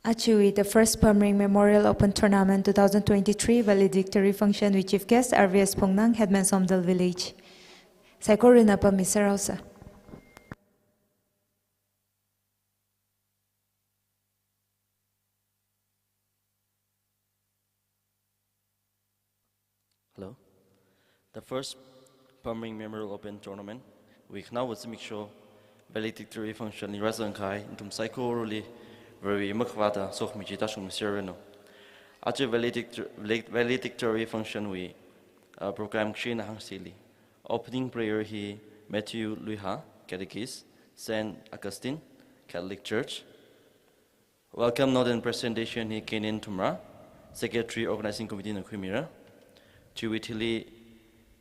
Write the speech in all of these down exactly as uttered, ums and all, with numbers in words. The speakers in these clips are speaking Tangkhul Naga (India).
Ajawui the first Pamring Memorial Open Tournament two thousand twenty-three valedictory function wui chief guest R V S Phungnang, Headman Somdal Village. Saikorana pammi saraosa. Hello. The first Pamring Memorial Open Tournament wui khanaowa zimiksho valedictory function li rāzangkahai nathum saikorali Varewui makhavāta sokhami chi tāshungmi serranu. Aja valedictor-, valedic-, valedictory function wui, uh, program kachi eina hāngsili. Opening prayer hi Matthew Luiha, Catechist, Saint Augustine Catholic Church. Welcome note and presentation hi Kenan Thumra, Secretary Organizing Committee na khuimira. Chiwui thili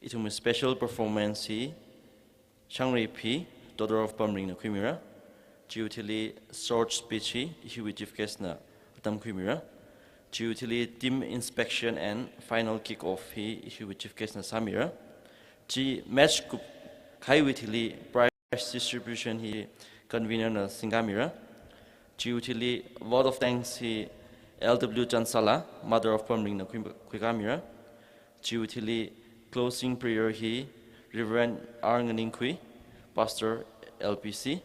ithumwui special performance hi Shangri Phi, Daughter of Pamring na khuimira. Chiwui thili short speech hi iwui chief guest na atam khuimira. Chiwui thili team inspection and final kick off hi iwui chief guest na sāmira. Chi match kupkahaiwui thili prize distribution hi convener na singkāmira. Chiwui thili vote of thanks hi L W Chansala, Mother of Pamring na khui-, khuikāmira. Chiwui thili closing prayer hi Reverend R Nganingkhui, Pastor L P C.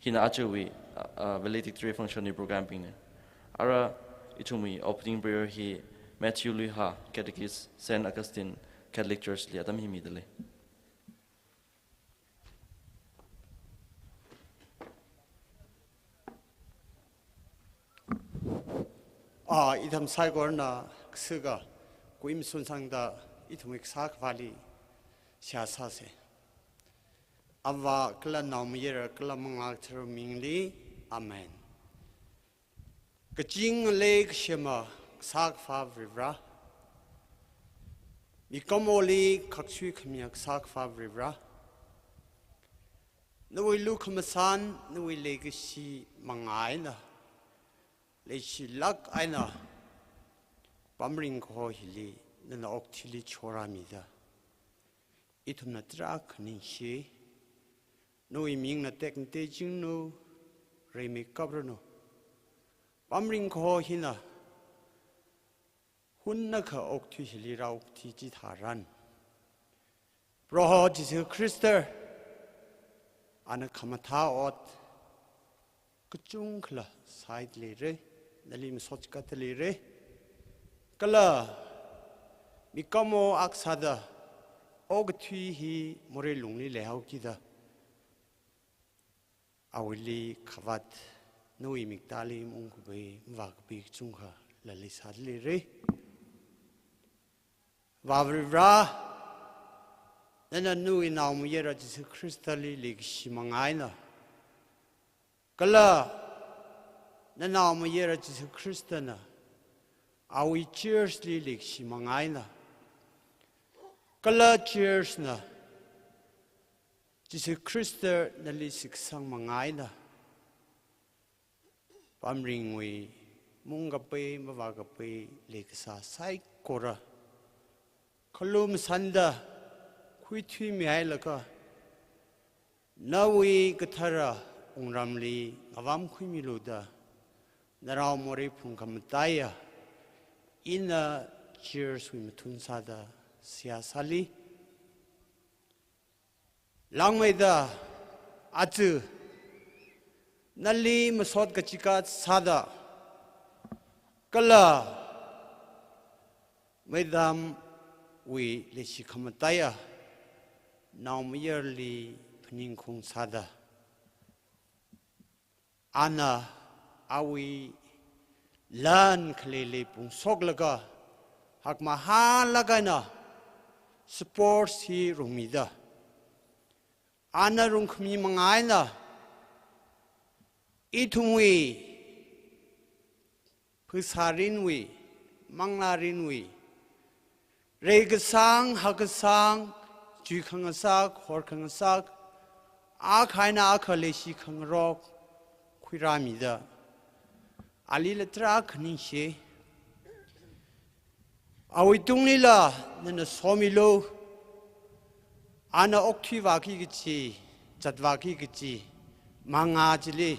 Hina ajawui, uh, uh, valedictory function wui program bingna. Ara ithumwui opening prayer hi Matthew Luiha, Catechist, Saint Augustine Catholic Church li atam hi midalei. Ah, ithum saikorana kasaka kuimsun sangda ithumwui kasā kavāli seihā sāsa. Avā kala Naomayara kala Manglā Katharawui mingli. Amen. Kazing ngalei kashema kasā kavā Varivara, mikumoli khaksui khamiya kasā kavā Varivara, nawui lukhamashan, nawui leikashi manga eina, leishilāk eina, Pamring kaho hili nana okathuili chorāmida ithumna tarākha ningshi. Nawui mingna tekmatei chingnu, reimikapranu. Pamring kaho hina hunnakha okathui hili rāokthui chitharan, Proho Jishu Khrista, ana khamathā ot kachungkhala sāda leira, nali masot chikatda leira. Kala mikumo akha sāda okathui hi morei lungli leihaokida, awuili khavāt nawui miktāli maungkapai, mavākapai kachungkha lali sāda leira. Vā Varivara, nana nawui Naomayara Jishu Khristali leikashi manga eina, kala nanaomayara Jishu Khristana awui church li leikashi manga eina, kala church na Jishu Khrista nali shitkasang manga eina, Pamringwui maungkapai, mavākapai leikasā saikora khalum sanda khuithuimihailaga, nawui kathara wungramli ngavamkhuimilu da narao morei phungkhamataiya ina church wui mathun sāda seihā sāli. Langmeida aja nali masot kachikat sāda, kala meidamwui leishi khamataiya naomayarali phaningkhaung sāda, ana awui lan khaleili pungshoklaga, hakmahālāk eina sports hi rungmida, ana rungkhami manga eina ithumwui phasārinwui, manglārinwui, reikasang, hakkasang, chuikhangasak, horkhangasak, akha eina akha leishi khangarok khuirāmida, alila tarākha ningshi. Awui tunglila nana somilu, ana okthuivāki kachi, zatvāki kachi manga chili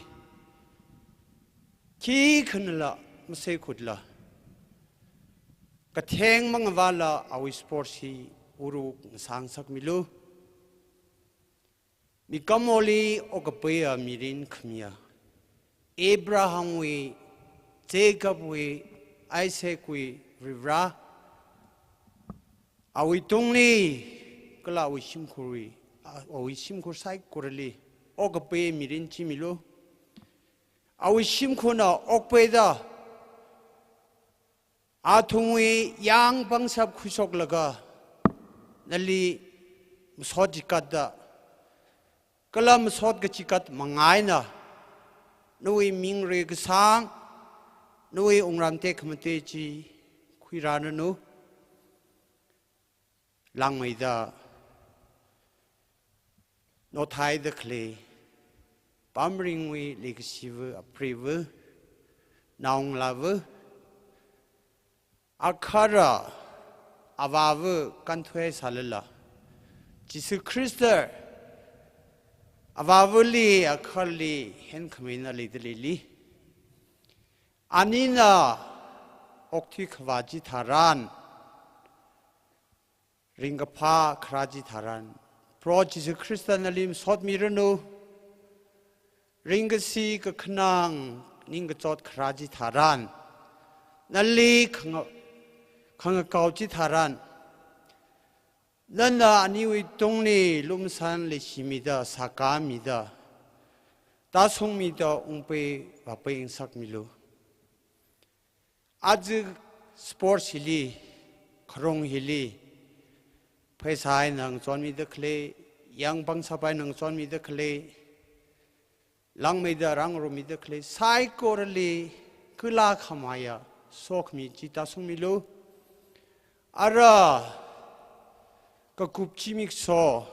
khikhanala maseikhutla, katheng mangavāla awui sports hi uru ngasāngasakmilu. Mikumoli okapaiya mirin khamiya, Abrahamwui, Jacobwui, Isaacwui Varivara, awui tungli kala awui shimkhurwui, awui shimkhur saikorali okapaiya mirin chimilu. Awui shimkhurna okpaida, athumwui yāng pangshap khuishoklaga, nali masot chikatda, kala masot kachikat manga eina, nawui ming reikasang, nawui wungram tekhamatei chi khuirāranu. Langmeida, nothaida khalei, pamringwui leikashiva, apreiva, naongalāva, akhara avāva kānthuisālala, Jishu Khrista avāvali, akharali henkhamina leidaleili. Anina okthui khavā chitharan, ringkaphā kharā chitharan, Proho Jishu Khrista nali masotmiranu. Ringkasi kakhanang ningkachot kharā chitharan, nali khanga-, khangakao chitharan, nana aniwui tungli lumashan leishimida, sākāmida, tāshungmida ungpai vāpai ngasakmilu. Aja sports hili, kharung hili, pheisā eina ngachonmida khalei, yāng pangshap eina ngachonmida khalei, langmeida rāngarummida khalei saikorali kala khamayā sokhami chi tāshungmilu. Ara kakup zimiksho,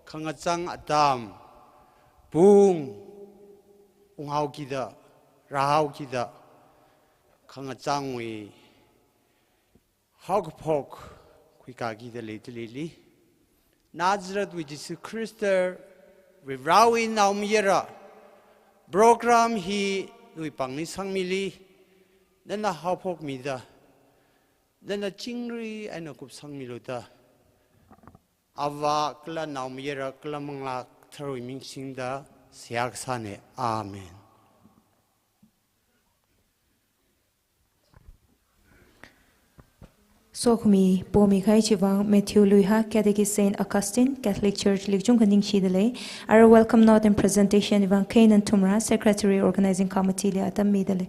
khangachang atam, pung unghaokida, rāhaokida, khangachangwui haokaphok khuikākida leidaleili. Nazarethwui Jishu Khrista, Varivarawui Naomayara, program hi nawui pāngli sangmili, nana haophokmida, nana chingri eina kupsangmilu da, Avā kala Naomayara kala Manglā Katharawui ming singda seihā kasāna. Amen. Sokhami pomi kahai chivang Matthew Luiha, Catechist Saint Augustine, Catholic Church, Likchung kha ningshidalei. Ara welcome note and presentation vang K N Thumra, Secretary Organizing Committee li atam midalei.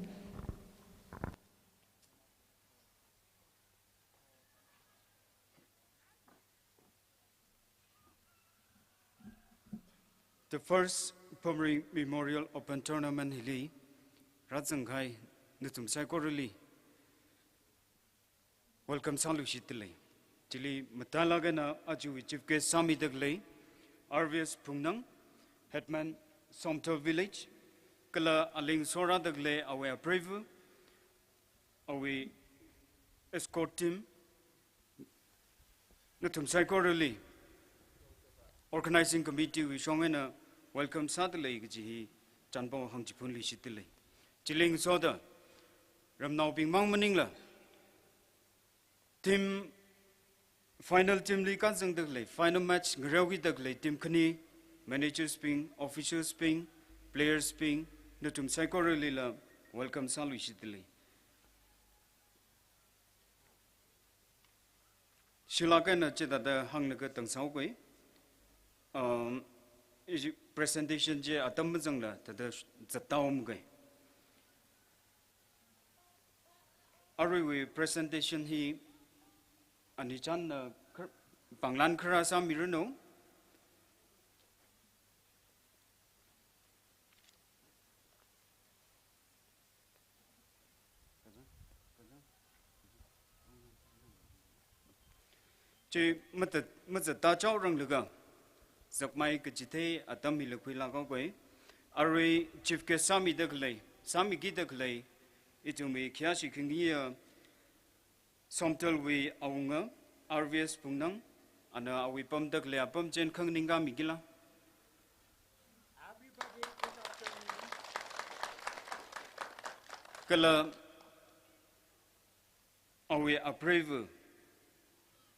The first Pumri Memorial Open Tournament hili rāzang kahai nathum saikorali welcome sāluishitdalei. Chili mathālāk eina aja chief guest sāmidalei R V S Phungnang, Headman Somthel Village, kala aling sorādalei awui apreiva, awui escort team, nathum saikorali Organizing Committee wui shong eina welcome sādalei kaji hi chānpao hāngchiphunluishitdalei. Chili ngasoda ramnaobing mang maningla, team, final team li kānzangdalei, final match ngareokidalei team khani, managers bing, officials bing, players bing, nathum saikoralila welcome sāluishitdalei. Shilāk eina chithāda hānglaga tangsaokhui. Um, ishi presentation chi atam mazangla thāda zattāomkhui. Aruiwui presentation hi ani chānna khar-, pānglan kharā sāmiranu. Chi mata, mazattāchaoranglaga, zakmai kachithei atam hila khuilākhaokhui. Arui chief guest sāmidalei, sāmikidalei, ithumwui khayāshi khangayiya Somthelwui awunga, R V S Phungnang, ana awui pamdalei apam chi khanganingkāmikila. Everybody, good afternoon. Kala awui apreiva,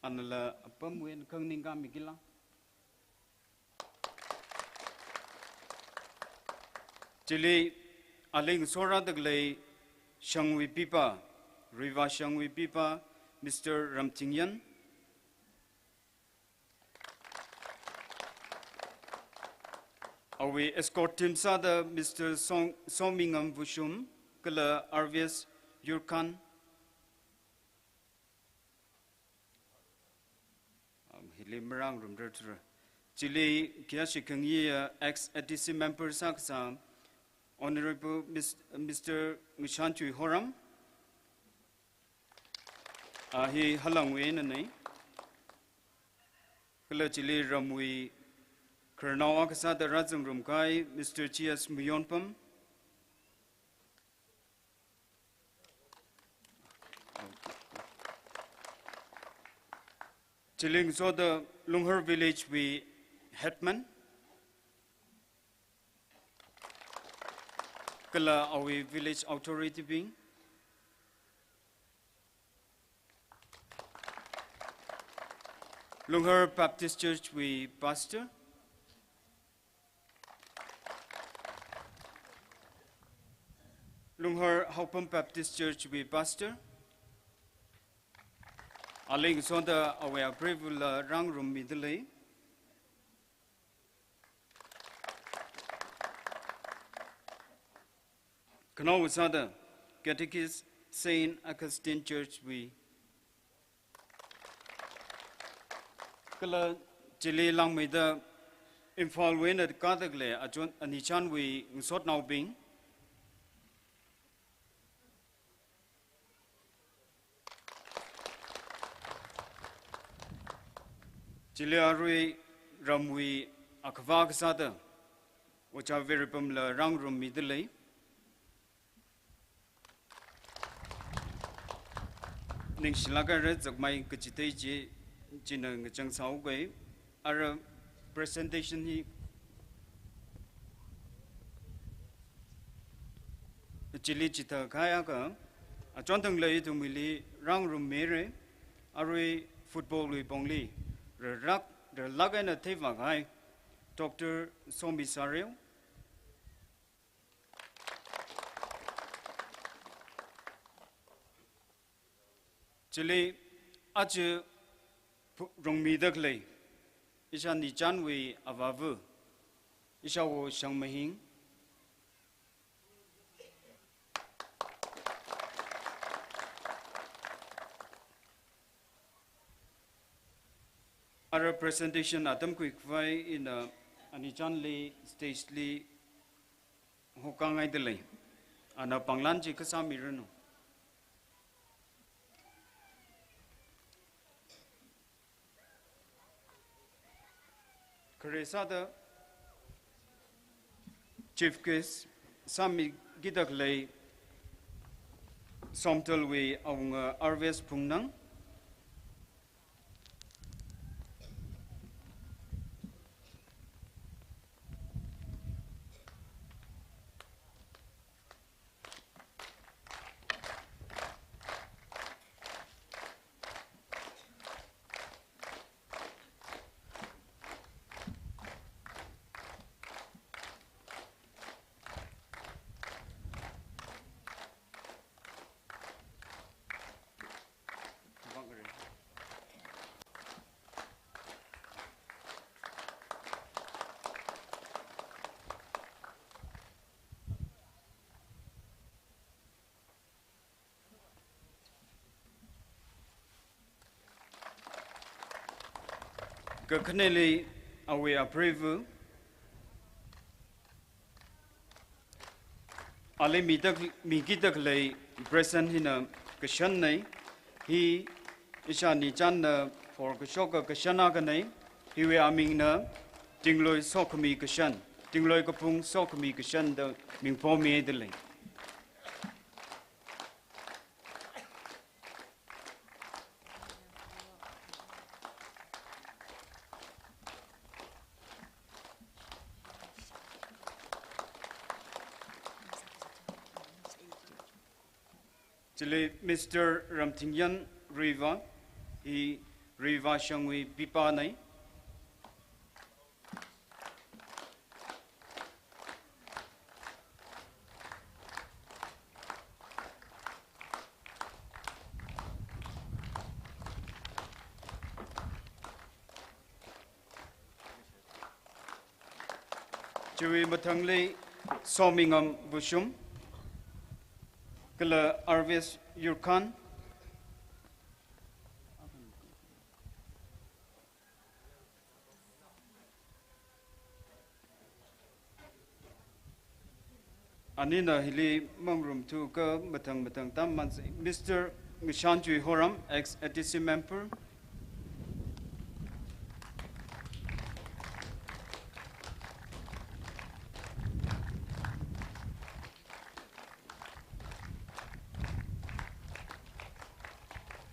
anala apamwui eina khanganing khami kila. Chili ali ngasora da khalei shangwui pipa, Riva shangwui pipa, Mister Ramtingyan. Awui escort team sāda Mister Song, Somingam Vushum, kala R V S Yurkhan. Um, hili marāngarumrar thura. Chili khayāshi khangayi, uh, ex A D C member sākasā Honorable Mis-, Mister Ngashanchui Horam. Ah, hi halangwui einanei. Kala chili ramwui khararnao akha sāda rāzangrum kahai Mister G S Muyonpam. Chili ngasoda Lunghar Village wui headman. Kala awui village authority bing. Lunghar Baptist Church wui pastor. Lunghar Haopam Baptist Church wui pastor. Ali ngasonda awui apreivula rāngarummida lei. Khanaowa sāda Catechist Saint Augustine Church wui. Kala chili langmeida Imphal wui eina kāda khalei achon anichānwui ngasotnaobing. Chili arui ramwui akhava kasāda Ojā Veerapamla rāngarummida lei. Ningshilāk haira, zakmai kachithei chi, china ngachang sāhaokei. Ara presentation hi chili chithākahai akha, achon thang lei ithum hili rāngarummeira, arui football wui pongli rarlāk, rarlāk eina theivākahai Doctor Somi Sareo. Chili aja phu-, rungmida khalei, ishānichānwui avāva, ishāwo Shangmahing. Ara presentation atam khuikhavai ina anichānli stage li hokāngaida lei. Ana pānglan chi kasāmiranu. Khare sāda Chief Guest sāmikida khalei Somdalwui awunga R V S Phungnang. Kakhaneli awui apreiva, ali mida, mikida khalei present hina kashannei, hi ishānichānna phor kashoka kashan akhanei, hiwui amingna Tingloi Sokhami Kashan, Tingloi Kaphung Sokhami Kashan da ming phomihaida lei. Chili Mister Ramthingyan Ruiva, hi Ruiva shangwui pipa nei. Chiwui mathangli Somingam Bushum, kala Arvis Yurkhan, anina hili mangarumthu kha mathang mathang tam mansei. Mister Ngashanchui Horam, ex A D C member.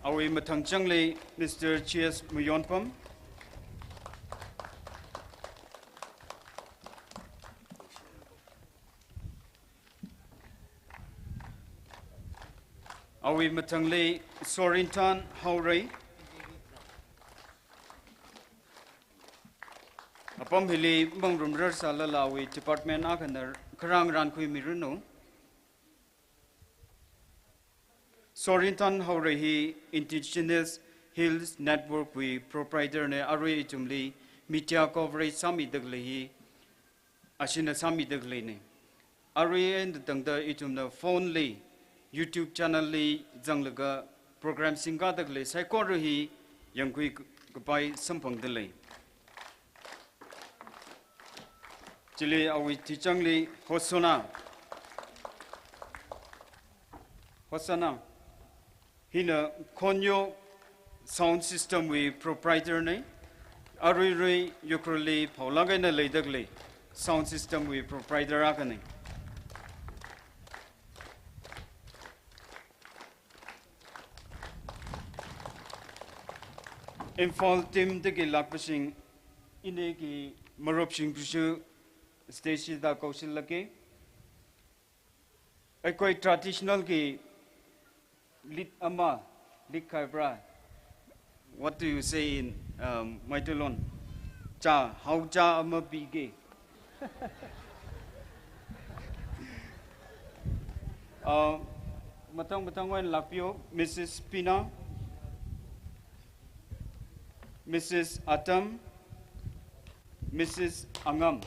Awui mathangchangli Mister G S Muyonpam. Awui mathangli Sorinthan Haorei. Apam hili mangarumrar sālala awui department akhana kharān rānkhuimiranu. Sorinthan Haorei hi Indigenous Hills Network wui proprietor nei, arui ithumli media coverage sāmidakhalei hi, ashina sāmidakhalei nei. Arui eina tangda ithumna phone li, YouTube channel li zanglaga program singkadakhalei saikora hi yangkhui kapai samphangdalei. Chili awui tichangli Hosanna. Hosanna. Hina Khonyo sound system wui proprietor nei. Aruirui Ukhrulli phaolāk eina leidakhalei sound system wui proprietor akha nei. Imphal team dagi lākpasing, iniki marupsing pusu stage da kausillāke. Eikoi traditional ki lead ama, lead khai pra. What do you say in, um, Meitei lon? Cha, haocha ama pike. Uh, mathang mathang eina lākpiyo, Missus Pina, Missus Atam, Missus Angam.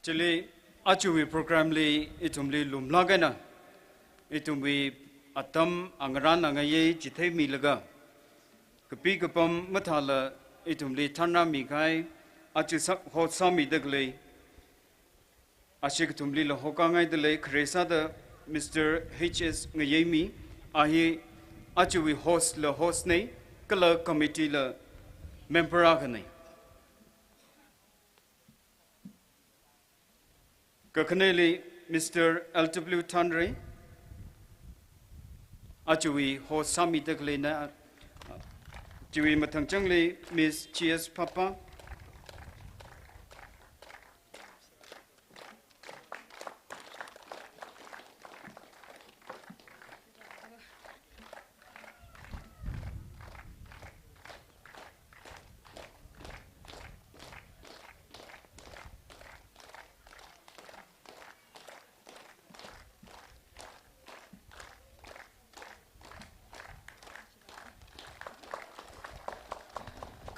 Chili achuwui program li ithumli lumlāk eina, ithumwui atam angarān angayei chitheimilaga, kapi kapam mathāla ithumli thanrāmi kahai, achu sā, host sāmidakhalei, ashi kathumlila hokāngaidalei, khare sāda Mister H S Ngayeimi, a hi achuwui host la host nei, kala committee la member akha nei. Kakhaneli Mister L W Thanrei, achuwui host sāmidakhalei na, chiwui mathangchangli Miss G S Papa,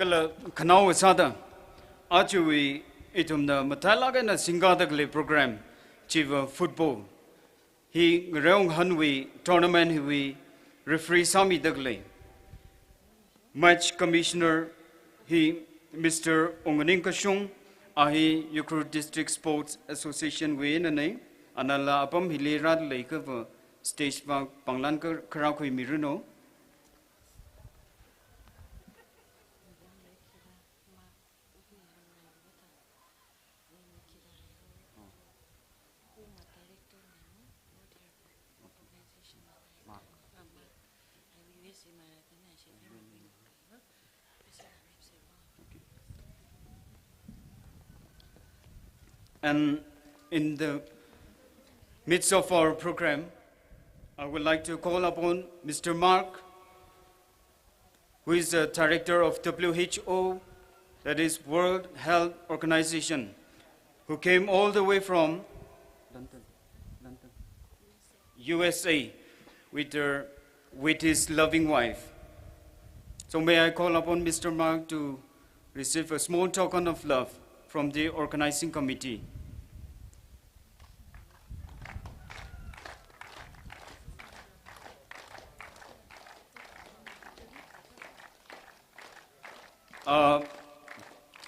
Kala khanaowa sāda, ajawui ithumna matailāk eina singkadakhalei program chiva football. Hi ngareonghānwui tournament hiwui referee sāmidakhalei. Match commissioner hi Mister Ungning Kashung, a hi Ukhrul District Sports Association wui einanei, anala apam hili rāda leiakhava stage vang pānglan kha-, kharā khuimiranu. And in the midst of our program, I would like to call upon Mister Mark, who is the director of W H O, that is World Health Organization, who came all the way from London, London, U S A with her, with his loving wife. So may I call upon Mister Mark to receive a small token of love from the organizing committee. Uh,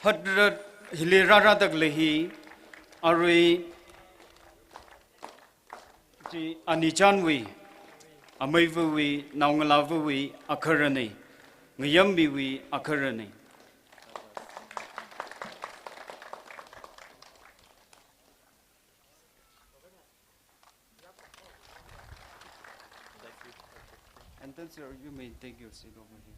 hatra hili rārādakhalei hi, arui chi anichanwui, ameivawui, naongalāvawui agaharanei, ngayammiwui agaharanei. And then, sir, you may take your seat over here.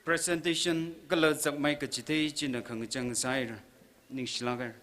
Presentation kala zakmai kachithei china khangachang sāhaira. Ningshilāk haira.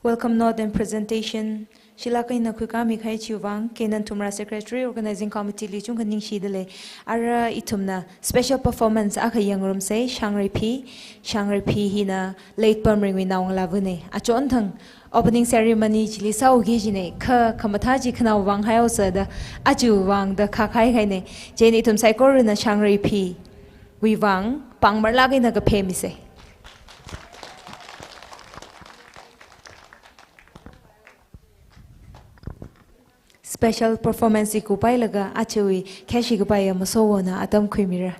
Welcome note and presentation. Shilāk eina khuikāmi kahai chiwui vang, K N N Thumra Secretary, Organizing Committee li chungkha ningshida lei. Ara ithumna special performance akha yangrumsei, Shangreiphi. Shangreiphi hina late Pamringwui naongalāvanei. Achonthang opening ceremony chili sāuki jinei, kha khamathā chi khanaowui vang haihaosa da, ajawui vang da khākahai kahainei. Chieina ithum saikorana Shangreiphiwui vang pāngmarlāk eina kaphā misei. Special performance hi kupailaga ajawui khayāshi kapaiya masowona atam khuimira.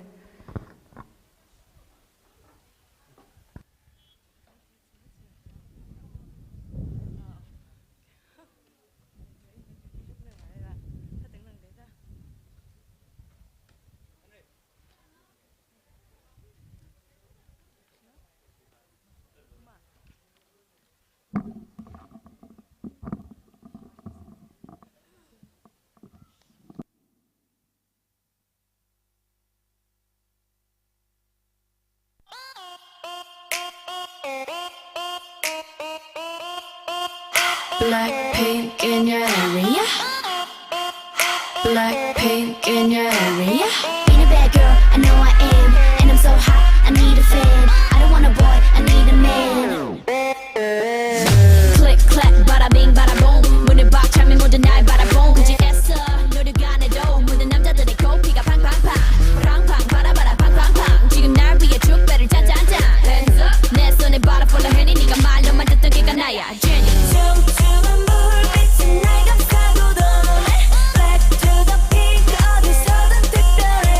Blackpink in your area. Blackpink in your area. Being a bad girl, I know I am. And I'm so hot, I need a fan. I don't want a boy, I need a man. Click, clack, bada bing, bada boom. 문을 박 차면 모두 날 바라본. 그지 했어, 노력 안 해도 모든 남자들의 코피가 팡팡팡. 팡팡, 바다, 바다, 팡팡, 팡. 지금 날 위해 축배를 짠, 짠, 짠. Hands up. 내 손에 bottle full of Henny. 네가 말로만 듣던 걔가 나야, Jenny. tumtuman bulbitsin naigamsagudone. Black to the pink, 어디서든 특별해.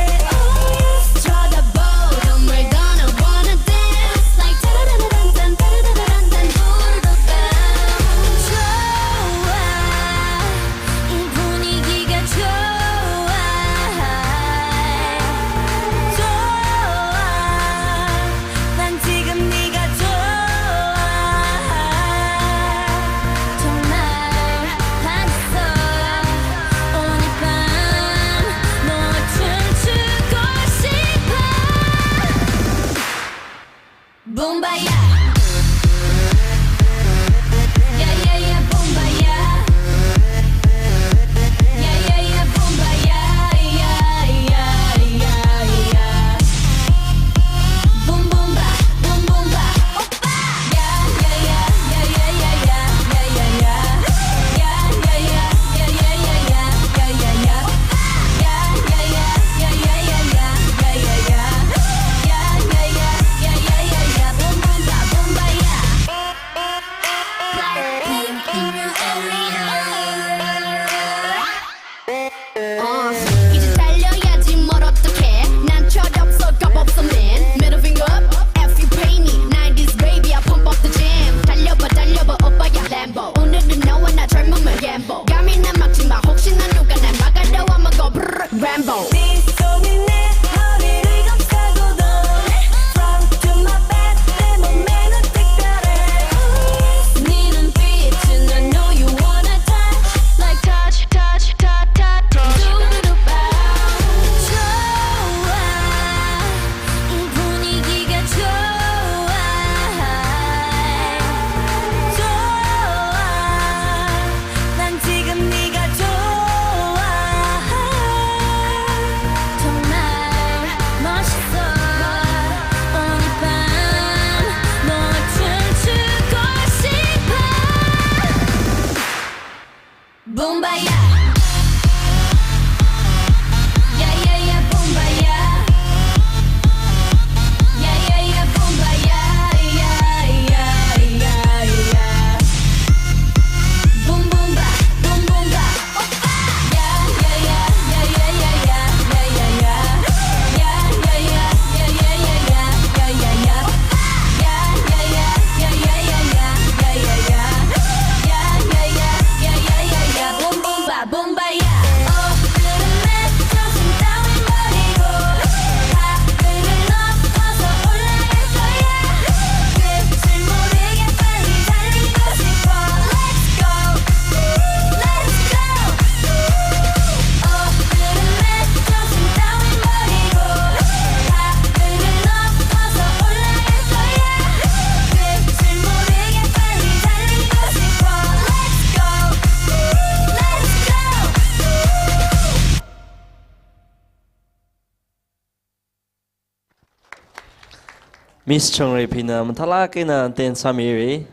Miss Changreipina mathālāk eina ten sāmira,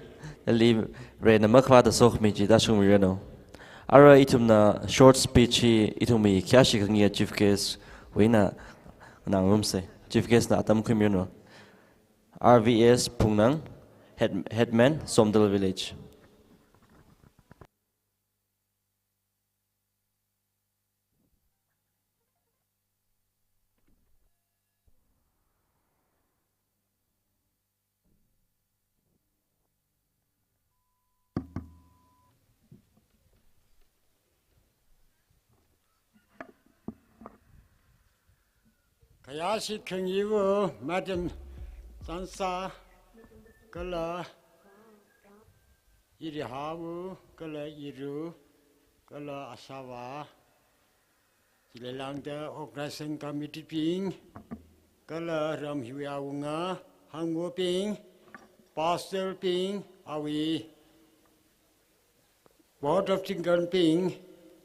ali rena makhavāta sokhami chi tāshungmiranu. Ara ithumna short speech hi ithumwui khayāshi khangayi chief guest wui eina nganāngarumsa. Chief guest na atam khuimiranu. R V S Phungnang, head, headman, Somdal Village. Khayāshi khangayiwui, Madam Sansa, kala Irihawu, kala Iru, kala Asava, chili lāngda organizing committee bing, kala ram hiwui awunga, hangwobing, pastor bing, awui Board of Deacon bing,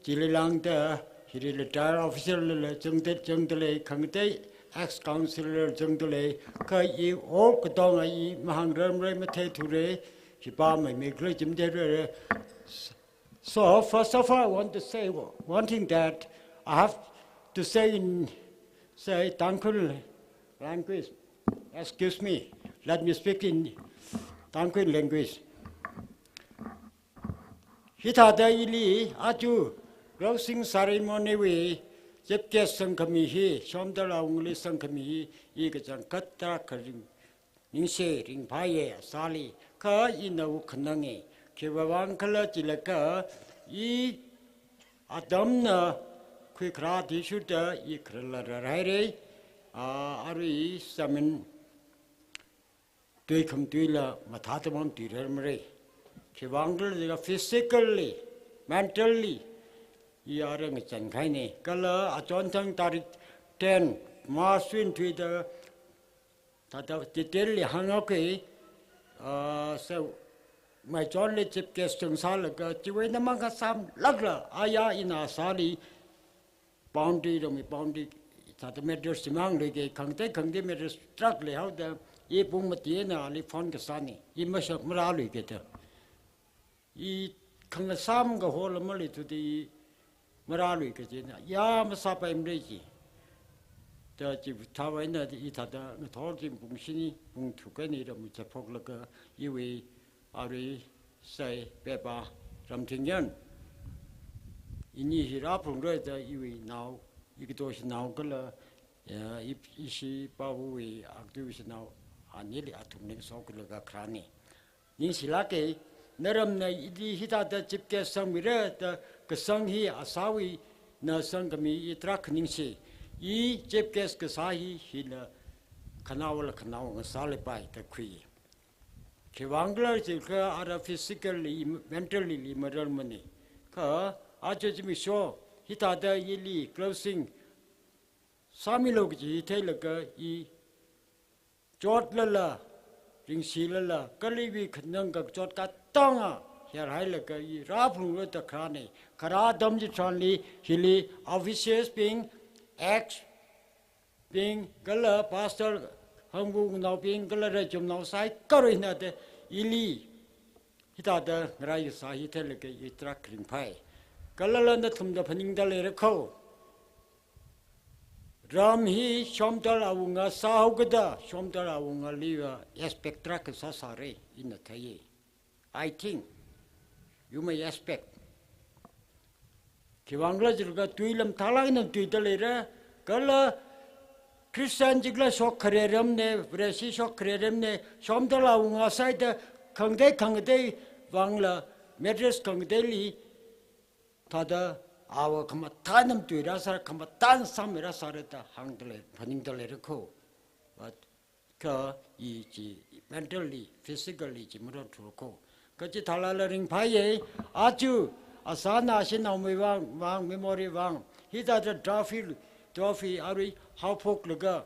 chili lāngda, hili retired officer lala zangda, zangda lei, khangatei ex-councillor zangda lei, kha i o katonga i mahāngrarmara, matheithura, hipa mai mai khala chimtheira. So, first of all, I want to say one thing that I have to say in, say, Tangkhul language. Excuse me, let me speak in Tangkhul language. Hithāda ili aja closing ceremony wui chief guest sangkhami hi, Somdal awungali sangkhami hi, i kachangkhat tarākha ring, ningshi ringphāya asāli, kha ina wuk khananga, khiwui vang khala chilakha, i atamna khuikharā athishurda i khararla rarhaira, a, arui samin tui kham tuila mathāda mamatuirarmara. Khiwui vang khala physically, mentally, i ara ngachān kahaina. Kala achonthang tarik ten March twenty-three da, thāda detail li hānghaoki, ah, so, maichonli chief guest sālaga, chiwui eina mang kasāmlākla, aya ina sāli, boundary, ramwui boundary, thāda matters chi mang leiki, khangatei khangatei matters tarākha leihaoda, i pung mati eina ali phone kasāna, i mashak marāluiki da. I khangasām kahol maleithuda i marāluiki kajina, ya masāpaimara ji. Da chi thāwui eina i thāda ngathor chi pung shini, pung thuk eina ramwui chaphoklaga, iwui arui sai pepa Ramthingyan. Ini hi rāphungra da iwui nao, i kato shanao kala, ya, i, ishi pāwui aktui shanao, anili athumli soklaga kharāna. Ningshilāka, naramna ili hithāda chief guest sangmira da kasang hi asāwui na sangkhami i tarākha ningshi. I chief guest kasā hi, hila khanaola khanao ngasālapai da khui. Khiwui vang khala chikha ara physically, mentally li mararmana. Kha aja zimiksho hithāda ili closing sāmilu kaji theilaga i chotlala, ringshilala, kala iwui khanang kachot katonga, herhailaga i rāphungra da kharāna. Kharā atam chitharanli, hili officers bing, ex bing, kala pastor hangwungnaobing, kala raichumnao saikora eina da ili hithāda ngaraisā hi theilaga i tarākha ringphai. Kalala nathumda phaningda leira kho. Ram hi Somdal awunga sāhaokida, Somdal awungaliva expect tarākha sāsāra, ina theiya. I think you may expect. Khiwui vang khala chikha tui lam thalak eina tuida leira, kala Christian chikla shok khareremna, Vareshi shok khareremna, Somdal awunga sāhaida khangatei khangatei vangla, matters khangateili, thāda awa khamathā eina matuirasāra, khamathā eina sāmirasāra da hāngda lei, phaningda leira kho. But kha i chi mentally, physically chi marar thura kho. Kha chithālala ringphāya, aja, asāna ashinaowui vang, vang, memory vang, hithāda trophy, trophy arui haophoklaga,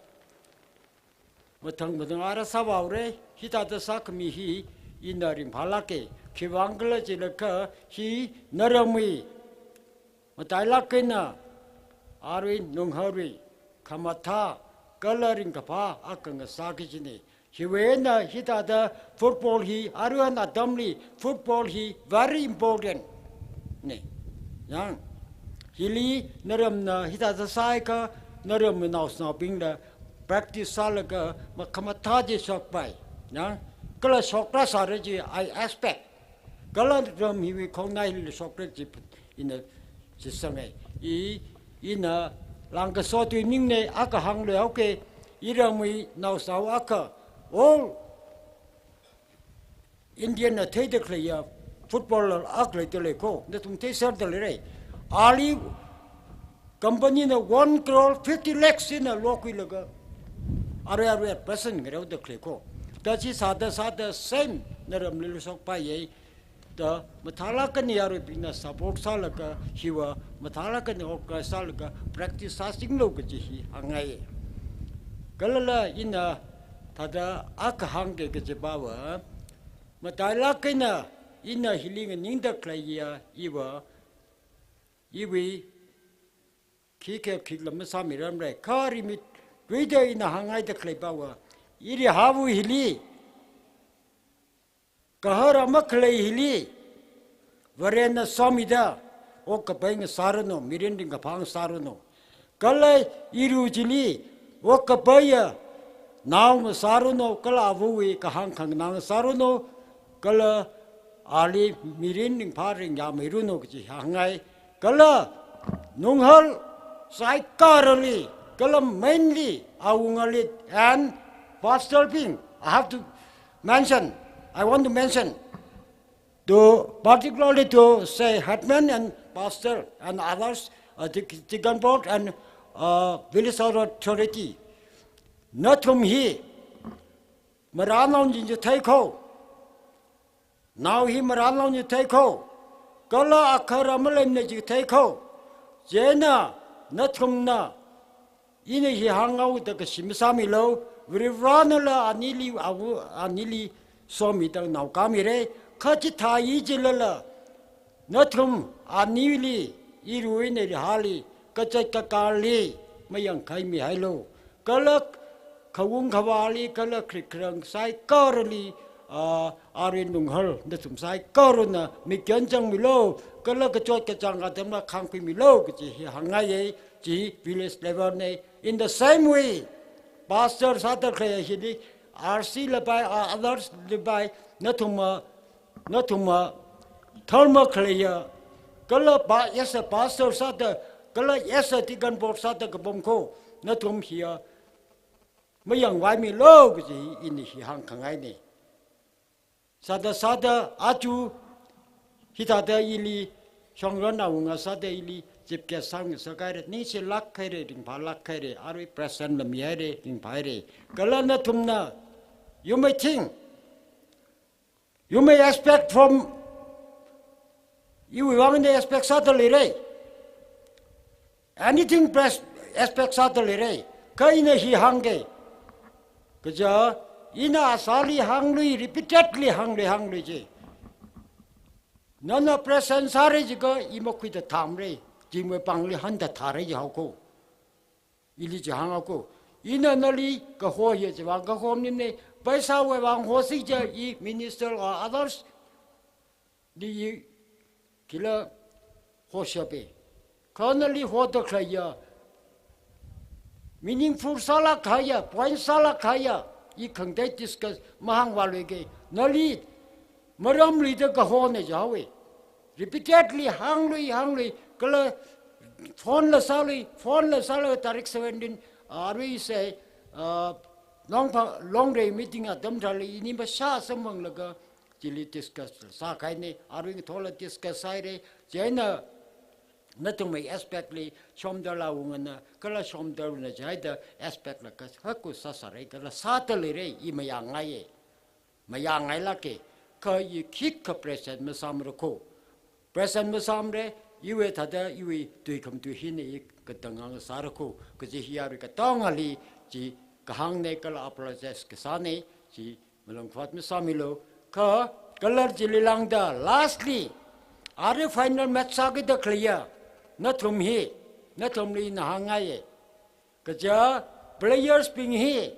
mathang mathang ara sāvāhaora, hithāda sākhami hi ina ringphālāka. Khiwui vang khala chilakha hi naramwui matailāk eina arui nungharui khamathā kala ringkaphā akha ngasā kajina. Hiwui eina hithāda football hi, aruihon atamli football hi very important ne. Yang, hili naramna hithāda sāakha, naram naoshinaobingla practice sālaga makhamathā chi shokpai. Yang, kala shokra sāra chi, I expect. Kala ram hiwui khongnaili shokra chi ina shitsanga. I, ina langkaso tui ningne, akha hāngluihaoke, iramwui naoshinao akha, all India na theida khaleiya footballer akha leida lei ko, nathum theiserda leira. Ali company na one crore fifty lakhs ina lokhuilaga, arui arui at present ngareoda khalei ko. Da chi sāda sāda same naramli shokpaiya. Da mathālāk eina yaruibingna support sālaga, hiva mathālāk eina organize sālaga practice sāsinglu kaji hi hāngngai. Kalala ina thāda akha hāngke kajiva, matailāk eina ina hili nganingda khaleiya iva, iwui khikha khikha lam masāmiramra, kha rimitwui da ina hāngngaida khaleiva, iri havu hili, gahara makhalei hili, Varena somida, okkapai ngasāranu, mirin ringkaphā ngasāranu. Kala iru chili, okkapaiya nao ngasāranu, kala avawui kahāng khanganā ngasāranu, kala ali mirin ringphā ringyāmiranu kaji hāngngai. Kala Nunghal saikorali, kala mainly awungali and pastor bing, I have to mention, I want to mention, to particularly to say headman and pastor and others, uh, dec-, deacon board and, uh, village authority. Nathum hi marānao chi chithei ko. Nao hi marānao chi chithei ko. Kala agahara maleimana chi chithei ko. Chieina nathumna ina hi hānghaoda kashi masāmilu, Varivaranala anili avu, anili somida nao kāmira, kha chithāi chilala, nathum anili, iruina rihali, kazat kakāli mayangkhaimihailu. Kala khaung khavāli, kala krik kharang saikorali, ah, arui Nunghal nathum saikorana mikyan changmilu, kala kachot kachāng atamla khāngkhuimilu kaji hi hāngngaiya, chi village level na. In the same way, pastor sāda khalei hili, R C lapai, ah, others lapai, nathumva, nathumva dharma khaleiya, kala pa, as a pastor sāda, kala as a deacon board sāda kapam ko, nathum hiya mayangvaimilu kaji ina hi hāngkhangaina. Sāda sāda aja hithāda ili shongran awunga sāda ili chief guest sāngasakhaira, ningshilāk haira, ringphālāk haira, arui present la mihaira, ringphāhaira. Kala nathumna, you may think, you may expect from, iwui vang ina expect sāda leira. Anything pres-, expect sāda leira. Kha ina hi hāngke. Kaja, ina asāli hānglui, repeatedly hānglui, hānglui chi. Nana present sāra jiakha i makhuida thāmara, jingwui pāngli hānda thāra jihao ko. Ili chi hānghao ko. Ina nali kaho hi chiwui vang kaho maningmana, paisāwui vang hosi kaja i minister or others li i khila hoshapa. Kha nali hoda khaleiya, meaningful sālāk kahaiya, point sālāk kahaiya, i khangatei discuss mahāngvāluike. Nali maramluida kahona jihaowa. Repeatedly hānglui, hānglui, kala phone la sālui, phone la sālaga tarik seventeen, arui sai, ah, Longphang, Longri meeting atam tharan ili ini mashā samphanglaga, chili discuss sākahaina, arui ngathorla discuss sāhaira, chieina nathumwui aspect li Shomdal awungana, kala Shomdalna jihaida aspect la kahaku sāsāra, kala sāda leira, i mayāngngaiya. Mayāngngailāka, kha i khikha present masāmara ko. Present masāmara, iwui thāda, iwui tui khamatui hina i katang ngasāra ko, kaji hi arui katongali chi kahāngna kala apologize kasāna, chi malung khavāt masāmilu, kha kala chili lāngda, lastly, arui final match sākida khaleiya, nathum hi, nathumli ina hāngngaiya. Kaja players bing hi,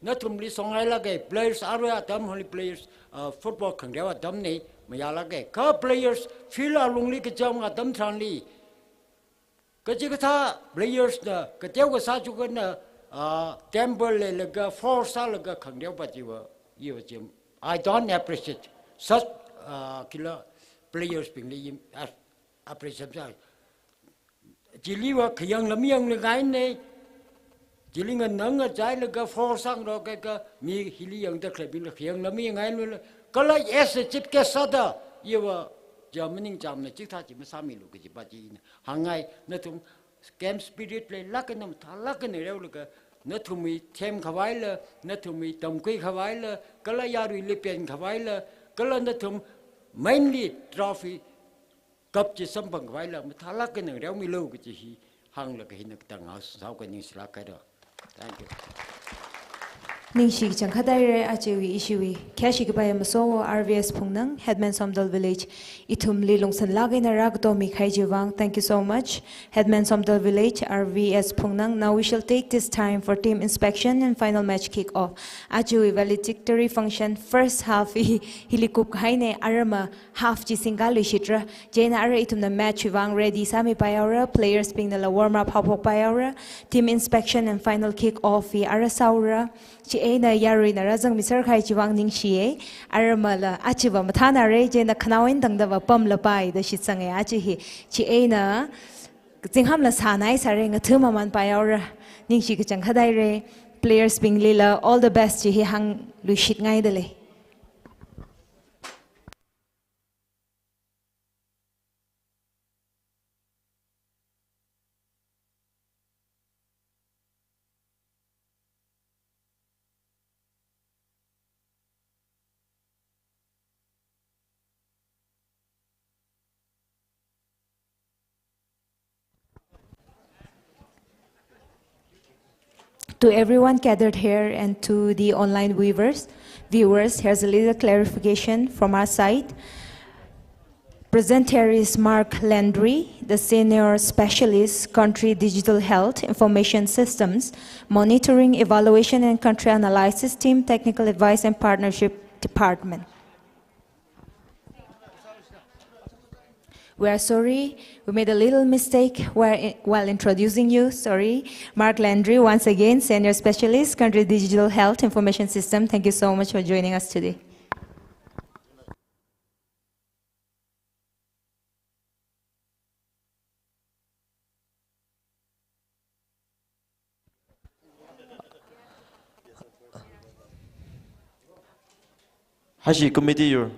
Nathumli songailāka, players arui atam holi players, uh, football khangareo atamna, mayālāka. Kha players field alungli kachām atam tharanli, kachikathā players na kateo kasā chukana, ah, temper leilaga force sālaga khangareopa chiva, iva chim. I don't appreciate such, ah, kila players bingli im-, ah, appreciate sā. Chiliva khayang lam yangngaina, chili nganang ngachailaga force sāngarok kaka mi hili yangda khaleibingla khayang lam yangngailula. Kala as a chief guest sāda, iva, ja maningchāngna chikathā chi masāmilu kajipa chi ina hāngngai. Nathum game spirit leilāk eina mathālāk eina reolaga, nathumwui themkhavaila, nathumwui tamkhuikhavaila, kala yaruili penkhavaila, kala nathum mainly trophy cup chi samphangkhavaila mathālāk eina reomilu kaji hi hānglaga hina katang ngahānsāuka, ningshilāk haira. Thank you. Ningshi kachangkhat haira, ajawui ishiwui khayāshi kapai maso R V S Phungnang, Headman Somdal Village, ithumli lungsanlāk eina rākatomi kahai chiwui vang. Thank you so much, Headman Somdal Village, R V S Phungnang. Now we shall take this time for team inspection and final match kick-off. Ajawui valedictory function first half hi hili kupkahaina, arama half chi singkāluishitra. Chieina ara ithumna match wui vang ready sāmipaihaora, players bingnala warm up haophokpaihaora, team inspection and final kick-off hi ara sāhaora. Chieina yaruina rāzangmiser kahai chiwui vang ningshiya. Aramala ajava mathānara, chieina khanaowa eina tangdava pamlapai da shitsanga aja hi. Chieina zinghamla sānai sāra, ngathā mamanpaihaora. Ningshi kachangkhat haira. Players binglila all the best chi hi hāngluishitngaidalei. To everyone gathered here and to the online viewers, viewers, here's a little clarification from our side. Presenter is Mark Landry, the Senior Specialist, Country Digital Health Information Systems, Monitoring, Evaluation and Country Analysis Team, Technical Advice and Partnership Department. We are sorry, we made a little mistake while, while introducing you. Sorry. Mark Landry, once again, Senior Specialist, Country Digital Health Information System. Thank you so much for joining us today. Hashi committee yur,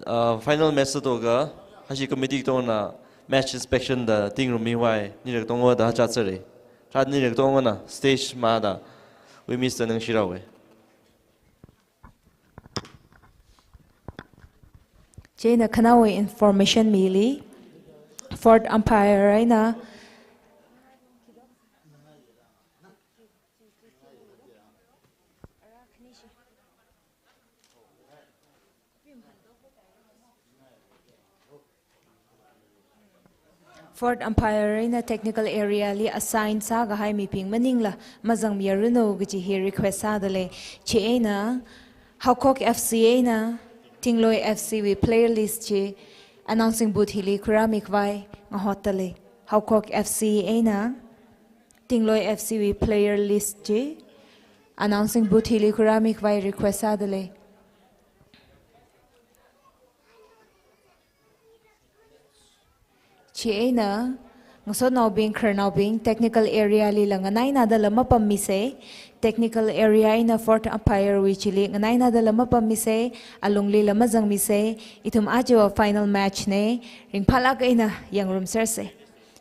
uh, final match sātoka, hashi committee katongana match inspection da tingrummi vai, nira katongana da hāchātsera. Kha nira katongana stage mada wui mister nang shirawe. Chieina khanaowa information mili, fourth umpire eina, fourth umpire eina technical area li assign sākahai mibing maningla mazangmiranu kaji hi request sādalei. Chieina Haokok F C eina Tingloi F C wui player list chi announcing booth hili khuirāmikhavai ngahotdalei. Haokok F C eina Tingloi F C wui player list chi announcing booth hili khuirāmikhavai request sādalei. Chieina, ngasotnaobing, khararnaobing, technical area lila nganainadala mapammisa, technical area eina fourth umpire wui chili nganainadala mapammisa, alunglila mazangmisa, ithum ajava final match na, ringphālāk eina yangrumsersa.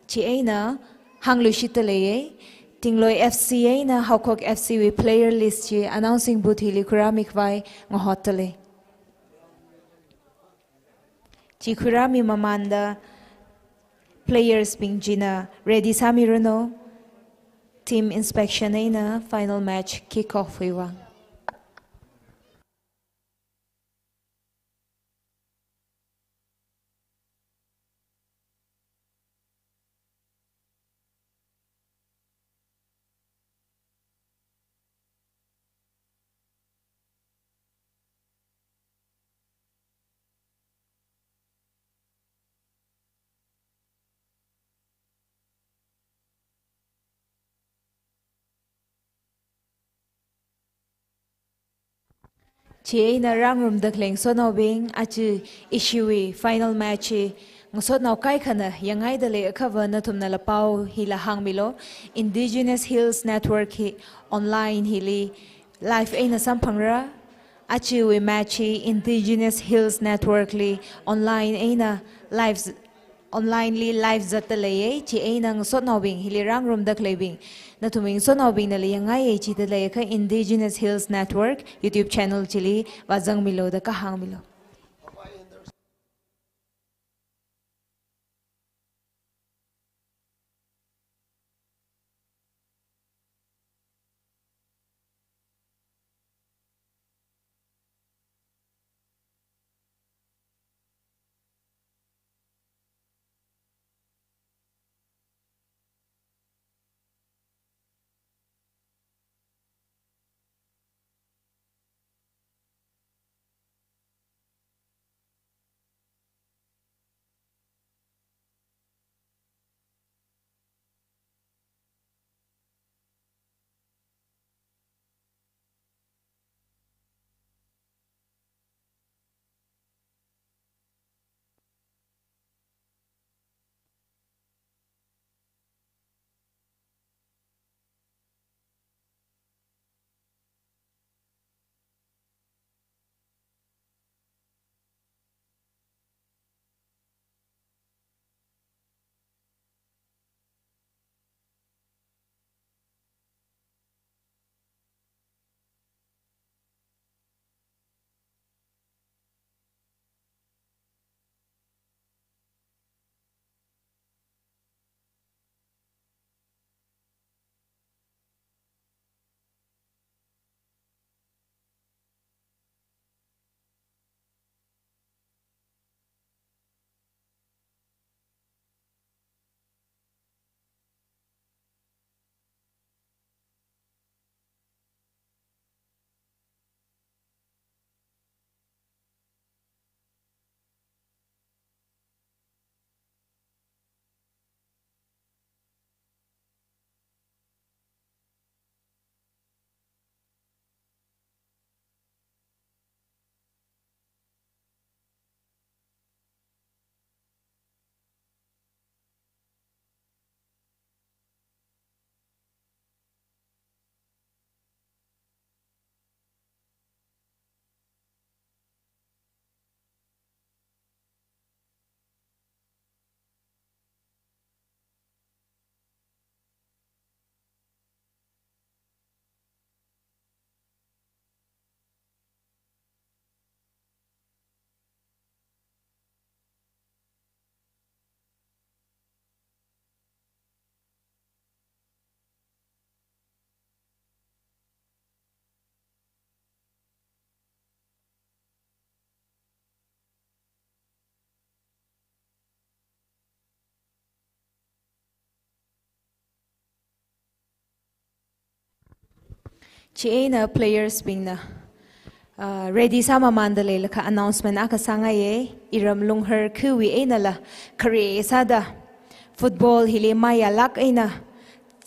Chieina, hāngluishitdaleiya, Tingloi F C eina Haokok F C wui player list chi announcing booth hili khuirāmikhavai ngahotdalei. Chi khuirāmi mamanda players bing china ready sāmiranu, team inspection eina final match kick off wui vang. Chieina rāngarumda khalei ngasotnaobing, aja ishiwui final match hi ngasotnao kaikhana yangngaida leiakhava nathumnala pao hila hāngmilu. Indigenous Hills Network hi online hili live eina samphangra. Ajawui match hi Indigenous Hills Network li online eina live z-, online li live zatda leiya. Chieina ngasotnaobing, hili rāngarumda khaleibing, nathumwui ngasotnaobingnala yangngaiya jida leiakha Indigenous Hills Network YouTube channel chili vāzangmilu da kahāngmilu. Chieina players bingna, ah, ready sāmamānda leilakha announcement akha sāngaiya. Iram Lunghar khawui einala khare sāda football hili mayālāk eina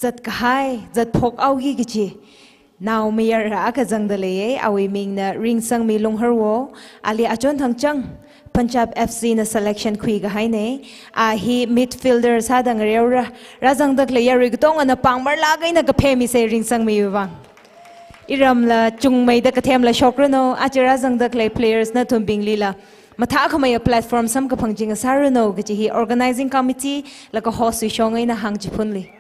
zatkahai, zatphok haoki kachi naomayara akha zangda leiya. Awui mingna Ringsangmi Lungharwo. Ali achon thangchang Punjab F C na selection khuikahaina. A hi midfielder sāda ngareora. Rāzangda khalei yarui katongana pāng marlāk eina kaphemisa Ringsangmiwui vang. Iramla chungmeida kathemla shokranu, aja rāzangda khalei players nathumbinglila mathākhameiya platform samkaphang chi ngasāranu kachi hi organizing committee laga host wui shong eina hāngchiphunli.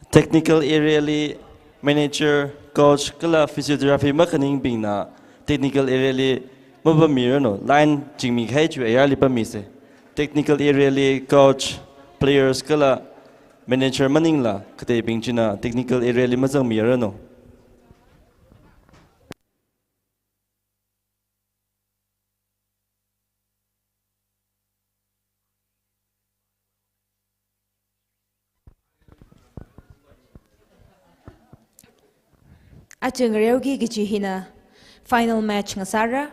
Technical area li manager, coach, kala physiotherapy makhaningbingna technical area li mapammiranu, line chingmi kahai chi ayarli pammise. Technical area li coach, players kala manager maningla, kateibing china technical area li mazangmiranu. Aja ngareoki kachi hina final match ngasāra.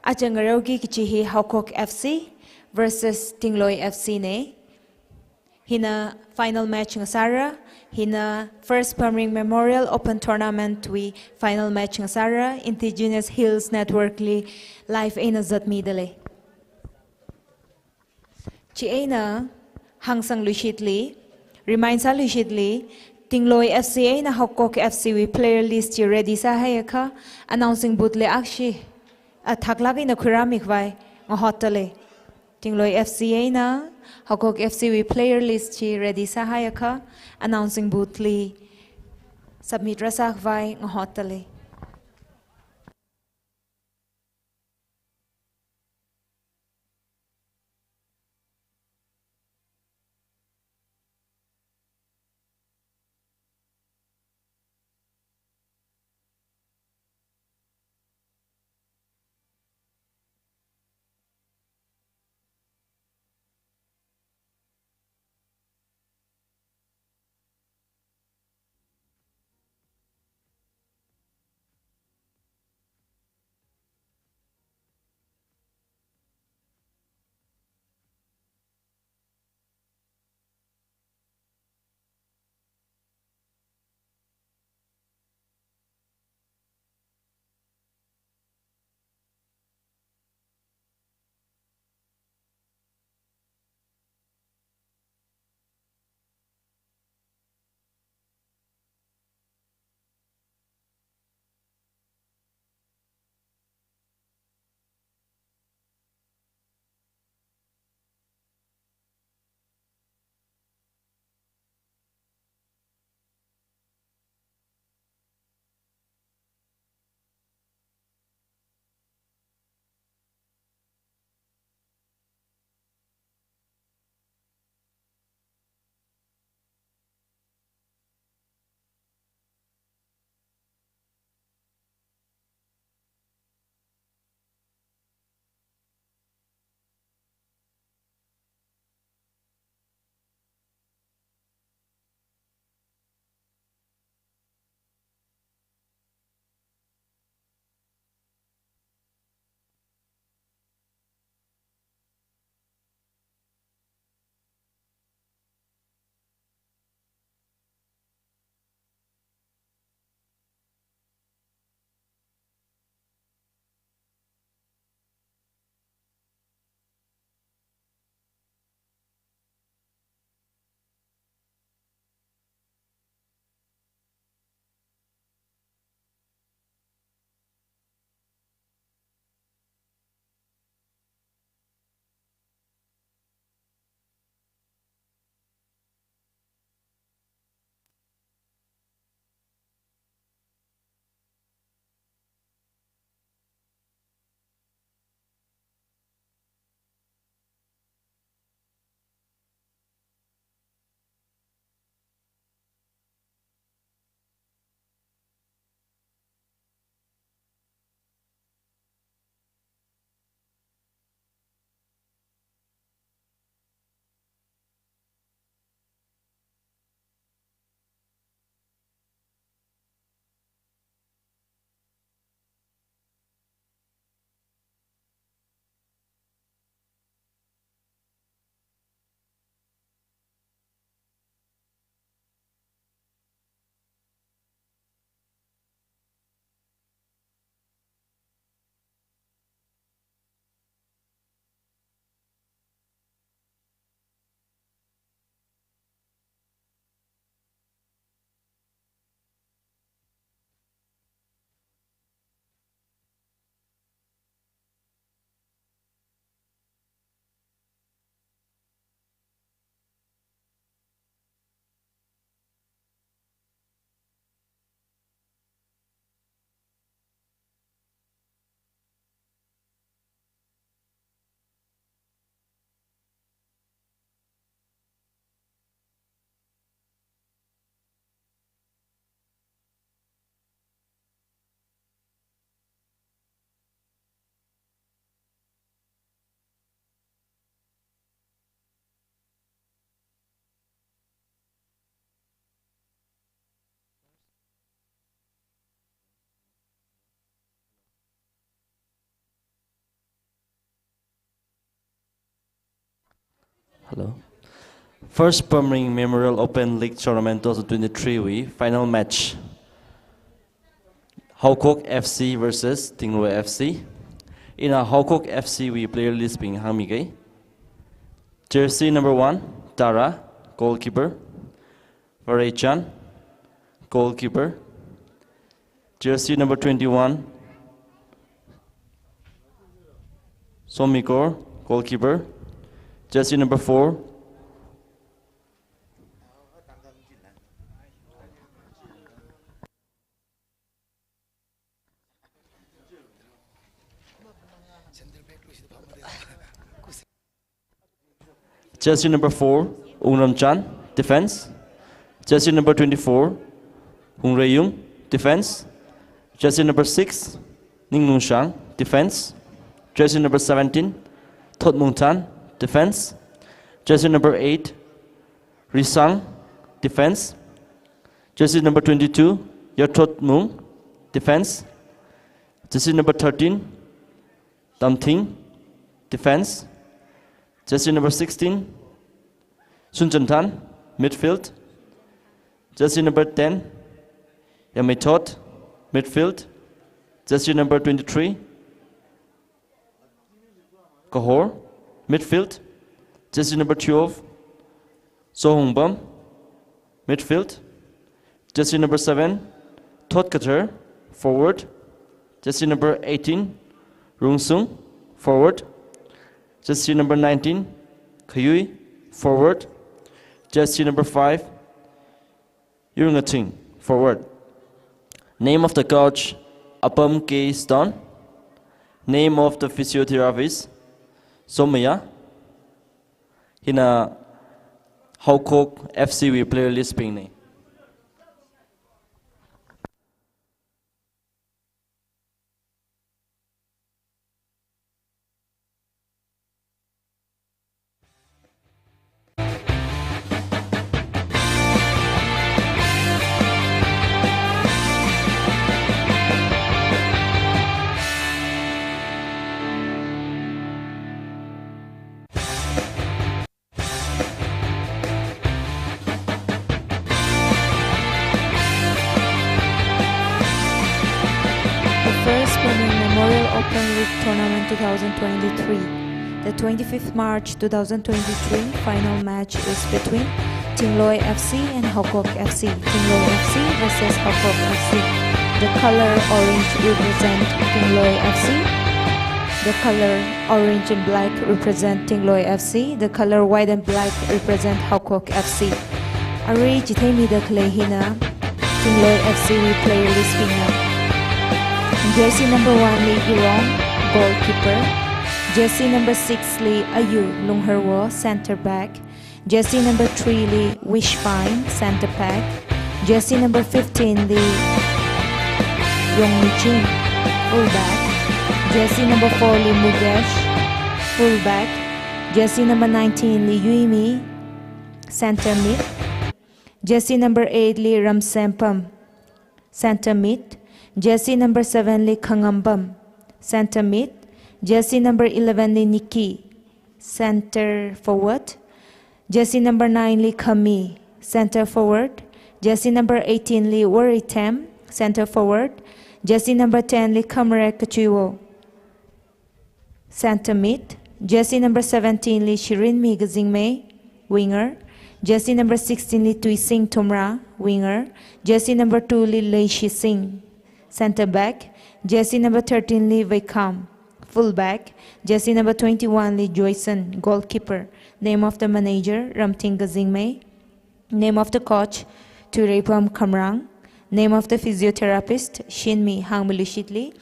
Aja ngareoki kachi hi Haokok F C versus Tingloi F C ne. Hina final match ngasāra. Hina First Pamring Memorial Open Tournament wui final match ngasāra. Indigenous Hills Network li live eina zatmidalei. Chieina hāngsangluishitli, remind sāluishitli, Tingloi F C eina Haokok F C wui player list chi ready sāhaiakha, announcing booth li akshi, a, thaklāk eina khuirāmi khavai ngahotdalei. Tingloi F C eina Haokok F C wui player list chi ready sāhaiakha, announcing booth li submit rāsā khavai ngahotdalei. Hello. First Pamring Memorial Open League Tournament twenty twenty-three wui final match. Haokok F C versus Thingloi F C. Ina Haokok F C wui player list bing hāngmigei. Jersey number one, Tara, goalkeeper. Varechan, goalkeeper. Jersey number twenty-one, Somikor, goalkeeper. Jersey number four, Jersey number four, Wungramchan, defense. Jersey number twenty-four, Wungreyung, defense. Jersey number six, Ninglungshang, defense. Jersey number seventeen, Thotmungthan, defense. Jersey number eight, Risang, defense. Jersey number twenty-two, Yarthotmung, defense. Jersey number thirteen, Tamthing, defense. Jersey number sixteen, Sunchanthan, midfield. Jersey number ten, Yamithot, midfield. Jersey number twenty-three, Kahor, midfield. Jersey number twelve, Sohungbam, midfield. Jersey number seven, Thotkathar, forward. Jersey number eighteen, Rungsung, forward. Jersey number nineteen, Khayui, forward. Jersey number five, Yurngating, forward. Name of the coach, Apam K Stone. Name of the physiotherapist, Somaya. Hina Haokok F C wui player list bingna. The first Pamring Memorial Open League Tournament two thousand twenty-three. The twenty-fifth March two thousand twenty-three final match is between Thingloi F C and Haokok F C. Thingloi F C versus Haokok F C. The color orange represent Thingloi F C. The color orange and black represent Thingloi F C. The color white and black represent Haokok F C. Arui chitheimida khalei hina Thingloi F C wui player list bingna. Jersey number one li Irong, goalkeeper. Jersey number six li Ayu Lungharwo, center back. Jersey number three li Wishfine, center back. Jersey number fifteen li Yongmiching, full back. Jersey number four li Mukesh, full back. Jersey number nineteen li Yuimi, center mid. Jersey number eight li Ramsempam, center mid. Jersey number seven li Khangambam, center mid. Jersey number eleven li Nikki, center forward. Jersey number nine li Khami, center forward. Jersey number eighteen li Waritem, center forward. Jersey number ten li Khamrek Kachuiwo, center mid. Jersey number seventeen li Shirinmi Kazingmei, winger. Jersey number sixteen li Tuising Thumra, winger. Jersey number two li Leishi Singh, center back. Jersey number thirteen li Vaikham, full back. Jersey number twenty-one li Joyson, goalkeeper. Name of the manager, Ramting Kazingmei. Name of the coach, Tuireipam Khamrang. Name of the physiotherapist, Shinmi Hangmalushitli.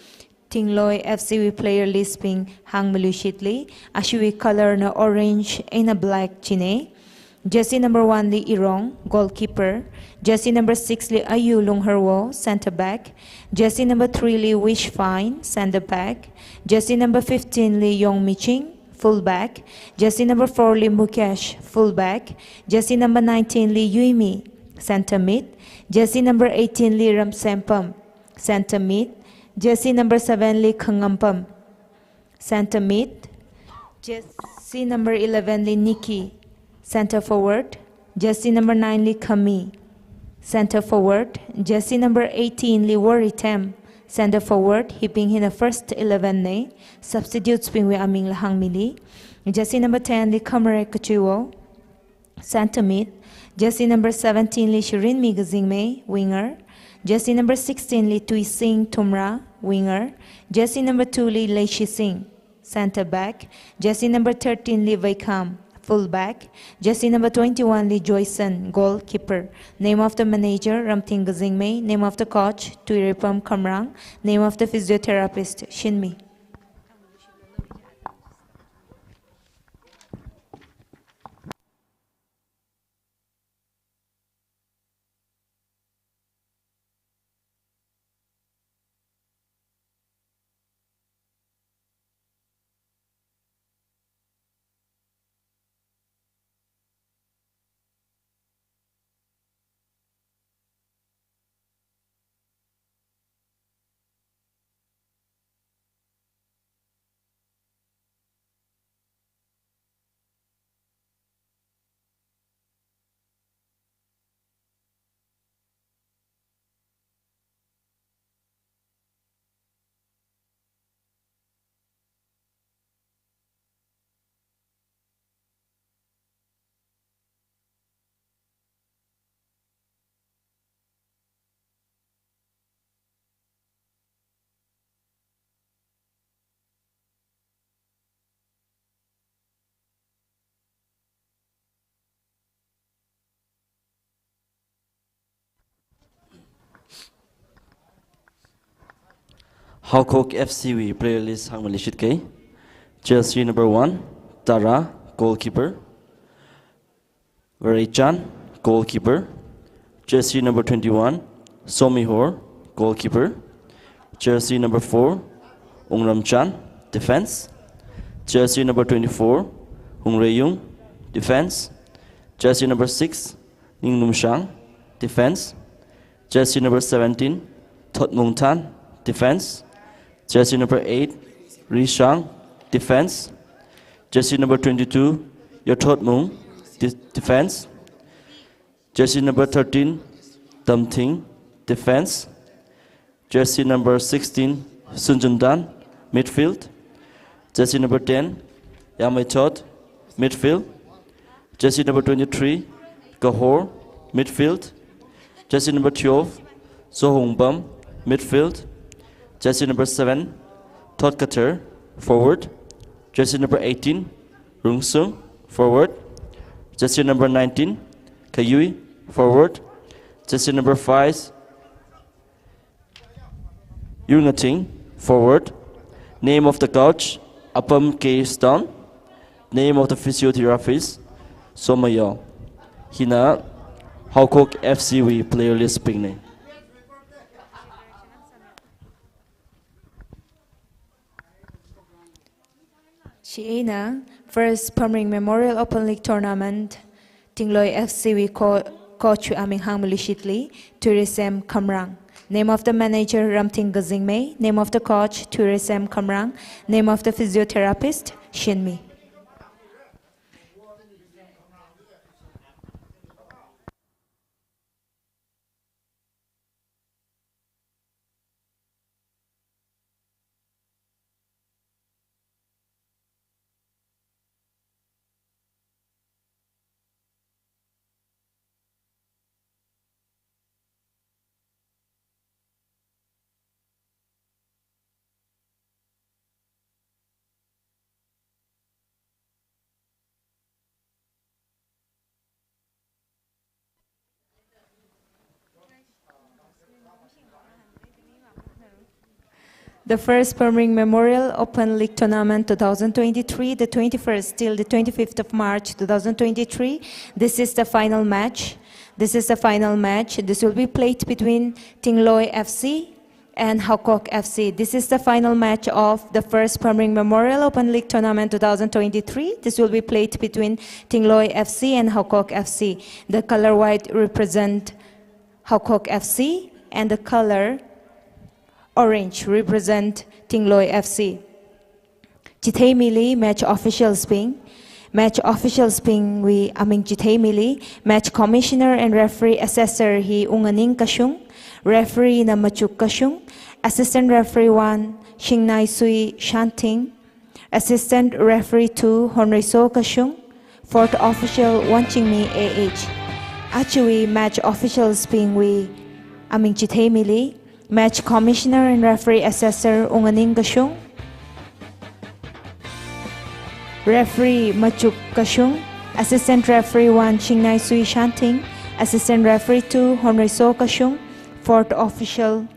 Thingloi F C wui player list bing hāngmaluishitli, ashiwui color na orange eina black chine. Jersey number one li Irong, goalkeeper. Jersey number six li Ayu Lungharwo, center back. Jersey number three li Wish Fine, center back. Jersey number fifteen li Yong Miching, full back. Jersey number four li Mukesh, full back. Jersey number nineteen li Yuimi, center mid. Jersey number eighteen li Ramsempam, center mid. Jersey number seven li Khangampam, center mid. Jersey number eleven li Nikki, Center forward, jersey number nine li Khami. Center forward, jersey number eighteen li Waritem. Center forward, hibing hina first eleven na. Substitutes bingwui aming la hāngmili. Jersey number ten li Khamare Kachiwo, center mid. Jersey number seventeen li Shirinmi Kazingmei, winger. Jersey number sixteen li Tuising Thumra, winger. Jersey number two li Leishising, center back. Jersey number thirteen li Vaikham, full back. Jersey number twenty-one li Joyson, goalkeeper. Name of the manager, Ramting Kazingmei. Name of the coach, Tuiripam Khamrang. Name of the physiotherapist, Shinmi. Haokok F C wui player list hāngmili shitkei. Jersey number one, Tara, goalkeeper. Vareichan, goalkeeper. Jersey number twenty-one, Somihor, goalkeeper. Jersey number four, Ungramchan, defense. Jersey number twenty-four, Hungreyung, defense. Jersey number six, Ningnumshang, defense. Jersey number seventeen, Thotmungthan, defense. Jersey number eight, Rishang, defense. Jersey number twenty-two, Yothotmung, de-, defense. Jersey number thirteen, Damthing, defense. Jersey number sixteen, Sunjundan, midfield. Jersey number ten, Yamaichot, midfield. Jersey number twenty-three, Kahor, midfield. Jersey number twelve, Sohongbam, midfield. Jersey number seven, Thotkater, forward. Jersey number eighteen, Rungsung, forward. Jersey number nineteen, Kayui, forward. Jersey number five, Yungating, forward. Name of the coach, Apam K Stone. Name of the physiotherapist, Somayo. Hina Haokok F C wui player list bingna. Chieina, First Phamring Memorial Open League Tournament, Tingloi F C wui co-, coach wui aming hāngmili shitli, Tourism Khamrang. Name of the manager, Ramting Kazingmei. Name of the coach, Tourism Khamrang. Name of the physiotherapist, Shinmi. The First Phamring Memorial Open League Tournament two thousand twenty-three, the twenty-first till the twenty-fifth of March two thousand twenty-three. This is the final match. This is the final match. This will be played between Tingloi F C and Haokok F C. This is the final match of the First Phamring Memorial Open League Tournament two thousand twenty-three. This will be played between Tingloi F C and Haokok F C. The color white represent Haokok F C and the color orange represent Tingloi F C. Chitheimili match officials bing. Match officials bingwui aming chitheimili. Match commissioner and referee assessor hi Unganing Kashung, referee na Machuk Kashung, assistant referee one Shingnaisui Shanting, assistant referee two Honreiso Kashung, fourth official Wonchingmi A H. Ajawui match officials bingwui aming chitheimili. Match commissioner and referee assessor Unganing Kashung, referee Machuk Kashung, assistant referee one Shingnaisui Shanting, assistant referee two Honreiso Kashung, fourth official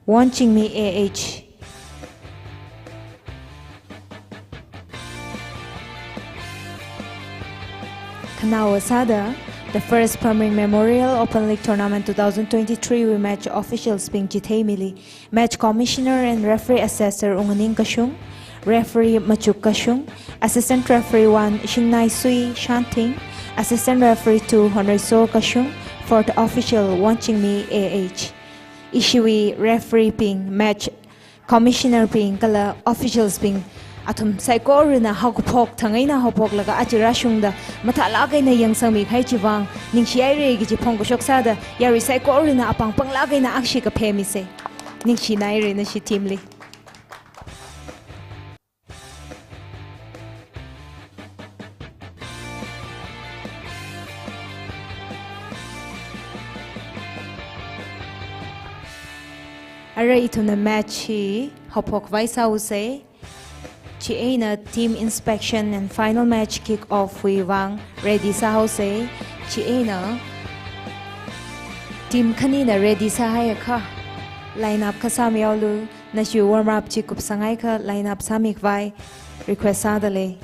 Wonchingmi A H. Khanaowa sāda, the first Pamring Memorial Open League Tournament two thousand twenty-three wui match officials bing chitheimili. Match commissioner and referee assessor Unganing Kashung, referee Machuk Kashung, assistant referee one Shingnaisui Shanting, assistant referee two Honreiso Kashung, fourth official Wonchingmi A H. Ishiwui referee bing, match commissioner bing kala officials bing, athum saikorana haokaphok thang eina haophoklaga aja rāshungda mathālāk eina yangsangmi kahai chivang ningshihaira kaji phongkashok sāda, yarui saikorana apāng panglāk eina akshi kaphā misa. Ningshinaira nashi team li. Arui ithumna match hi haophok khavai sāhaosa. Chieina team inspection and final match kick off wui vang ready sāhaosa. Chieina team khanina ready sāhaiakha line up akha sāmihaolu. Nashi warm up chi kupsanghaiakha line up sāmi khavai request sāda lei.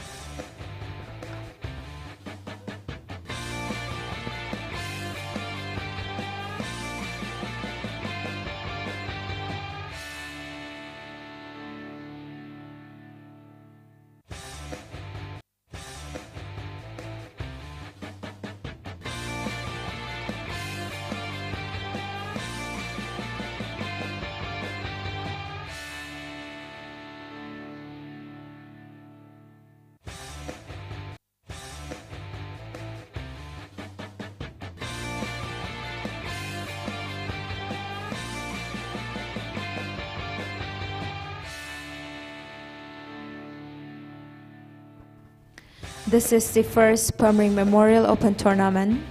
This is the first Pamring Memorial Open Tournament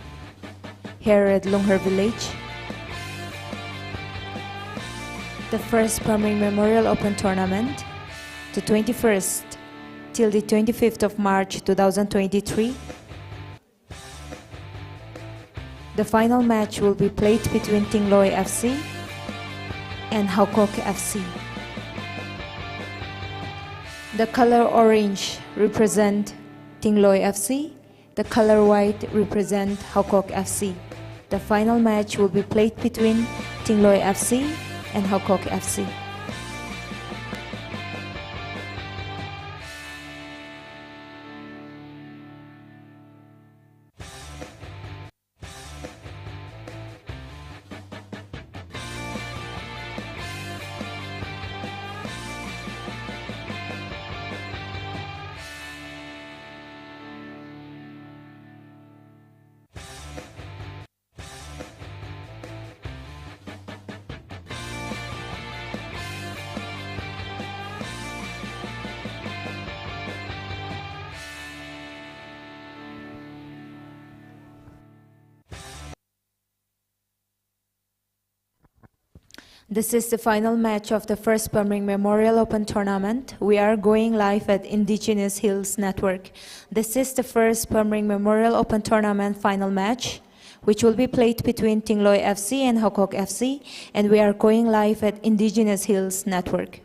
here at Lunghar Village. The first Pamring Memorial Open Tournament, the twenty-first till the twenty-fifth of March two thousand twenty-three. The final match will be played between Tingloi F C and Haokok F C. The color orange represent Tingloi F C. The color white represent Haokok F C. The final match will be played between Tingloi F C and Haokok F C. This is the final match of the first Pamring Memorial Open Tournament. We are going live at Indigenous Hills Network. This is the first Pamring Memorial Open Tournament final match, which will be played between Tingloi F C and Haokok F C, and we are going live at Indigenous Hills Network.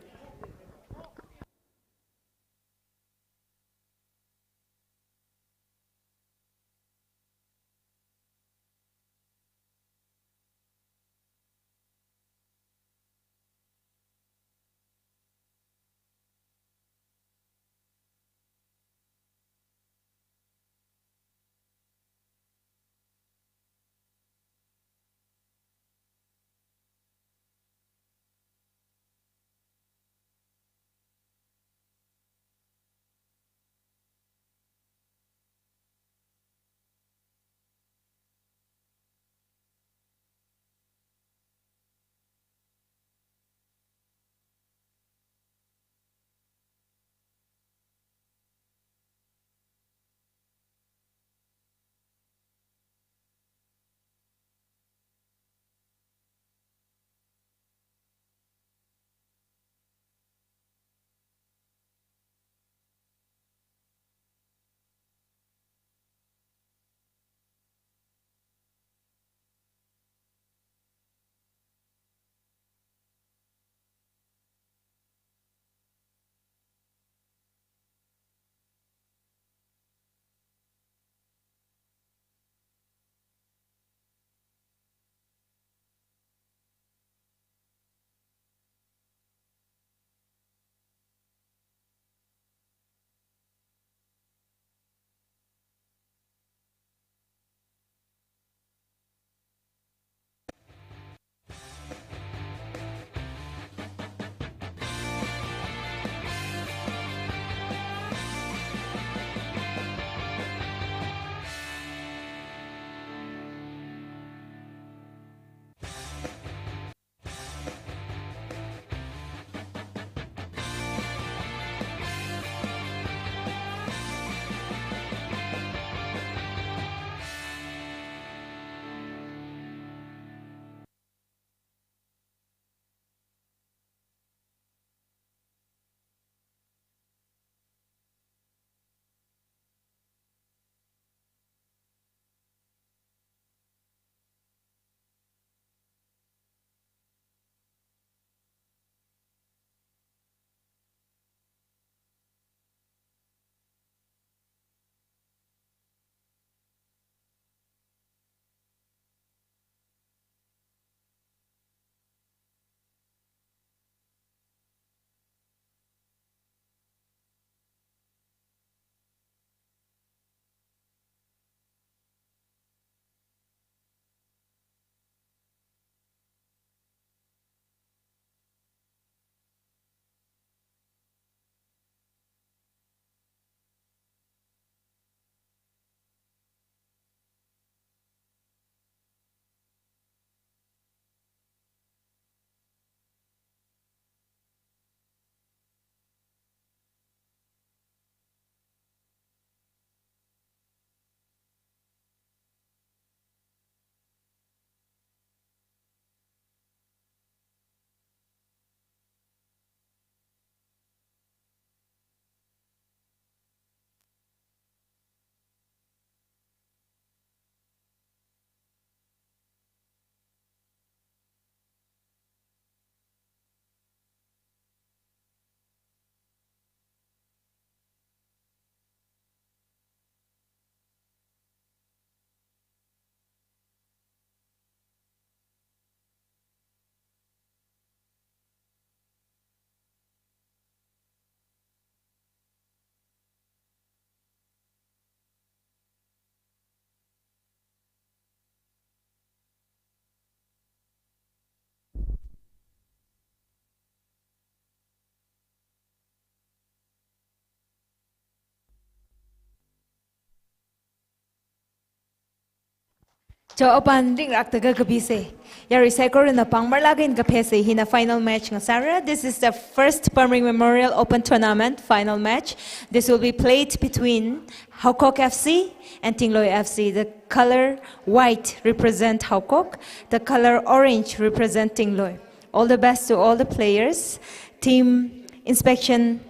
Cho apan ringrakta kakapisa. Yarui saikorana pāng marlāk eina kaphasa, hina final match ngasāra. This is the first Pamring Memorial Open Tournament final match. This will be played between Haokok F C and Tingloi F C. The color white represent Haokok, the color orange represent Tingloi. All the best to all the players. Team inspection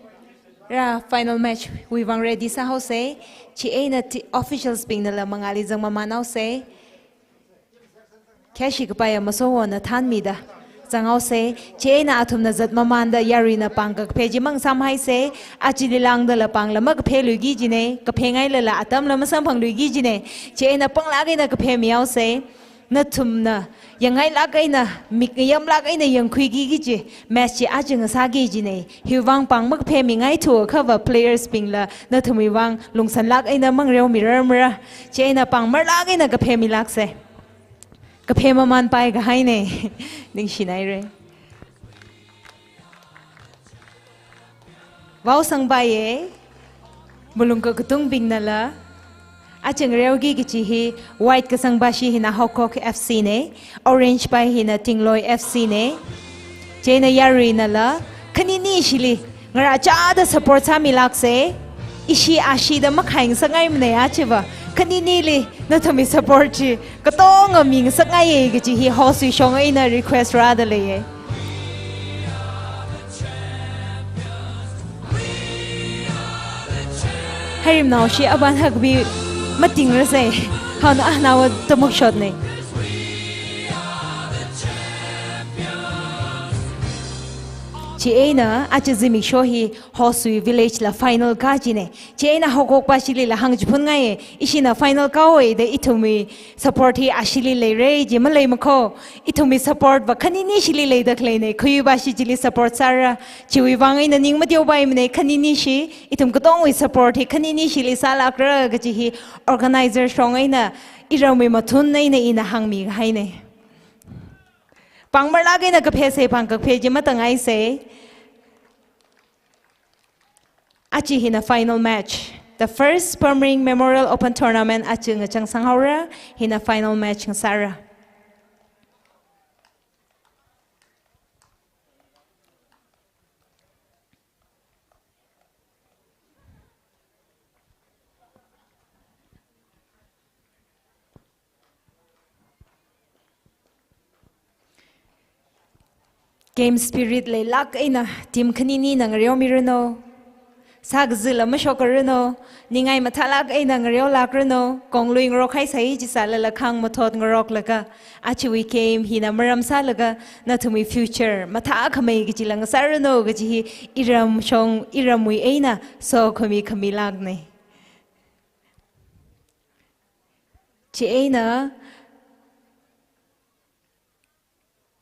ra final match wui vāng ready sāhaosa. Chieina ti-, officials bingna la mangāli zangmamānhaosa. Khayāshi kapai amasowona thānmida zanghaosa. Chieina athumna zatmamānda yaruina pāng kakaphe chi mangasāmhaisa. Achili lāngda la pāng la makapheluiki jina. Kaphengailala atam la masamphangluiki jina. Chieina pānglāk eina kaphemihaosa. Nathumna yangngailāk eina, mik ngayamlāk eina yangkhuiki kaji match chi aja ngasāki jina. Hiwui vāng pāng makaphemi ngaithuakhava players bingla nathumwui vāng lungsanlāk eina mangareomirarmara. Chieina pāng marlāk eina kaphemilāksa. Kaphemamānpai kahaina. Ningshinaira. Vaosangpaiya, malung kakatungbingna la. Aja ngareoki kachi hi, white kasangpashi hina Haokok F C na, orange pai hina Tingloi F C na. Chieina yaruina la, khaninishili ngarāchāda support sāmilāksa. Ishi ashida makhai ngasakngaimana achiva. Khaninili nathumwui support chi katonga mi ngasakngaiya kaji hi host wui shong eina request rāda leiya. Harimnao shi aban hakbi matingrasa. Haona ahnaowa tamuk shotna. Chieina aja zimiksho hi host wui village la final kā jina. Chieina Haokok pashili la hāngchiphunngai, ishina final kāhaowa da ithumwui support hi ashili leira ji maleimakho. Ithumwui support va khaninishili leida khaleina, khayuipashi chili support sāra. Chiwui vāng eina ning mateopaimana, khaninishi. Ithum katongwui support hi khaninishili sālākra kaji hi organizer shong eina iramwui mathun eina ina hāngmihaina. Pāng marlāk eina kaphesa, pāng kakaphe chi matangaisa. Aja hina final match. The first Pamring Memorial Open Tournament aja ngachangsanghaora, hina final match ngasāra. Game spirit leilāk eina team khaninina ngareomiranu. Sākazila mashokkaranu. Ningai mathālāk eina ngareolākranu. Konglui ngarokhaisai chisālala khāng mathot ngaroklaga, achiwui game hina maram sālaga nathumwui future mathākhamei kachila ngasāranu kaji hi iram shong iramwui eina sokhami khamilākna. Chieina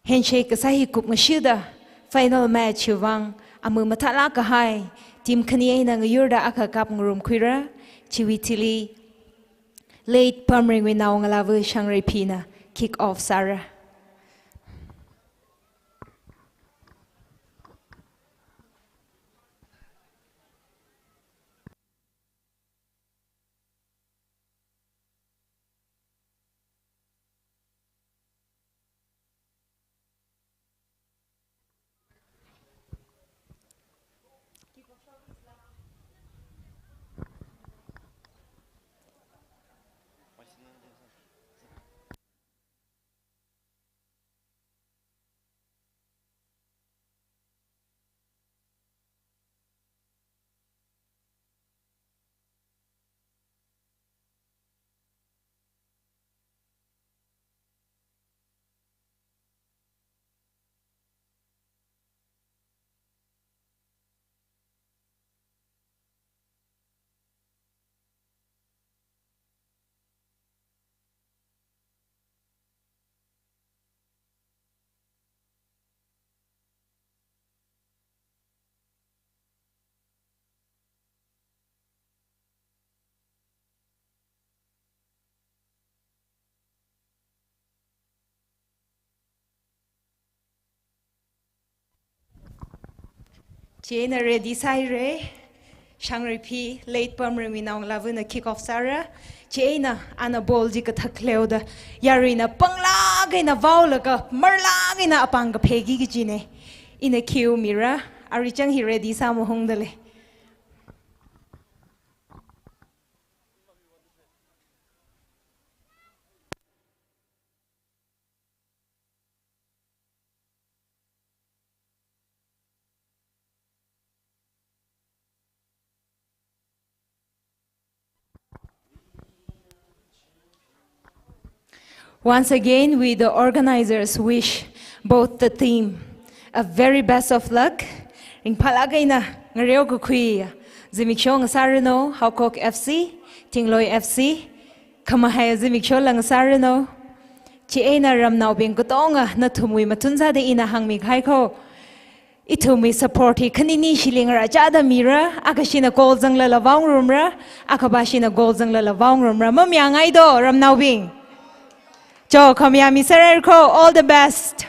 handshake kasā hi kupngashida final match hiwui vāng amu mathālāk kahai team khani eina ngayurda akha kapngarumkhuira. Chiwui thili late Pamringwui naongalāva Shangreiphina kick off sāra. Chieina ready sāhaira. Shangreiphi, late Pamringwui naongalāvana kick off sāra. Chieina ana ball chi kathak leoda, yaruina panglāk eina vaolaga, marlāk eina apāng kapheki kajina. Ina cue mira, arui chang hi ready sāmahungda lei. Once again, we the organizers wish both the team a very best of luck. Ringphālāk eina ngareo kakhui zimiksho ngasāranu, Haokok F C, Thingloi F C, khamahai zimiksho la ngasāranu. Chieina ramnaobing katonga nathumwui mathun sāda ina hāngmikahai kho. Ithumwui support hi khanini shili ngarāchāda mira, akhashina goal zanglala vaongarumra, akhavāshina goal zanglala vaongarumra. Mamayāngai do, ramnaobing? Cho, khamayā miserra kho, all the best.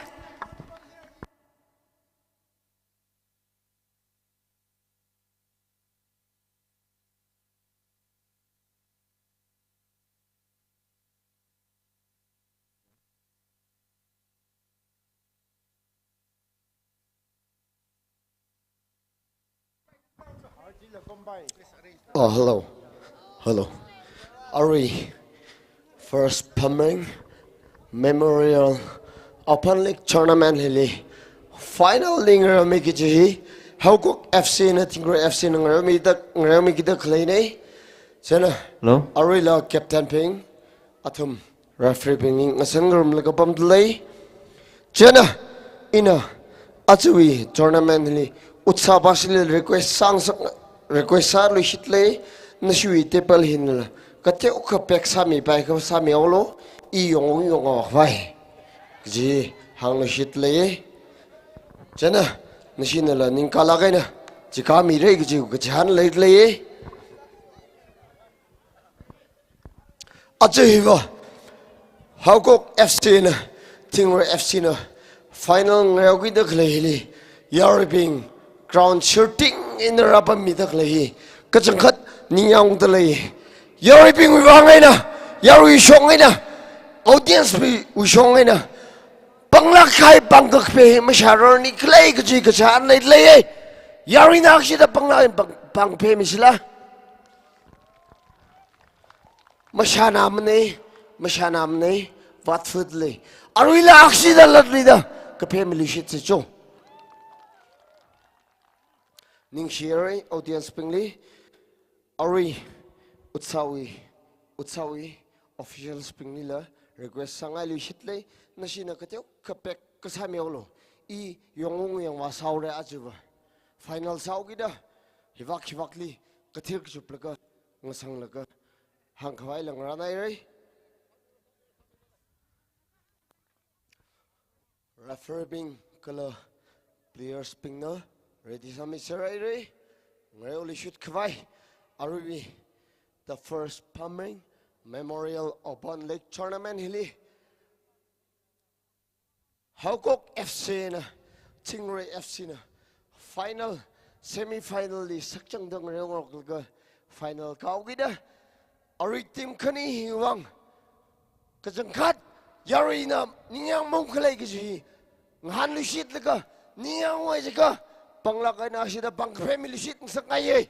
Oh, hello. Hello. Arui, First Pamring Memorial Open League Tournament hili final li ngareomi kaji hi, Haokok F C na Thingloi F C na ngareomida, ngareomi kida khaleina. Chieina, hello, aruila captain bing, athum referee bing ngasāngarumlaga pamda lei. Chieina, ina ajawui tournament li utsā pāshili request sāngasak, request sāluishit lei, nashiwui table hinala kateokha pack sāmipai kha sāmihaolu, i yong yong vai kaji hāngluishit lei. Chieina, nashinala ningkālāk eina chikāmira kaji kachihān leilei. Aja hiva, Haokok F C na, Thingloi F C na, final ngareokida khalei hili, yaruibing ground shooting eina rāpammida khalei hi, kachangkhat ningyāngda lei. Yaruibingwui vang eina, yarui shong eina, audience bingwui shong eina, panglāk kahai pāng kaphā hi mashārarnikhala kaji kachihān leilei. Yaruina akhashida panglāk pāng, pāng phāmisila. Mashānāmana, mashānāmana, vātfut lei. Aruila akhashida latluida, kaphāmiluishitsa cho. Ningshira audience bingli, arui utsāwui, utsāwui officials binglila request sāngailuishit lei, nashina kateokha pack kasāmihaolu, i yong yong vāsāhaora ajava. Final sāhaokida, hivak hivakli, kathir kachuplaga, ngasanglaga, hāngkhavai lang rānaira. Referee bing kala players bingna ready sāmiserhaira. Ngareoluishit khavai, aruiwui the First Pamring Memorial Open League Tournament hili Haokok F C na, Thingloi F C na final, semi final li sakchangda ngareongaroklaga final kāhaokida, arui team khani hiwui vang kachangkhat yaruina ningyāng mung khalei kaji hi ngahānluishitlaga, ningyānghaowa jiakha, panglāk eina akhashida pāng kaphāmiluishit ngasakngaiya.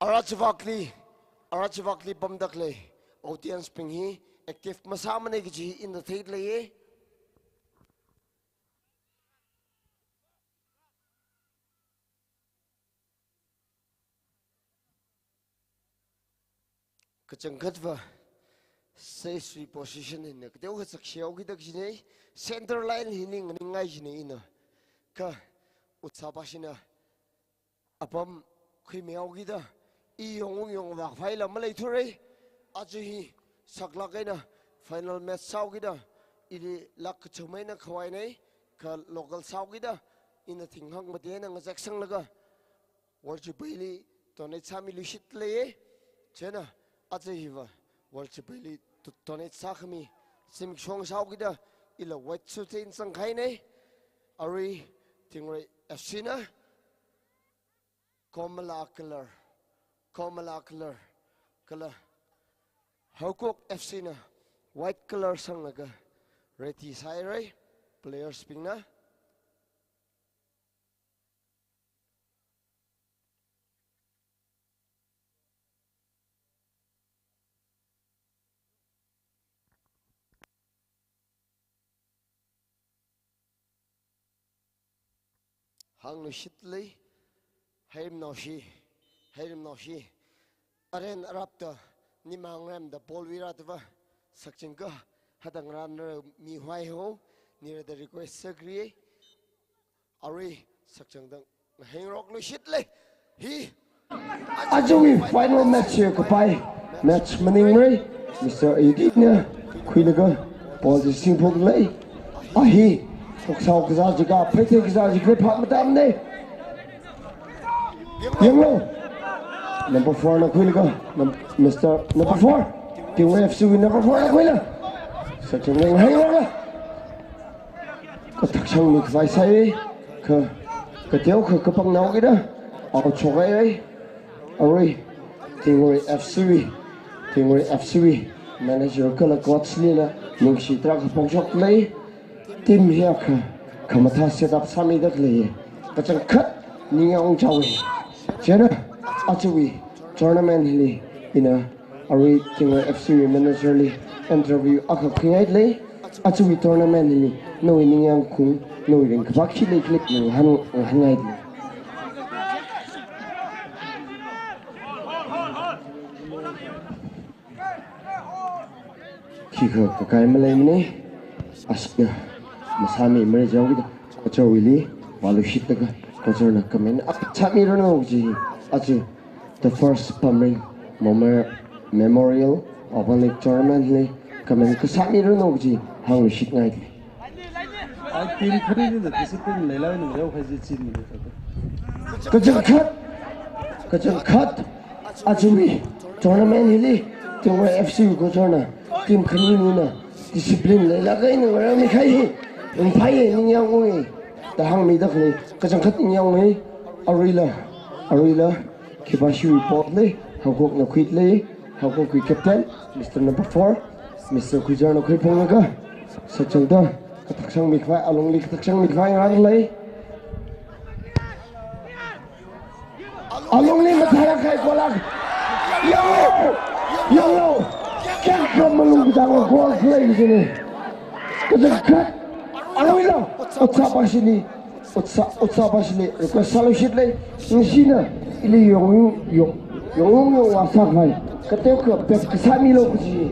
Ara chivakli, ara chivakli pamda khalei audience bing hi active masāmana kaji hi ina theida leiya. Kachangkhatva, stage wui position hina kateokha sakshihaokida kajina, center line hili nganingngai kajina ina. Kha utsā pāshina apam khuimihaokida, i yong yong vākhavai lam maleithura. Aja hi saklāk eina final match sāhaokida, ili lakh kachum eina khavaina, kha local sāhaokida, ina thinghang mati eina ngazaksanglaga, World Jubilee li donate sāmiluishit leiya. Chieina, aja hiva World Jubilee li do-, donate sākhami zimiksho sāhaokida, ila white suit eina zangkahaina. Arui Thingloi F C na Komala color, Komala color, kala Haokok F C na white color sanglaga ready sāhaira, players bingna. Hāngluishitlei, heirim naoshi, heirim naoshi. Aren arapta, nimang ramda ball wira tuva, sakching ka, hadang ran ra mi huai ho, nira da request sakri, arui sakchang dang, hāngrokluishitlei, hi. Ajawui final match hi kapai, match maningra, Mister Edith na khuilaga, ball chi singphoklei, ahi, koksao kazā jiakha, phaithei kazā jiakha, phap matamna. Yanglu. Number four na khuilaga, num-, Mister Number four. Tingwui F C wui number four na khuila. Sakchang dang hāngrokla. Kathak shangmi khavai sāi, kha, kateokha kapang naokida, out shokhaira, arui, Tingwui F C wui, Tingwui F C wui, manager kala coach lila, ningshi tarākha phongshoklei, team hiya kha, khamathā set up sāmida khalei, kachangkhat ningyāng chaowa. Chieina, ajawui tournament hili, ina, arui Tingwui F C wui manager li interview akha khuingailei, ajawui tournament hili, nawui ningyāng khaung, nawui ringkaphā khi lei khi lei, ngahān, ngahānngailei. Khikha kakai maleimana, asna, masāmi mara jaokida, coach wuili, vāluishitlaga, coach na comment akha sāmiranu kaji, aja, the first Pamring Memor-, Memorial Open League Tournament li comment akha sāmiranu kaji, hāngluishitngailei. Ai, team khanina discipline leilāk eina ngareokahai chi china. Kachangkhat, kachangkhat, ajawui tournament hili, Tingwui F C wui coach na, team khanina, discipline leilāk eina ngareomikahai hi, ringphāya, ningyānga, da hāngmida khalei, kachangkhat ningyānga, aruila, aruila, khipāshi report lei, Haokok na khuilei, Haokok wui captain, Mister Number four, Mister Khuichar na khuiphunglaga, sakchangda, kathak shangmi khavai, alungli kathak shangmi khavai ngarānlei. Alungli mathālāk kahai goal lāk. Yanglu! Yanglu! Kayākha malung kachāng goal khalei china. Kachangkhat, aruila, ot sāpāshili, ot sā, ot sāpāshili, request sāluishitlei, nashina, ili yong, yong, yong, yong, yong, vāsākhavai, kateokha pep kasāmilu kaji,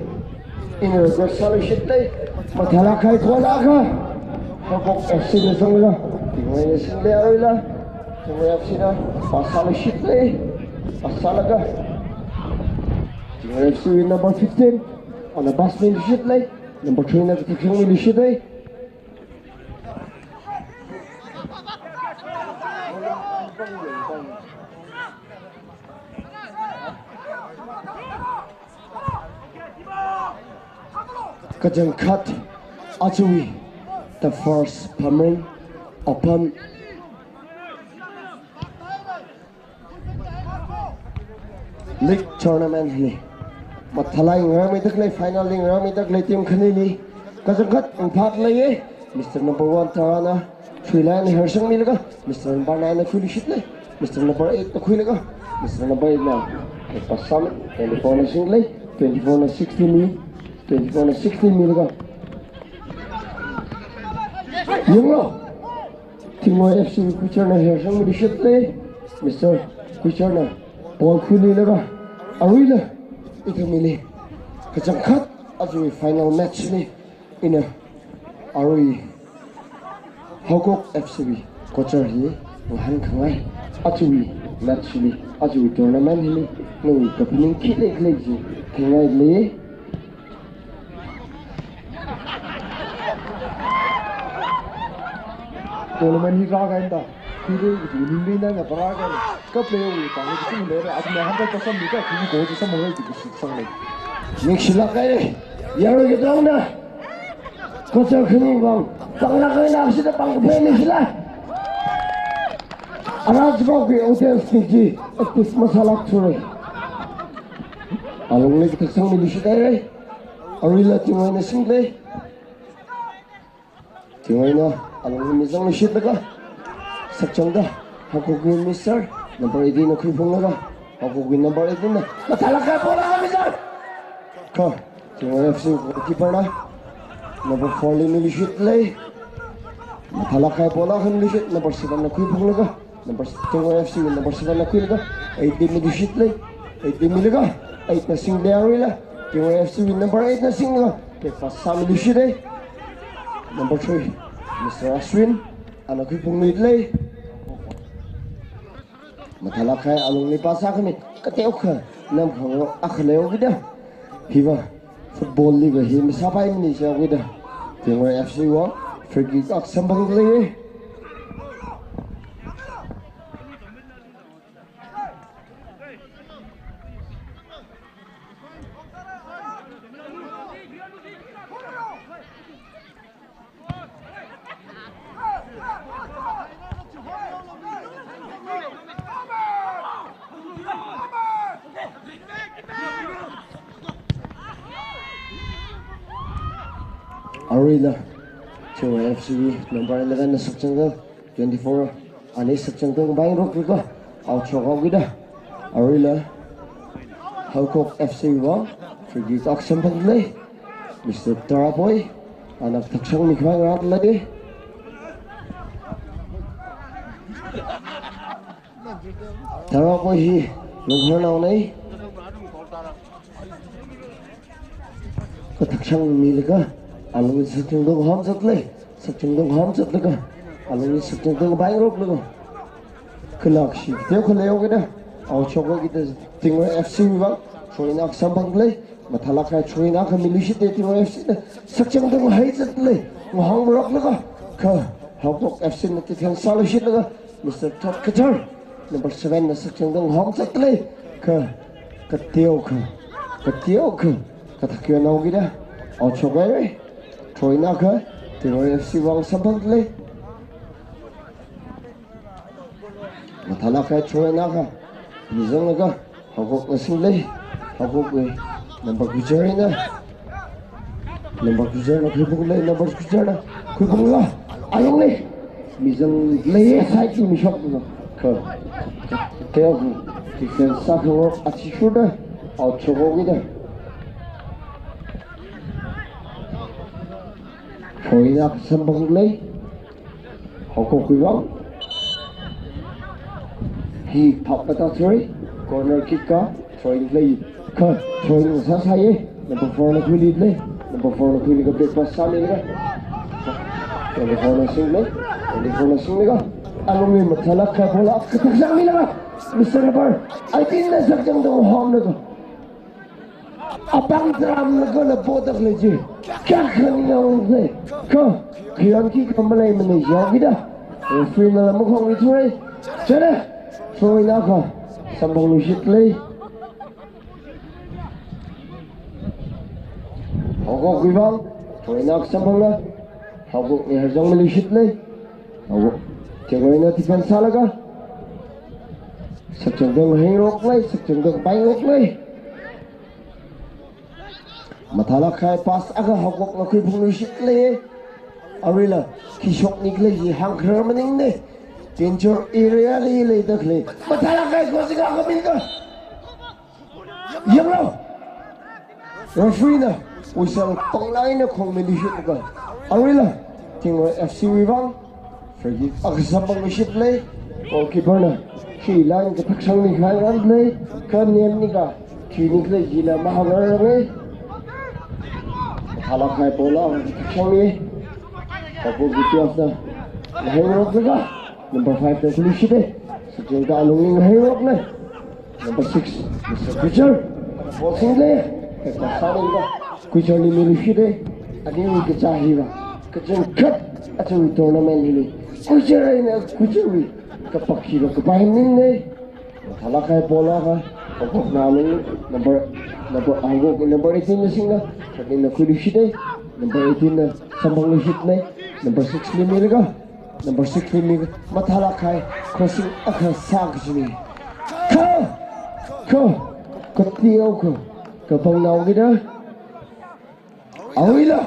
ina request sāluishitlei, mathālāk kahai goal akha, Haokok F C na zangla, Tingwui na singlei aruila, Tingwui F C na, vāsāluishitlei, vāsālaga, Tingwui F C number fifteen, ana pass miluishitlei, number three na kathak shangmiluishitlei. Kachangkhat, ajawui, the first Pamring Open League tournament hili, mathālāk eina ngareomida khalei, final li ngareomida khalei team khanili, kachangkhat ringphālei, Mister Number one Tarana, three line hershangmilaga, Mister Number nine na khuiluishitlei, Mister Number eight na khuilaga, Mister Number eight na, pasam, twenty-four na singlei, twenty-four na sixteen mi, twenty-four na sixteen milaga. Yanglu! Tingwui F C Khuichar na hershangmiluishitlei, Mister Khuichar na ball khuiluilaga, aruila, ithumli, kachangkhat, ajawui final match li, ina, arui, Haokok F C wui coach hi, ngahānkhangai, ajawui match li, ajawui tournament hili, nawui kaphaning khi lei khi lei chi, thangngailei. Tournament hi rākahaina da, khi lei kaji ningli nana parākahaina, kaplay wui pāng hi kachi leira, athumna hundred percent mi ka, khi goal chi samphangrai kaji kashik sanglei. Ningshilāk kahai, yarui katongna, coach khani vang, panglāk kahai na, sida pangkaphā ningshilāk. Ara chibao ki audience ni chi active masālāk thura. Alungli kathak sangmiluishit haira. Aruila Tingwuina singlei. Tingwuina alungli mizangluishitlaga, sakchangda, Haokok wui Mister number eighteen na khuiphunglaga, Haokok wui number eighteen na mathālāk kahai ball akha mizang. Kha Tingwui F C goalkeeper na number four li miluishitlei. Mathālāk kahai ball akha miluishit, number seven na khuiphunglaga, number, Tingwui F C wui number seven na khuilaga, eight li miluishitlei. Eight li milaga, eight na singlei aruila. Tingwui F C wui number eight na singlaga, back pass sāmiluishit haira. Number three, Mister Ashwin, ana khuiphungluilei. Mathālāk kahai alungli pass akha mi, kateokha namkhang akha leihaokida. Hiva football liva hi masāpaimana jihaokida, Tingwui F C wui free kick akha samphangdalei. Aruila Tingwui F C wui number eleven na sakchangda, twenty-four, ani sakchangda ngabai ngarokli kha, out shokhaokida. Aruila Haokok F C wui vang free kick akha samphangdalei. Mister Taraboi, ana kathak sangmi khavai ngarānlei. Taraboi hi Lungharnaonei. Kathak sangmilaga, alungli sakchangda ngahānzatlei. Sakchangda ngahānzatlaga, alungli sakchangda ngabai ngaroklaga, khalak shi kateokha leihaokida, out shokhaokida, Tingwui F C wui vang throw-in akha samphangdalei. Mathālāk kahai throw-in akha miluishit haira Tingwui F C na. Sakchangda ngahaizatlei, ngahānmaroklaga, kha Haokok F C na defense sāluishitlaga, Mister Thot Kachar, number seven na sakchangda ngahānzatlei. Kha kateokha, kateokha kathak yonhaokida, out shokhaira. Throw-in akha Tingwui F C vang samphangdalei. Mathālāk kahai throw-in akha mizanglaga, Haokokna singlei. Haokok wui number Gujarna, number Gujarna khuiphunglei. Number Gujarna khuiphunglaga, alungli mizanglei, side li mishokda, kha kateokha defense sākhangarok athishurda, out shokhaokida. Throw-in akha samphangdalei Haokok wui vang. Hi phap matāthurai, corner kick kha throw-in lei. Kha throw-in sāsāya. Number four na khuiluilei. Number four na khuilaga back pass sāmilaga, number four na singlei. Number four na singlaga, alungli mathālāk kahai ball akha kathak sangmilaga, Mister Rabar, eighteen na sakchangda ngahānlaga, apāng tharamlaga lapotakhalei chi, kayākha ningyānglei. Kha khayān khikha maleimana jihaokida, referee nala makhongmithura. Chieina throw-in akha samphangluishitlei. Haokok wui vang throw-in akha samphangla, Haokokna harzangmiluishitlei. Haokok, Tingwuina defense sālaga, sakchangda ngahai ngaroklei, sakchangda ngabai ngaroklei. Mathālāk kahai pass akha Haokokna khuiphungluishitlei. Aruila khi shoknikhalei chi hāngkharar maningmana. Danger area li leidakhalei. Mathālāk kahai crossing akha milaga, yanglu. Referee na whistle panglāk eina khongmiluishitlaga, aruila Tingwui F C wui vang free kick akha samphangluishitlei. Goalkeeper na hi line kathak sangmi khavai ngarānlei. Kha nemnikha khinikhalei chila mahāngrarmana. Mathālāk kahai ball akha kathak sangmi. Haokok wui player na ngahai ngaroklaga, number five na khuiluishita. Sakchangda alungli ngahai ngaroklei. Number six, Mister Gujar. Ball singlei. Kha sālunga, Gujarli miluishita. Aniwui kachā hiva kachangkhat aja tournament hili Gujar eina Gujarwui kapak hiva kapai maningmana. Mathālāk kahai ball akha, Haokokna alungli number, number, Haokok number eighteen na singla, thirteen na khuiluishita. Number eighteen na samphangluishitna. Number six li milaga, Number six li mi mathālāk kahai crossing akha sā kajina. Kha, kha, kateokha kapangnao kida. Aruila,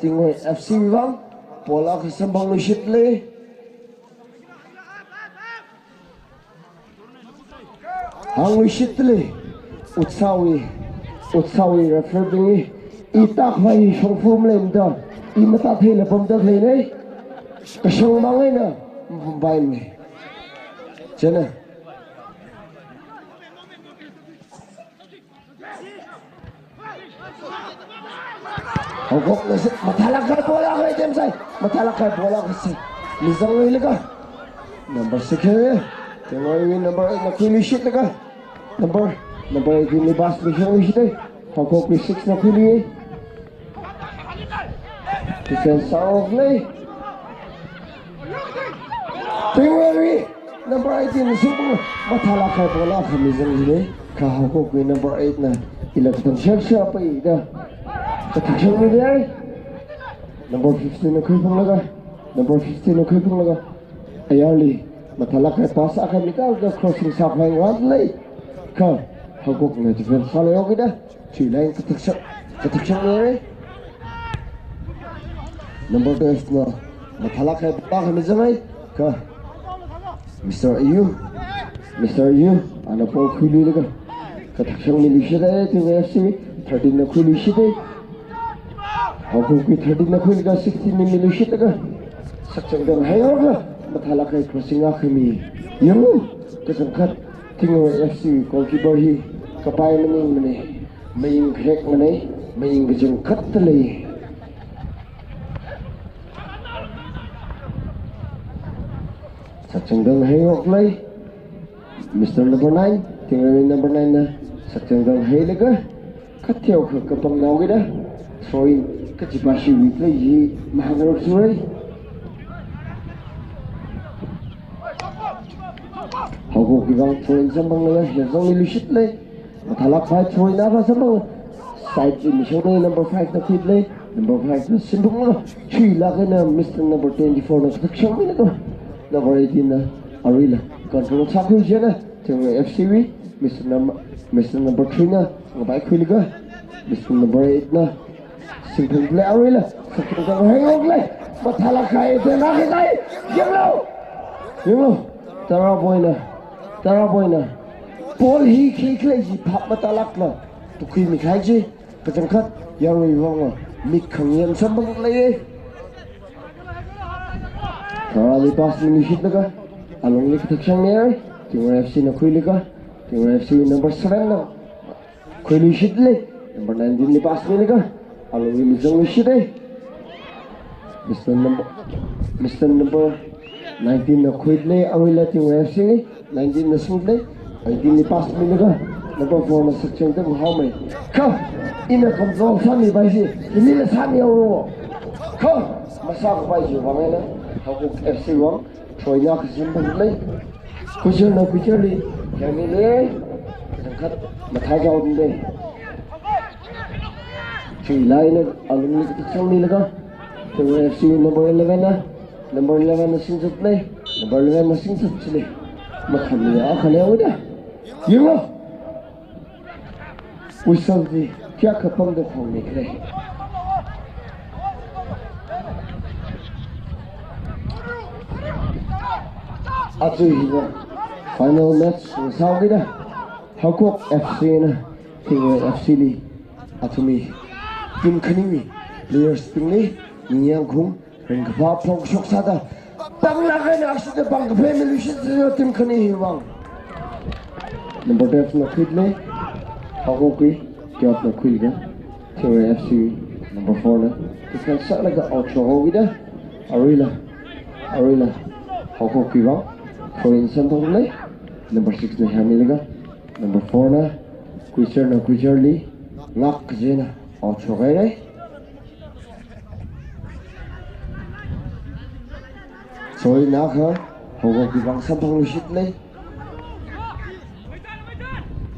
Tingwui F C wui vang ball akha samphangluishitli. Hāngluishitli, Utsawui, Utsawui referee bing hi, i tākhavai shongfa maleimada, i matatheila pamda khaleina, kashang mang eina mapampaimana. Chieina Haokupna sā, mathālāk kahai ball akha attempt sāi, mathālāk kahai ball akha sāi. Mizangluilaga. Number six hi, Tingwui number eight na khuiluishitlaga. Number, number eight li pass mishangluishita. Haokupwui six na khuilui. Defense sāhaokli. Tingwui number eighteen na singphung, mathālāk kahai ball akha mizanglei, kha Haokupwui number eight na ila kathang shakshak paida kathakshang milei. Number fifteen na khuiphunglaga, number fifteen na khuiphunglaga, ayarli mathālāk kahai pass akha mikānda crossing sākhavai ngalei, kha Haokupna defense sālei haokida. Three line kathakshang, kathakshang milei. Number twelve na mathālāk kahai ball akha mizangai, kha Mister Ayu, Mister Ayu, ana ball khuiluilaga kathakshang miluishita, Tingwui F C, thirteen na khuiluishita. Haokupwui thirteen na khuilaga sixteen na miluishitlaga, sakchangdang haingaroklaga mathālāk kahai crossing akha mi. Yanglu, kachangkhat Tingwui F C goalkeeper hi kapai maningmana. Maying kharek manei, maying kachangkhat dalei. Sakchangdang haingaroklei. Mister number nine, Tingwui number nine na sakchangdang hailaga, kateokha kapangnao kida. Throw in kachipa shiwui play hi mahāngarok surai. Haokupwui vang throw in samphanglaga, hezang miluishitlei. Mathālāk kahai throw in akha samphang. Side li mishonglei, number five na khuitlei, number five na singphunglaga, chuilāk eina Mister number twenty-four na kathakshang milaga, number eighteen na aruila control sākhui chieina, Tingwui F C wui Mister number, Mister number three na ngapai khuilaga, Mister number eight na singphunglei, aruila sakchangdang haingaroklei. Mathālāk kahai attempt akha dai. Yanglu. Yanglu. Taraboina. Taraboina. Ball hi khi khalei chi phap matālākla tukhuimi kahai chi. Kachangkhat yaruiwui vangva mik khangayān samphanglei. Tarali pass miluishitlaga, alungli kathakshang mirai. Tingwui F C na khuilaga, Tingwui F C number seven na khuiluishitlei, number nineteen li pass milaga, alungli mizangluishitlei. Mister number, Mister number nineteen na khuitlei, aruila Tingwui F C li, nineteen na singlei, nineteen li pass milaga, number four na sakchangdang haomei. Kha, ina control sāmipai chi, inila sāmihaoro. Kha, masākapai chiwui vang eina, Haokuk F C wui vang, throw in akha samphangdalei. Khuichar na khuicharli, yangmilei. Kachangkhat mathā jaodalei. Chuilāk eina alungli kathakshang milaga, Tingwui F C number eleven na, number eleven na singzatlei, number eleven na singzat chili. Makhamiya akha leihaoda. Yanglu. Whistle chi kayākha pamda khongmi khalei. Aja hina final match sāhaokida, Haokuk F C na Tingwui F C li athumwui team khaniwui players bingli ningyāng khaung, ringkaphā phongshok sāda, panglāk eina ashida pangkaphā miluishit sāya team khani hiwui vang. Number twelve na khuitlei, Haokuk wui, twelve na khuilaga, Tingwui F C number four na defense sālaga out shokhaokida, aruila, aruila, Haokuk wui vang, throw in samphangdalei, number six na hāngmilaga, number four na, khuichar na khuicharli, ngak kajina, out shokhaira. Throw in akha, Haokuk wui vang samphangluishitlei.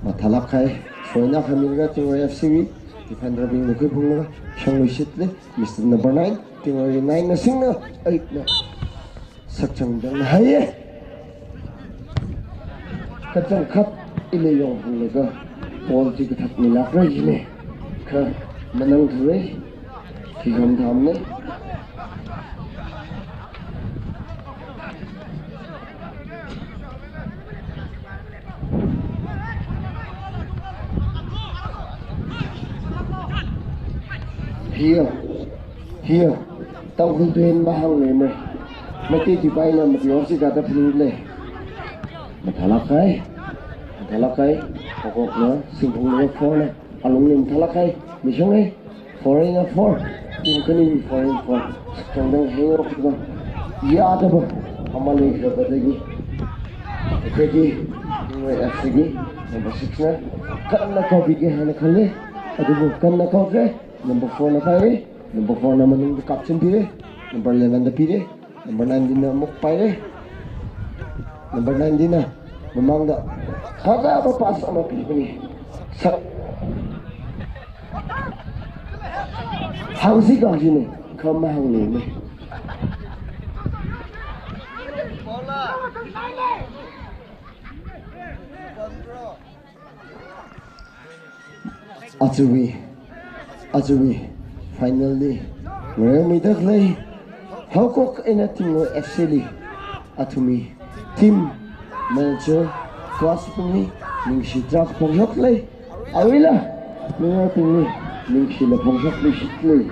Mathālāk kahai, throw in akha milaga Tingwui F C wui defender bingna khuiphunglaga, shangluishitlei, Mister number nine, Tingwui nine na singna, eight na. Sakchangdang haiye. Kachangkhat ili yongphunglaga ball chi kathak milākra jine. Kha manangthura. Khi khamthamne. Hiya, hiya, Tangkhul tui eina mahāngmei. Meitei tui paina mati orsi kata phingle. Mathālāk kahai, mathālāk kahai, Haokokna, singphunglaga four na, alungli mathālāk kahai, mishong hai. Four eina four. Team khaniwui four eina four. Sakchangdang haiye, yāda ba. Ama leikharā ba dagi. Dagi, Tingwui F C gi, number six na. Kanna kaobiki haina khale. Adubu kanna kaoke. Number four na paire. Number four na maningda kapchinpire. Number eleven da pire. Number nineteen na muk paire. Number nineteen na mamangda fazāba pass ama pipani. Sa-, hāngsi kajine, kha mahāngmei. Ajawui, ajawui final li ngareomida khalei Haokok eina Tingwui F C li athumwui team manager, coach bingli ningshi tarākha phongshok lei. Awuila, mayarbingli ningshila phongshokluishit lei.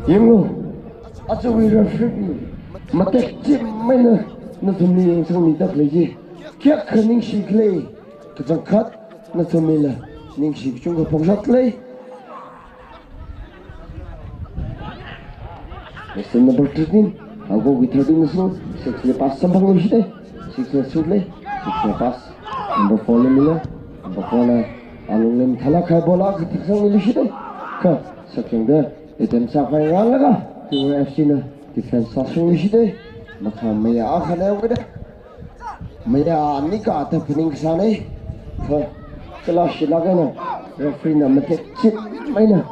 Yanglu, ajawui referee bing matek chimmeina nathumli yangsangmida khalei chi kayākha ningshi khalei, kachangkhat nathumlila ningshi kachungkha phongshok lei. Next number thirteen, Haokokli thirteen na sung, six li pass samphangluishite, six na sut lei, six na pass, number four li mila, number four na alungli mathālāk kahai ball akha thaksangmiluishite, kha sakchangda attempt sākhavai ngarānlaga, Tingwui F C na defense sāshungluishite, makha mayā akhana yaokida. Mayā ani kata phaning kasāne. Kha, kalāshilāk eina, referee na matek chimmeina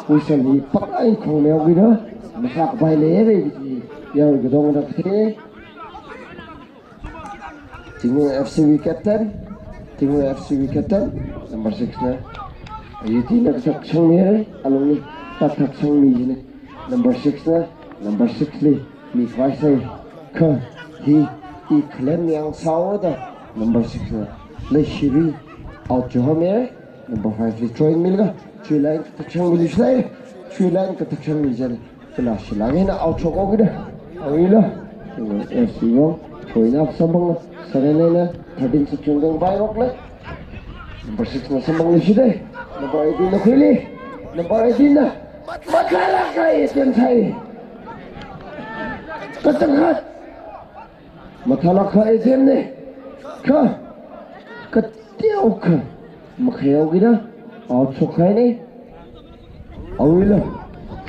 whistle hi pak eina khongnaowuina, masākapai leire kaji yarui katongana kathei. Tingwui F C wui captain, Tingwui F C wui captain, number six na. Ayutina kathak shangmire, alungli kathak shangmi jine. Number six na, number six li mikhavai sai, kha hi i khalem yangsāhaoda, number six na leishiri out chihomire, number five li throw-in milaga, three line kathak shangmiluishilei, three line kathak shangmi jine, kalāshilāk eina out shokhaokida, awuila, F C wui throw-in akha samphanga, seven eina thirteen sakchangdang pairok lei. Number six na samphangluishite. Number eighteen na khuili. Number eighteen na mathālāk kahai attempt sāi. Kachangkhat mathālāk kahai attempt ne. Kha, kateokha makhayaokida out shokhaine. Awuila,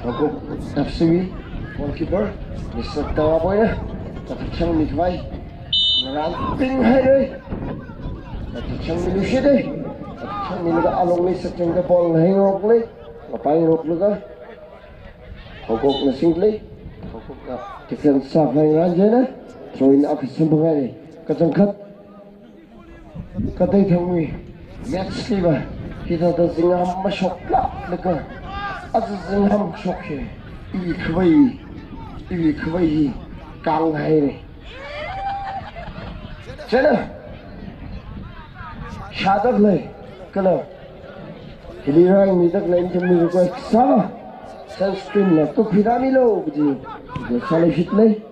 Haokok F C wui goalkeeper, Mister Taraboina kathak shangmi khavai ngarānping haire. Kathak shangmiluishite. Kathak shangmilaga alungli sakchangda ball ngahāngarok lei, ngapaingarok laga, Haokokna sing lei, Haokokna defense sākhavai ngarān jine, throw-in akha samphanghaire. Kachangkhat kateithangwui match liva, hithāda zingham mashoklāklaga, aja zingham shok hi, iwui khavai, iwui khavai hi kānghaire. Chieina, shāda khalei, kala hili rāyangmida khalei nathumli request sāva, sunscreen la kakhui rāmilu kaji, kaji sāluishit lei.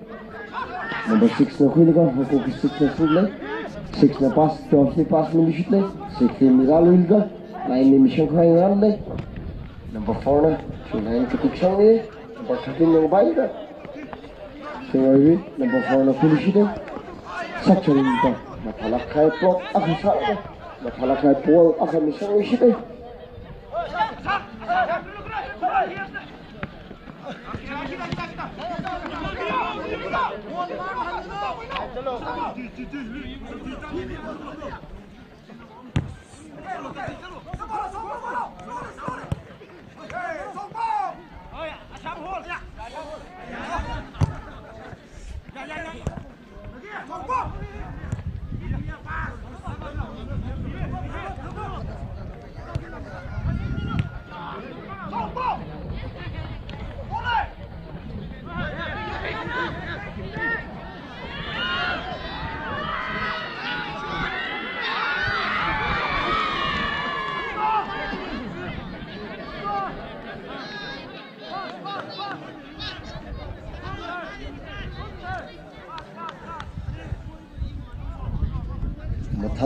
Number six na khuilaga, Haokok six na sut lei. Six na pass, twelve li pass miluishit lei. Six li mirāluilaga, nine li mishang khavai ngarān lei. Number four na, three line kathak shangmi, number thirteen na ngapailaga, Tingwui number four na khuiluishite. Sakchangda mathālāk kahai block akha sāda, mathālāk kahai ball akha mishangluishite.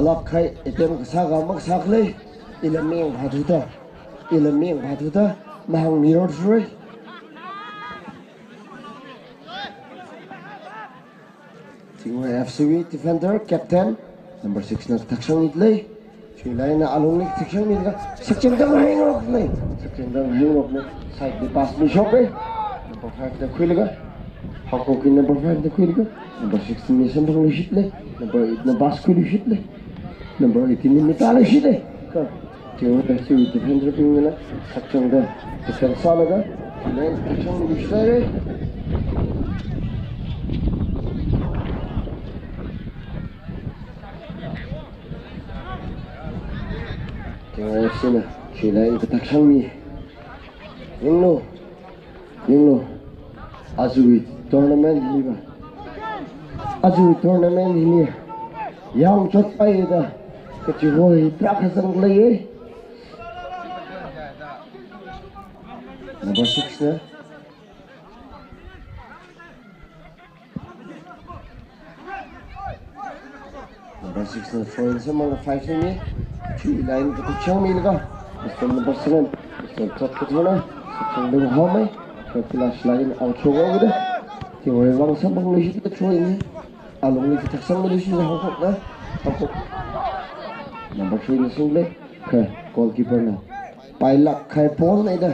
Mathalakhai attempt kasā ka makasā khalei, ila meng phathuda, ila meng phathuda, mahāngmirarthura. Tingwui F C wui defender, captain, number six na kathak shangmida lei. Chuilāk eina alungli kathak shangmilaga, sakchangdang ngahengrokda lei. Sakchangdang ngahengrokna, side li pass mishokra. Number five na khuilaga, Haokok wui number five na khuilaga, number sixteen na samphangluishitda lei. Number eight na pass khuiluishitda lei. Number eighteen na mitāluishitda lei. Kha, Tingwui F C wui defender bingna sakchangda defense sālaga, line protection luishithaira. Tingwui F C na, chuilāk eina kathak shangmi. Yanglu. Yanglu, ajawui tournament hiliva, ajawui tournament hili, yangchotpaida, kachiho hi tarākha zangda leiya. Number six na. Number six na throw in samphanga, five na mi. Chuilāk eina kathak shangmilaga, Mister number seven, Mister Chot Kathorna sakchangdang ngahomai. Kha kala shilāk eina out shokhaokida. Tingwui vang samphangluishitda throw in hi alungli kathak shangmiluishitda Haokokna. Haokok. Number three na singda lei. Kha goalkeeper na pailāk kahai ball na da,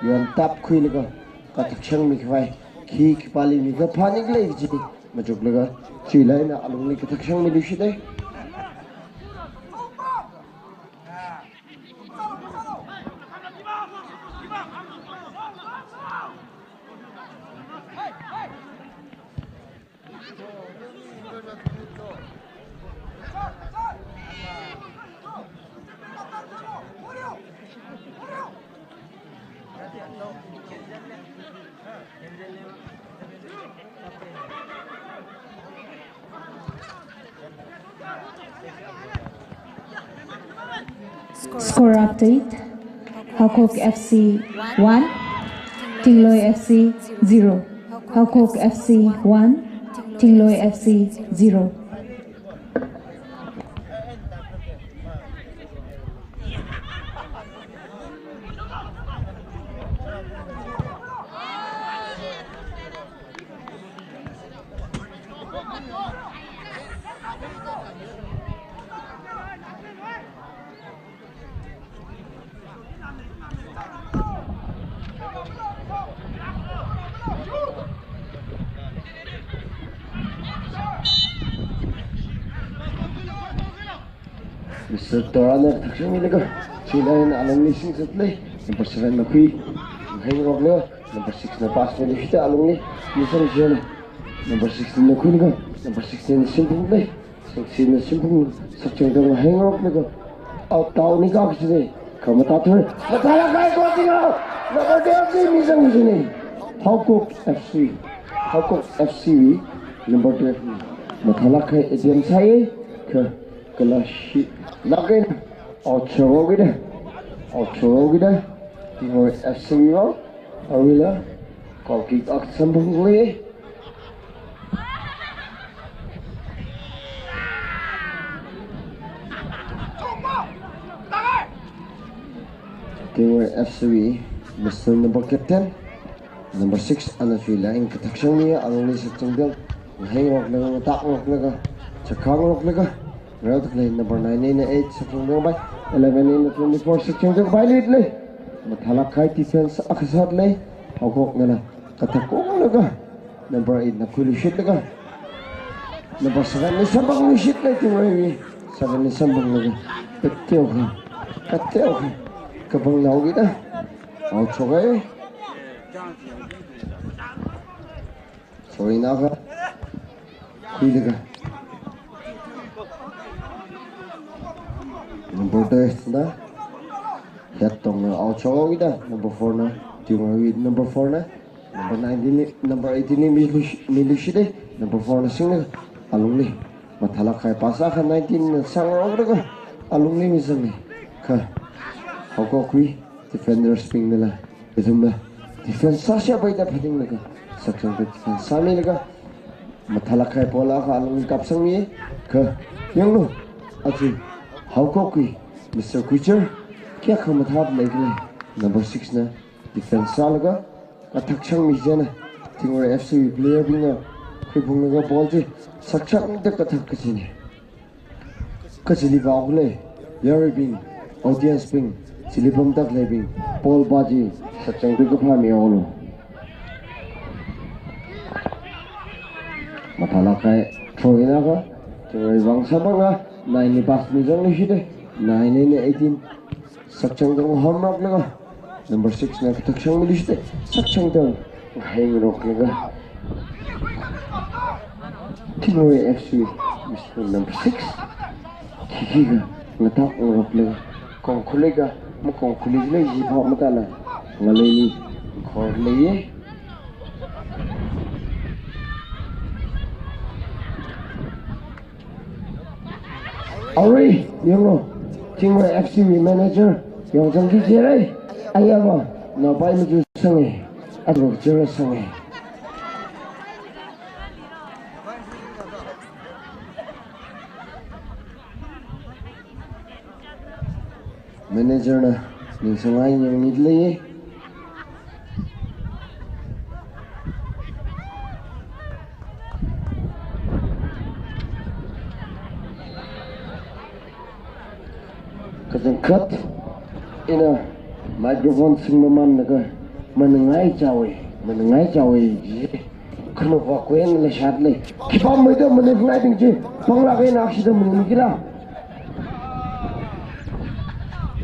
yontap khuilaga kathak shangmi khavai, khi khipāli mikha phāningda lei kaji machuklaga, chuilāk eina alungli kathak shangmiluishitda lei. Score update. Haokok F C one, Tingloi F C zero. Haokok F C one, Tingloi F C zero. Mister Torana kathak shangmilaga, chuilāk eina alungli singzatda lei. Number seven na khui, ngahengrokla, number six na pass miluishitda alungli, misangzatda. Number sixteen na khuilaga, number sixteen na simphungda lei. Sixteen na simphung, sakchangdang ngahengngokna kha, out tao ni kha kachina, kha matāthu. Mathālāk kahai kho tingao. Number twelve ni misang kachina. Haokok F C. Haokok F C wui number twelve ni mathālāk kahai attempt sāya. Kha kala shilāk eina out shokhaokida. Out shokhaokida. Tingwui F C wui vang. Awuila goal kick akha samphangli. Tingwui F C wui Mister number captain, number six, ana chuilāk eina kathak shangmi, alungli sakchangdang ngahengngoklaga, ngatāngoklaga, chakhangngoklaga, rātakle number nine eina eight sakchangdang khavai, eleven eina twenty-four sakchangdang khavai lead lei. Mathālāk kahai defense akha sāda lei, Haokoknala kathak unglaga, number eight na khuiluishitlaga, number seven li samphangluishit lei Tingwui. Seven li samphanglaga, kateokha, kateokha kapangnaokida, out shoka. Sorry, naka. Khuilaga. Number ten na. Head tongna out shoka. Number four na. Tingwui number four na. Number nineteen ni, number eighteen ni miluishi-, miluishit lei. Number four na singlaga alungli. Mathālāk kahai pass akha nineteen na sangngaroklaga alungli mizanga. Kha. Haokokwui defenders bingnala. Ithumna defense sāshappaida phaninglaga, sakchangda defense sāmilaga, mathālāk kahai ball akha alungli kapsangmi, kha, yanglu, Aja Haokok wui Mister Kuichar kayākha mathāda leikhala, number six na defense sālaga kathak shangmi chieina Tingwai F C wui player bingna khuiphunglaga ball chi sakshangda kathak kachina. Kachili vākhala, yaruibing, audience bing, chili pamda khaleibing, ball va chi sakshangda kaphā mihaolu. Mathālāk kahai throw-in akha, Tingwai vang samphanga, nine li pass mizangluishita, nine eina eighteen sakshangda ngahomroklaga, number six na kathak shangmiluishita, sakshangda ngaheingaroklaga, Tingwai F C, Mister number six, khikhikha ngathak ngaroklaga, kongkhuilaga, makongkhuili khalei chiphā matāla, ngaleili khor leiya. Arui, yanglu, Tingwai F C wui manager yangzangki jirai, ayāva, naopai machu sanga, athro jera sanga. Manager na ningsangai yangmida lei. Kachangkhat ina microphone singmamanlaga maningaichaowa, maningaichaowa ji. Khanukva khuiyan leishat lei. Khipā maida maningaichaobing chi. Panglāk eina akshida maningkila.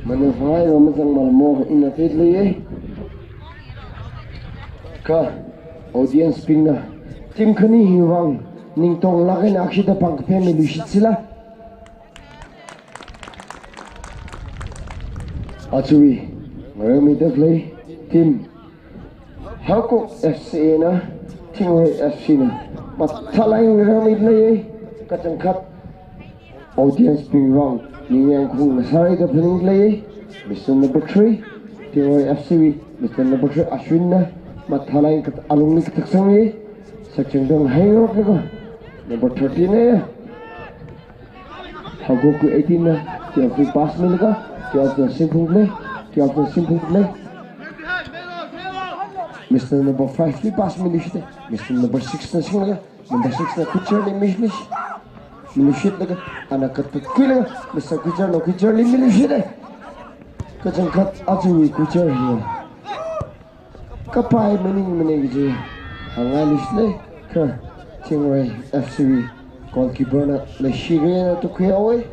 Maningaichaowa mazangmala mo ina theida leiya. Kha audience bingna team khani hiwui vang ningtonglāk eina akshida pāng kaphemiluishitsila. Ajawui ngareomida khalei team Haokok F C eina Tingwai F C na mathālāk eina ngareomida lei. Kachangkhat audience bingwui vang ningyāng khaung sāra da phaningda lei. Mister number three, Tingwai F C wui Mister number three Ashwin na mathālāk eina kat-, alungli kathak shangmi, sakshangda ngaheingaroklaga, number thirteen na Haokok wui eighteen na twelve li pass milaga, twelve na singphungda lei, twelve na singphungda lei. Mister number five li pass miluishita, Mister number six na singlaga, number six na Kuicharli miluish-, miluishitlaga, ana kathak khuilaga, Mister Kuicharna Kuicharli miluishita. Kachangkhat ajawui Kuichar hi kapai maningmana kaji hāngngailuishita. Kha Tingwai F C wui goalkeeper na leishirana tukhuihaowa.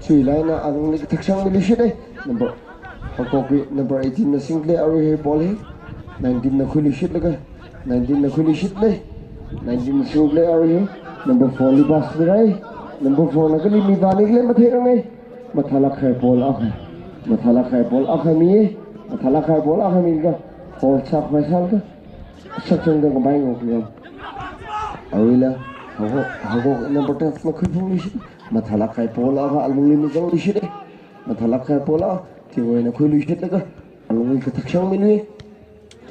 Chiwui eina alungli kathak shangmiluishita. Number, Haokok wui number eighteen na singda lei, arui hi ball hi. Nineteen na khuiluishitlaga, nineteen na khuiluishita. Nineteen na singda lei, arui hi. Number four li pass mirai. Number four na kali mivāni khala matheiranga. Mathālāk kahai ball akha. Mathālāk kahai ball akha mi. Mathālāk kahai ball akha milaga, hold sākhavai sālaga, sakshangda kapai ngokli. Aruila, Haokok, Haokok number ten na khuiphungluishita. Mathālāk kahai ball akha alungli mizangluishita. Mathālāk kahai ball akha Tingwaina khuiluishitlaga, alungli kathak shangmiluiya.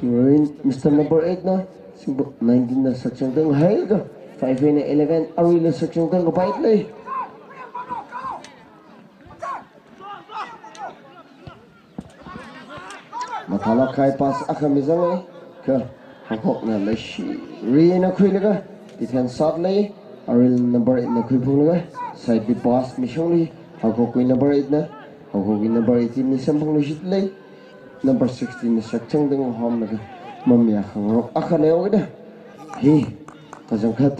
Tingwai Mister number eight na, singba nineteen na sakshangda ngahailaga, five eina eleven, aruila sakshangda kapaida lei. Mathālāk kahai pass akha mizanga, kha Haokokna leishirana khuilaga, defense sāda lei, aruila number eight na khuiphunglaga, side li pass mishangli, Haokok wui number eight na, Haokok wui number eighteen na samphangluishita lei, number sixteen na sakshangda ngahomlaga, mamayā khangarok akha leihaoda. Hi, kachangkhat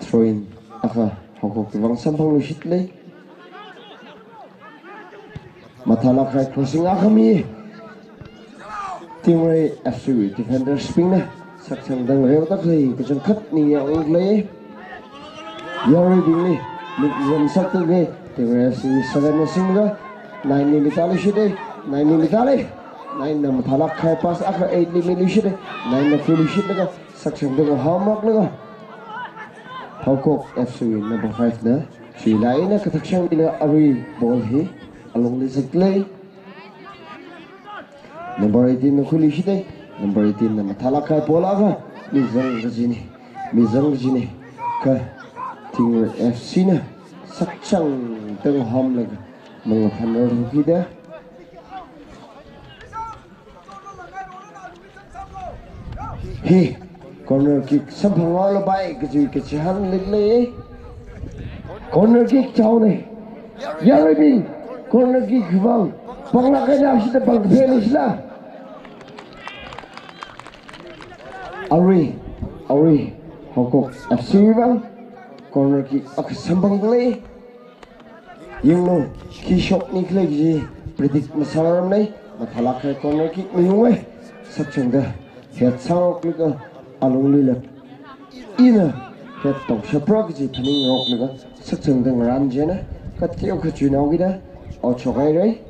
throw-in akha Haokok wui vang samphangluishita lei. Mathālāk kahai crossing akha mi. Tingwai F C wui defenders bingna sakshangda ngareoda khalei kachangkhat ningyāngungda lei. Yaruibingli, mik zam sakda lei, Tingwai F C wui seven na singlaga, nine li mitāluishita, nine li mitālei. Nine na mathālāk kahai pass akha eight li miluishita, nine na khuiluishitlaga, sakshangda ngahomroklaga, Haokok F C wui number five na, chiwui eina kathak shangmilaga arui ball hi alungli zatlei. Number eighteen na khuiluishita, number eighteen na mathālāk kahai ball akha, mizang kajina, mizang kajina, kha Tingwai F C na sakchangda ngahomlaga mangaphan rarhukida. Hi, corner kick samphanghaolapai kaji kachihān leilei. Corner kick chaonei. Yaruibing, corner kick vang. Panglāk eina shida pangpheni shila. Arui, arui, Haokok F C vang. Corner kick akha samphanglei. Yanglu, khi shokni khalei kaji predict masāramnei, mathālāk kahai corner kick mayungai. Sakchangda, head sāngaroklaga, alungli lap. Ina, head tongshapra kaji phaningngaroklaga, sakchangda ngarān china, kateokha chuinaokida, out shokhairei.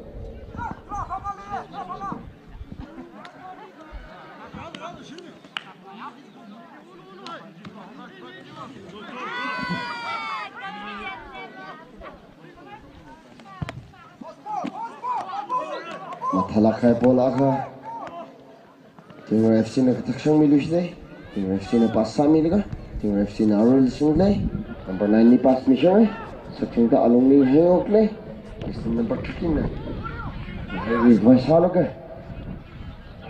Mathālāk kahai ball akha. Tingwui F C na kathak sangmiluishitei. Tingwui F C na pass sāmilaga. Tingwui F C na aruila singlei. Number nine li pass mishangai. Sakchangda alungli heingaroklei. Mister number thirteen na. Hei, vai sālaga.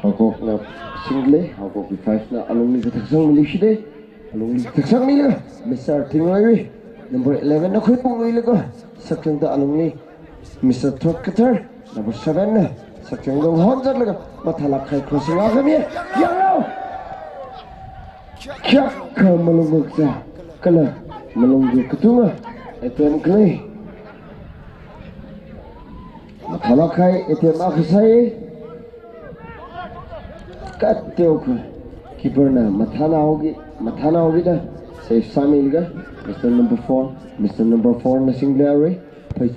Haokokna singlei, Haokokki five na alungli kathak sangmiluishitei. Alungli kathak sangmilaga, Mister Tingwui, number eleven na khuiphungluilaga, sakchangda alungli, Mister Thot Kathar, number seven na, sakchangda ngahomzatlaga, mathālāk kahai crossing akha mi, yanglu! Kayākha malung kakazā, kala malung katunga, attempt khalei. Mathālāk kahai attempt akha sāi. Kateokha. Keeper na mathānaoki, mathānaokida. Save sāmilaga. Mister number four. Mister number four na singlei arui. Phai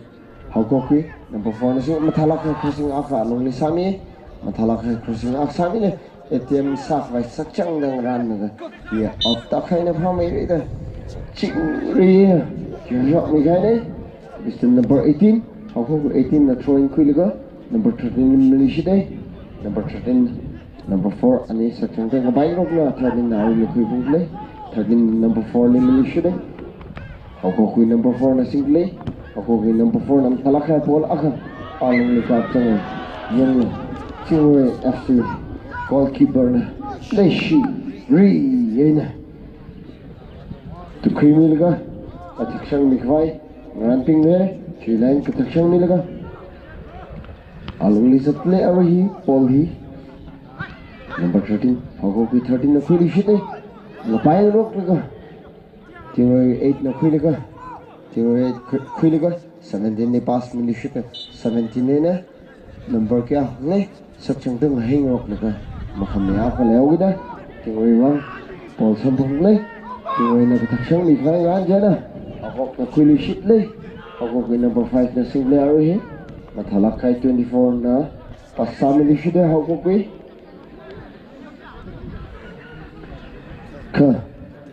Haokokki. Number four na sing. Mathālāk kahai crossing akha alungli sāmi. Mathālāk kahai crossing akha sāmilei. Attempt sākhavai sakchangda ngarānlaga. Ya, out tākahaina phāmeirada. Chingri ya. Yurjok mikahainei. Mister number eighteen. Haokok eighteen na throw in khuilaga. Number thirteen li maleishitei. Number thirteen. Number four. Ani sakchangda ngapairoklaga. Thirteen na aruila khuiphunglei. Thirteen number four li maleishitei. Haokokwui number four na singlei. Haokokwui number four na mathālāk kahai ball akha. Alungli kapchang. Yanglu. Tingwui F C goalkeeper na. Leishi. Ri. Eina. Tukhuimilaga. Kathak sangmikhavai. Ngarānbing le. Three line kathak sangmilaga. Alungli zatlei arui hi. Ball hi. Number thirteen. Haokokwui thirteen na khuiluishitei. Ngapairoklaga. Tingwui eight na khuilaga. Tingwui eight khu-, khuilaga. Seventeen li pass miluishitei. Seventeen eina. Number kayā lei. Sakchangda ngaheingaroklaga. Makhamayā khalei haokida. Tingwui vang. Ball samphanglei. Tingwuina kathak sangmikhavai ngarān china. Haokokna khuiluishitlei. Haokokwui number five na singlei arui hi. Mathālāk kahai twenty-four na. Pass sāmiluishitei Haokokwui. Kha,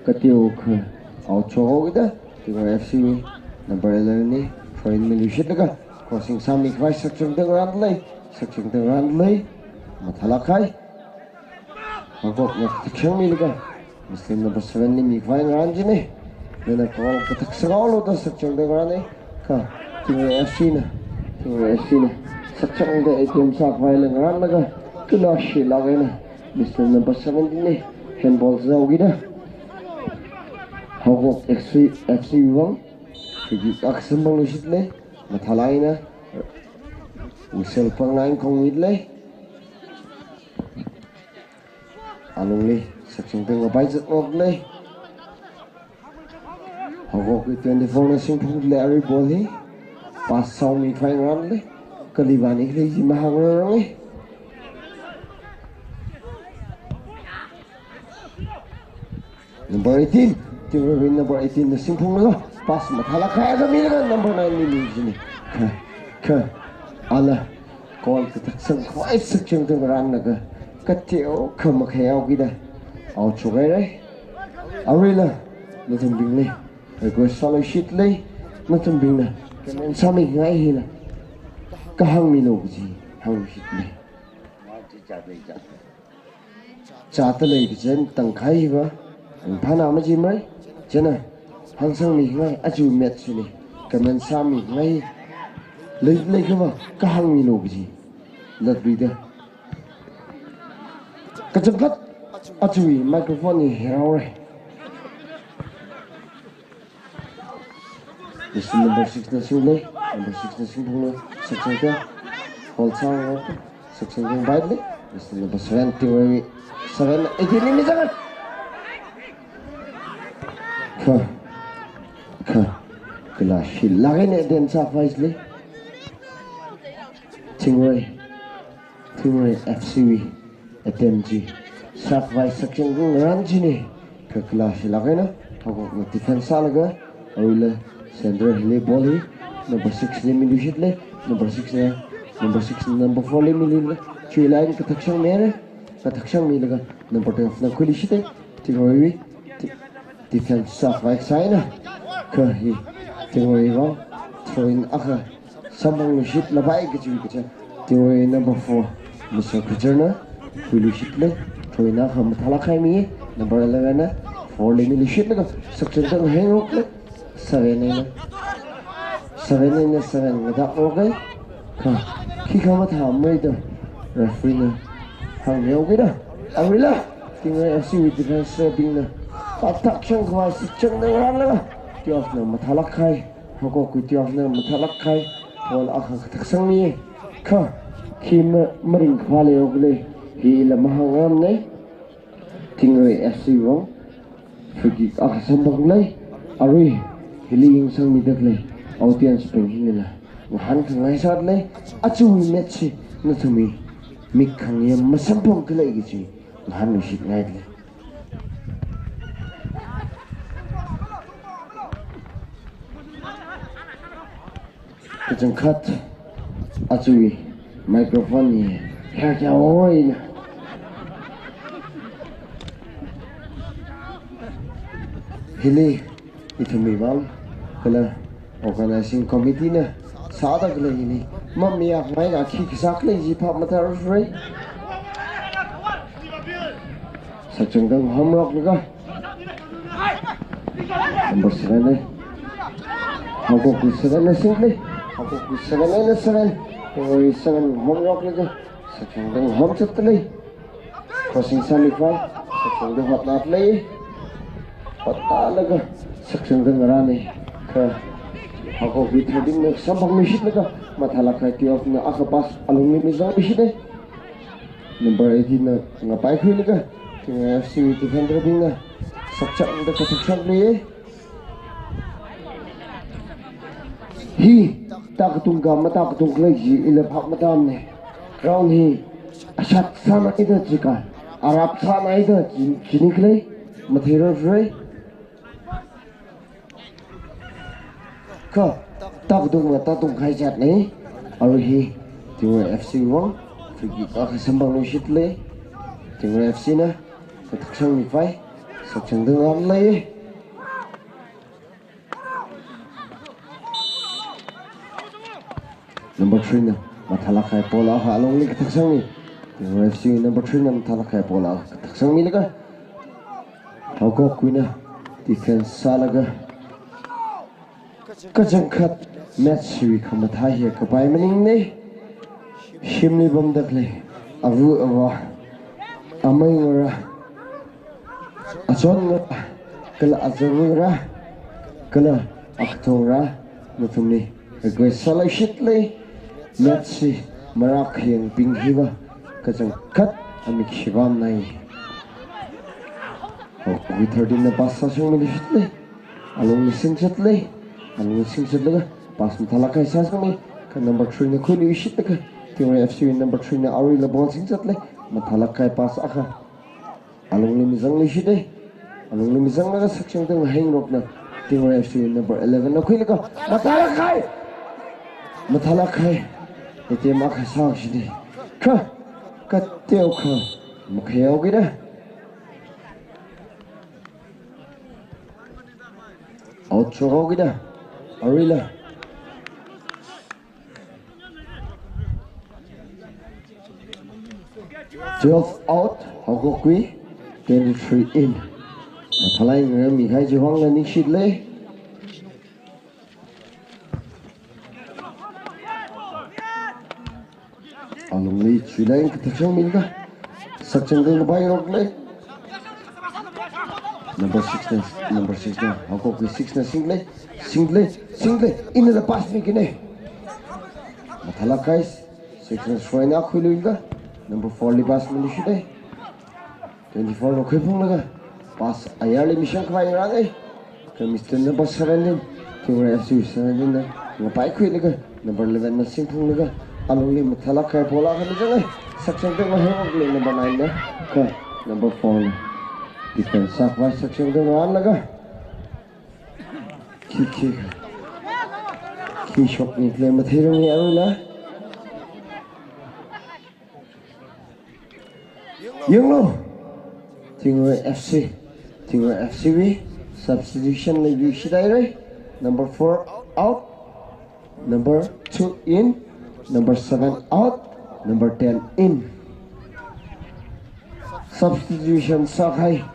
kateokha, out shokhaokida, Tingwui F C number eleven li, throw in miluishitlaga, crossing sāmikhavai sakchangda ngarānlei, sakchangda ngarānlei, mathālāk kahai. Haokokna kathak sangmilaga, Mister number seven li mikhavai ngarān china. Nana goal kathak sanghaolu da sakchangda ngarānei. Kha, Tingwui F C na, Tingwui F C na, sakchangda attempt sākhavai la ngarānlaga, kala shilāk eina, Mister number seventeen li, handball sāhaokida. Haokok F C, F C vang, free kick akha samphangluishitlei, mathālāk eina, whistle pangna eina khongmitlei. Alungli, sakchangda ngapaizatngaroklei. Haokokwui twenty-four na singphunglei arui ball hi. Pass sāmikhavai ngarānlei. Kali vāni khalei chi mahāngrarangei. Number eighteen. Tingwui number eighteen na singphunglaga. Pass mathālāk kahai akha milaga number nine li michina. Kha, kha. Ala. Goal kathak sangkhavai sakchangda ngarānlaga, kateokha makhayāhaokida, out shokhairei. Aruila, nathumbingli, request sāluishitlei, nathumbingna, comment sāmingai hila, kahāngmilu kaji, hāngluishitlei. Chāda lei kaji tangkhai hiva, ringphāna majimara, chieina, hāngsangmingai, aja match hili, Comment sāmingai. Lei, leikhava kahāngmilu kaji. Latluida. Kachangkhat aja microphone hi hiraore. Mister number six na singlu, number six na singphunglu, six na. Ball sāngai, six na bite le, Mister number seven, Tingwui seven, eighteen ni mizang. Kha, kha, kala shilak eina attempt sākhavai le. Tingwui, Tingwui F C wui attempt chi. Sākhavai Sakchangdang ngarān chine. Kha kala shilak eina, haokokna defense sālaga, aruila center hili ball hi, number six li miluishitle, number six na, number six na number four li miluile, chiwui line kathak sangmire, kathak sangmilaga, number twelve na khuiluishite, Tingwui, Ti-, Defense sākhavai sāina. Kha hi Tingwui vang throw-in akha samphangluishitlapai kaji kaja. Tingwui number four, Mister Khuichar na khuiluishitle. Throw-in akha mathālāk kahai mi. Number eleven na four li miluishitlaga Sakchangdang hāngrokle. Seven eina, seven eina seven ngatakroke. Kha, khikha mathāmei da referee na hāngmihaokida. Aruila, Tingwui F C wui defense bingna kathak sangkhavai Sakchangdang ngarānlaga, twelve na mathālāk kahai, haokokwui twelve na mathālāk kahai ball akha kathak sangmi. Kha, khi ma-, maringkaphā leihaokle, hila mahāngngarumne. Tingwui F C vang free kick akha samphanglu. Arui hili yangsangmida khalei audience bing hinala ngahānkhangai sāle. Ajawui match hi nathumwui mik khangayā masamphang khalei kaji ngahānluishitngaile. Kachangkhat ajawui microphone hi hāngkhaowa ina. Hili ithumwui vang kala organizing committee na sāda khalei hili mamayākngai, khi kasā khalei chi phap mathārarei. Sakchangdang hāngrokle kha. Number seven ne. Haokokwui seven na single. Haokokwui seven eina seven. Tingwui seven hāngrokle kha. Sakchangdang hāngchatle. Crossing sāmikhavai. Sakchangdang hotnatle. Hotnalaga Sakchangdang ngarāne. Kha haokokwui thirteen na samphangluishitlaga mathālāk kahai twelve na akha pass alungli mizangluishite. Number eighteen na ngapaikhuilaga, Tingwui F C wui defender bingna sakchangda kathak sangluiye. Hi, tākatung ka matākatung khalei chi ila phap matāmane. Ground hi ashat sānaida jikha, arap sānaida ji-, jini khalei, matheirarei. Kha, tākatung matātung kahai zatne. Arui hi Tingwui F C vang free kick akha samphangluishitle. Tingwui F C na kathak sangmikhavai Sakchangdang ngarānle. Number three na mathālāk kahai ball akha alungli kathak sangmi. Tingwui F C number three na mathālāk kahai ball akha kathak sangmilaga, haokokwuina defense sālaga, kachangkhat match hiwui khamathā hi kapai maningne. Shimli pamda khalei ava avā, amei ngarā, achon ngarā, kala azava ngarā, kala akatho ngarā, nathumli request sāluishitle. Match hi marākhayangbing hiva kachangkhat amik shivamnai. Haokakwui thirteen na pass sāsangmiluishitle. Alungli singzatle. Alungli singzatlaga pass mathālāk kahai sāsangmi. Kha number three na khuiluishitlaga, Tingwui F C number three na aruila ball singzatle. Mathālāk kahai pass akha alungli mizangluishite. Alungli mizanglaga Sakchangdang hāngrokna Tingwui F C number eleven na khuilaga mathālāk kahai, mathālāk kahai attempt akha sāshite. Kha, kateokha makhayaokida. Out shokaokida. Aruila twelve out, haokakwui twenty-three in. Mathālāk eina ngarānmi kahai chiwui vangla ningshitle. Alungli chuilai kathakshang milaga, sakchangda ngapai ngarokle. Number six na, number six na, Haokokli six na single, single, single, inna pass mikahai. Mathālāk kahai, six na throw-in akha khuiluilaga, number four li pass miluishite. Twenty-four na khuiphunglaga, pass ayarli mishang khavai ngarānei. Kha Mister number seventeen, Tingwai F C seventeen na, ngapai khuilaga, number eleven na singphunglaga, alungli mathālāk kahai ball akha mizangai, sakchangda ngahai ngarokle number nine na, kha number four na. Defense sākhavai sakchangda ngarānlaga. Khi, khi, khi shokni play matheirang ni aruila. Yanglu. Tingwai F C. Tingwai F C wui substitution leiluishit haira. Number four out. Number two in. Number seven out. Number ten in. Substitution sākahai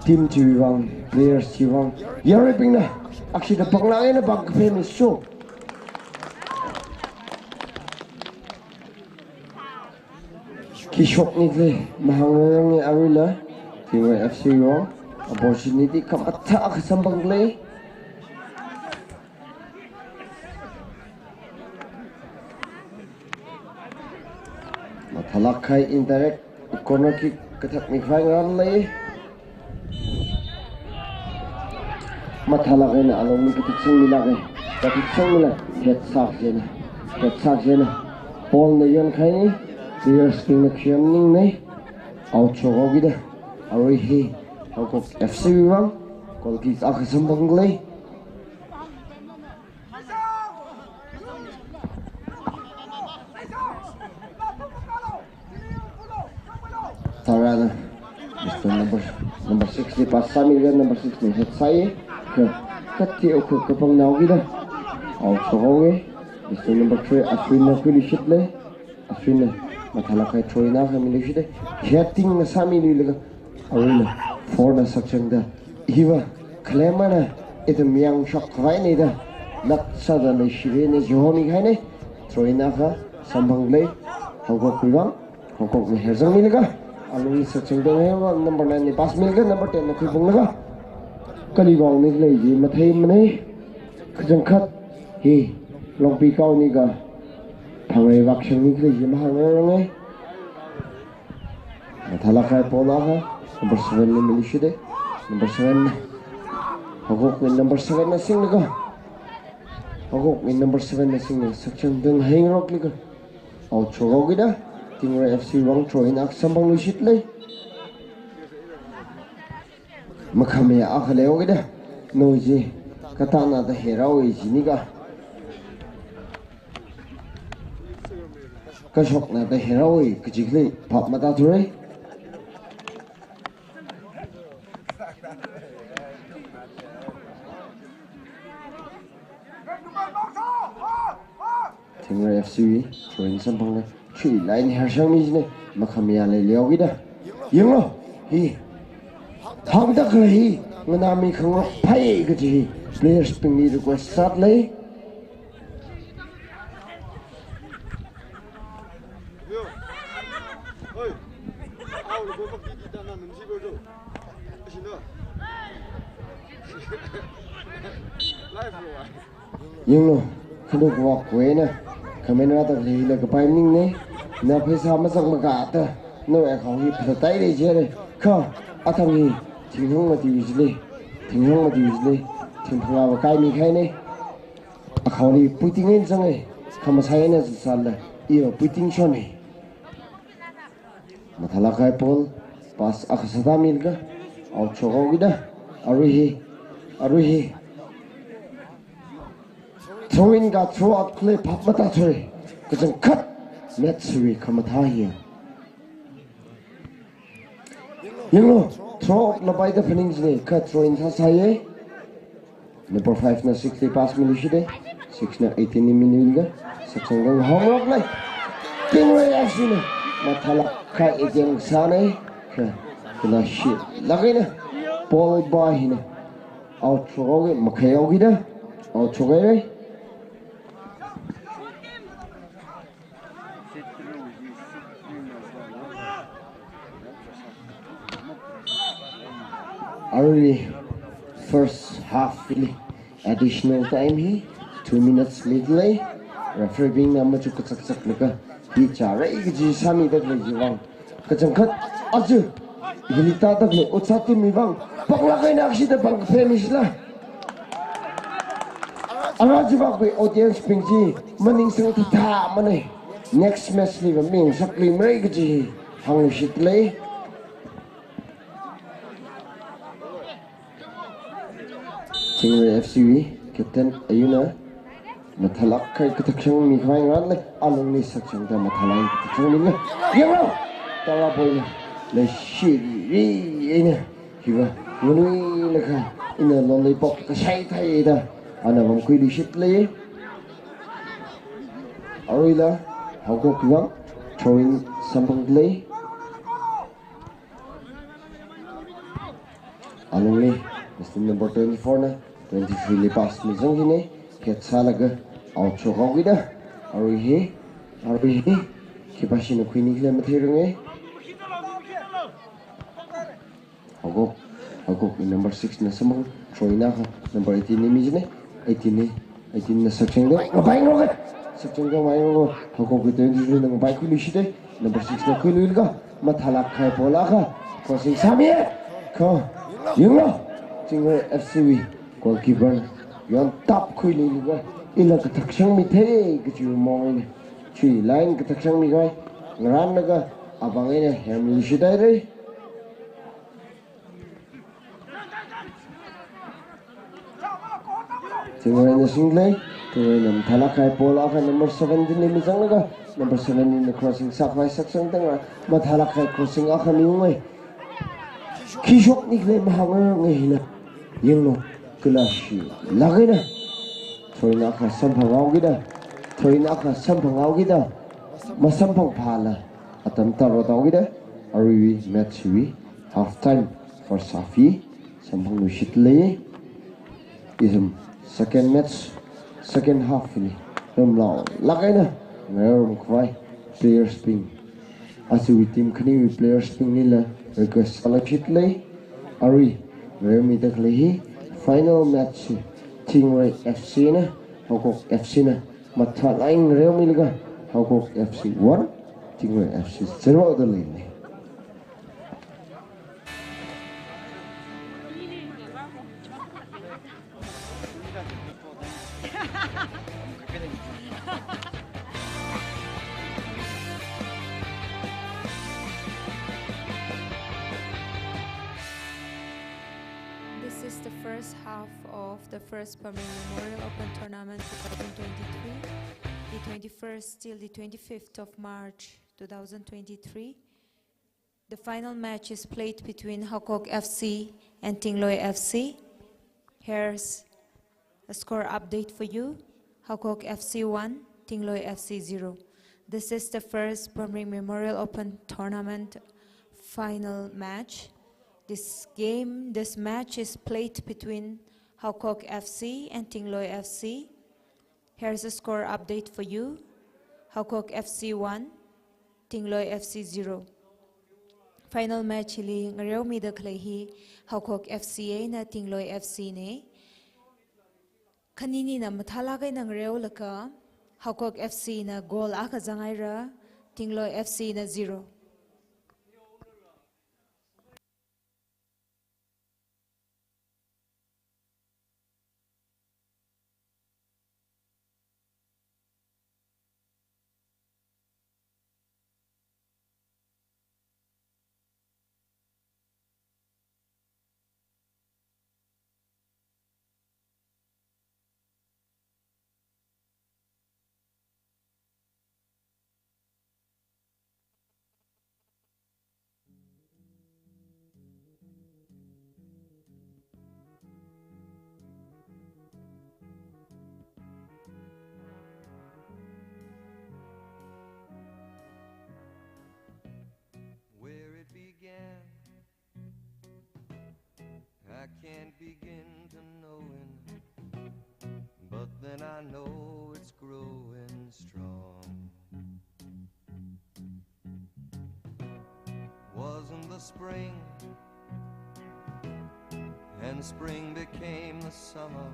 team chiwui vang, players chiwui vang. Yarui pingna, akshida panglāk eina pangkaphā miso. Khi shokni khalei mahāngrarang ni aruila, Tingwai F C wui vang, opportunity khamathā akha samphang khalei. Mathālāk kahai indirect corner kick kathak mikhavai ngarānlei. Mathālāk eina alungli kathaksang milāka. Kathaksang mila, head sākajina. Head sākajina. Ball na yonkahai ni, players bingna khuining nei. Out shokhaokida. Arui hi, Haokok F C wui vang, goal kick akha samphang khalei. Tharana, Mister number, number six li pass sāmilaga, number six na head sāi. Kha, kathi okha kapang naokida. Out shokhaowe. Mister number three, Ashwin na khuiluishitle. Ashwin na mathālāk kahai throw-in akha miluishite. Heading na sāmiluilaga, aruina four na sakchangda. Hiva, khalemana, ithum yangshok khavaina da. Lak sāda leishire ne jihomi kahaina. Throw-in akha samphang khalei. Haokok wui vang. Haokok na herzang milaga. Alungli sakchangda ngahaiva number nine li pass milaga, number ten na khuiphunglaga. Kali vang ni khalei chi matheimana. Kachangkhat hi, Longpi Kao ni ka, Phangrei Vakshang ni khalei chi mahāngrarang ni. Mathālāk kahai ball akha, number seven li miluishite, number seven na. Haokok wui number seven na singlaga. Haokok wui number seven na singlaga, sakchangda ngahai ngaroklaga. Out shokhaokida, Tingwai F C wui vang throw-in akha samphangluishitle. Makhamayā akha leihaokida, no chi, katāna da herao jinika. Kashokna da herao kaji khalei phap matāthurai. Tingwai F C wui, throw-in samphangla, chuilai eina hershang mi jina, makhamayā leihaokida. Yanglu, hi. Hāngda khalei hi, nganāmi khangarok phai kaji hi, players bingli request sālei. Yanglu, khanuk wak wena, khamena tak lila kapai ning ne, na pheisā mazang makata, na akhao hi phatai le jere, kha, athang hi, thinghang mati ujile, thinghang mati ujile, thingphangā va kai mi kahaina. Akhaoli puiting eina zanga, khamasai eina zisāla, iyo puiting shona. Mathālāk kahai ball, pass akha sāda milaga, out shokhaokida, arui hi, arui hi. Throw-in ka throw-out khalei phap matāthurai, kachangkhat, match wui khamathā hi. Yanglu, throw-out na paida phaning jina, kha throw-in sāsāya. Number five na six li pass miluishite. Six na eighteen li miluilaga, sakchangda ngahai ngaroklei. Tingwai F C na mathālāk kahai attempt sāna. Kha, kala shitlāk eina. Ball ba hina. Out shokhaoki, makhaihaokida. Out shokhaira. Arui first half li additional time hi two minutes midlei. Referee bingna machuk kachakchaklaga hi chārai kaji sāmida khalei chiwui vang kachangkhat aja hili tāda khalei Otsak team wui vang panglāk eina akshida pangkaphā misila. Ara chiwui vang audience bing chi maningsang thāthāmana. Next match li va maningsakluimarai kaji hāngluishitlei. Tingwei F C wui captain Ayuna mathālāk kahai kathakshang mikhavai ngarānlei, alungli sakchangda mathālāk kahai kathakshang mila. Yanglu! Tara boina leishiri eina hiva nganuilakha ina lonlei pok kashai thāi da ana vamkhuiluishitlei. Aruila Haokok wui vang throw-in samphanglei. Alungli, Mister number twenty-four na twenty-three li pass mizang hina, khet sālaga out shokhaokida. Arui hi, arui hi khipāshina khuini khala matheiranga. Haokok, Haokok wui number six na samphang, throw-in akha number eighteen li mizanga, eighteen li, eighteen na sakchangda ngapai ngaroka. Sakchangda ngapai ngaroka. Haokok wui twenty-three na ngapaikhuiluishita, number six na khuiluilaga mathālāk kahai ball akha crossing sāmiya. Kha, yanglu, Tingwei F C wui goalkeeper na yontap khuiluilaga ila kathakshang mithei kaji mong eina, chi line kathakshang mikhavai ngarānlaga apāng eina hermiluishit haira. Tingwei na singlei, Tingwei na mathālāk kahai ball akha number seventeen li mizanglaga, number seventeen na crossing sākhavai sakchangda ngarā, mathālāk kahai crossing akha miungai. Khi shokni khala mahāngngai hina. Yanglu, kala shilāk eina throw-in akha samphanghaokida, throw-in akha samphanghaokida, masamphangphāla atam tarot haokida, aruiwui match wui half time, first half hi samphangluishitlei. Ithum second match, second half li ramlaolāk eina ngareorumkhavai players bing, aja team khaniwui players binglila request sāluishitlei. Arui ngareomida khalei hi final match hi Tingwei F C na, Haokok F C na mathālāk eina ngareomilaga, Haokok F C one, Tingwei F C zero da leilei. This is the first half of the first Pamring Memorial Open Tournament two thousand twenty-three, the twenty-first till the twenty-fifth of March two thousand twenty-three. The final match is played between Haokok F C and Tingloi F C. Here's a score update for you. Haokok F C one, Tingloi F C zero. This is the first Pamring Memorial Open Tournament final match. This game, this match is played between Haokok F C and Tingloi F C. Here's a score update for you. Haokok F C one, Tingloi F C zero. Final match hili ngareomida khalei hi Haokok F C eina Tingloi F C na. Khaninina mathālāk eina ngareolaga Haokok F C na goal akha zanghaira, Tingloi F C na zero. Where it began, I can't begin to knowing, but then I know it's growing strong. the spring, and spring became the summer.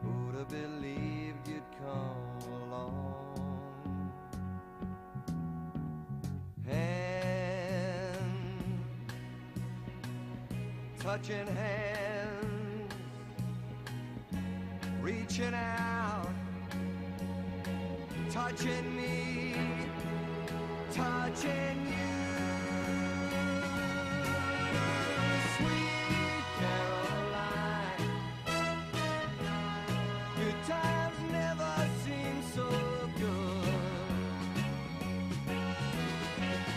Who'd have believed you'd come along? Hand touching hand, reaching out, touching me, touching you. Sweet Caroline, good times never seem so good.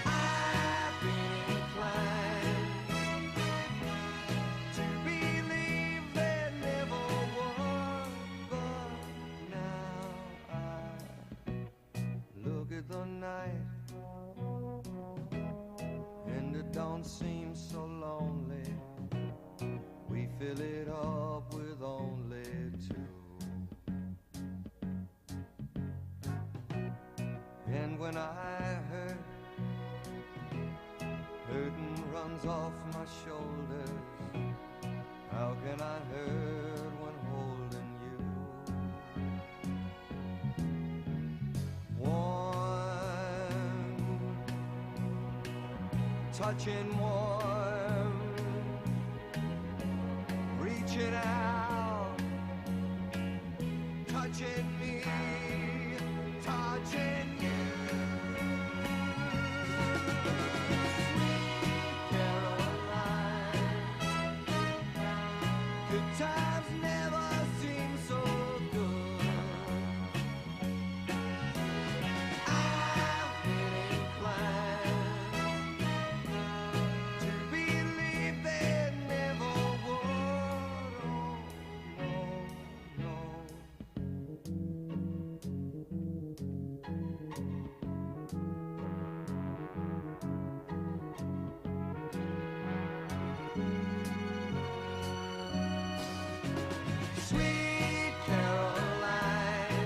I've been inclined to believe there never was, but now I look at the night, and it don't seem so lonely. We fill it up with only two. And when I hurt, burden runs off my shoulders. How can I hurt when holding you? Warm, touching warm, reaching out, touching me, touching you. Sweet Caroline, good times never seem so good. I've been inclined to believe there never would. Oh, no, no. Sweet Caroline,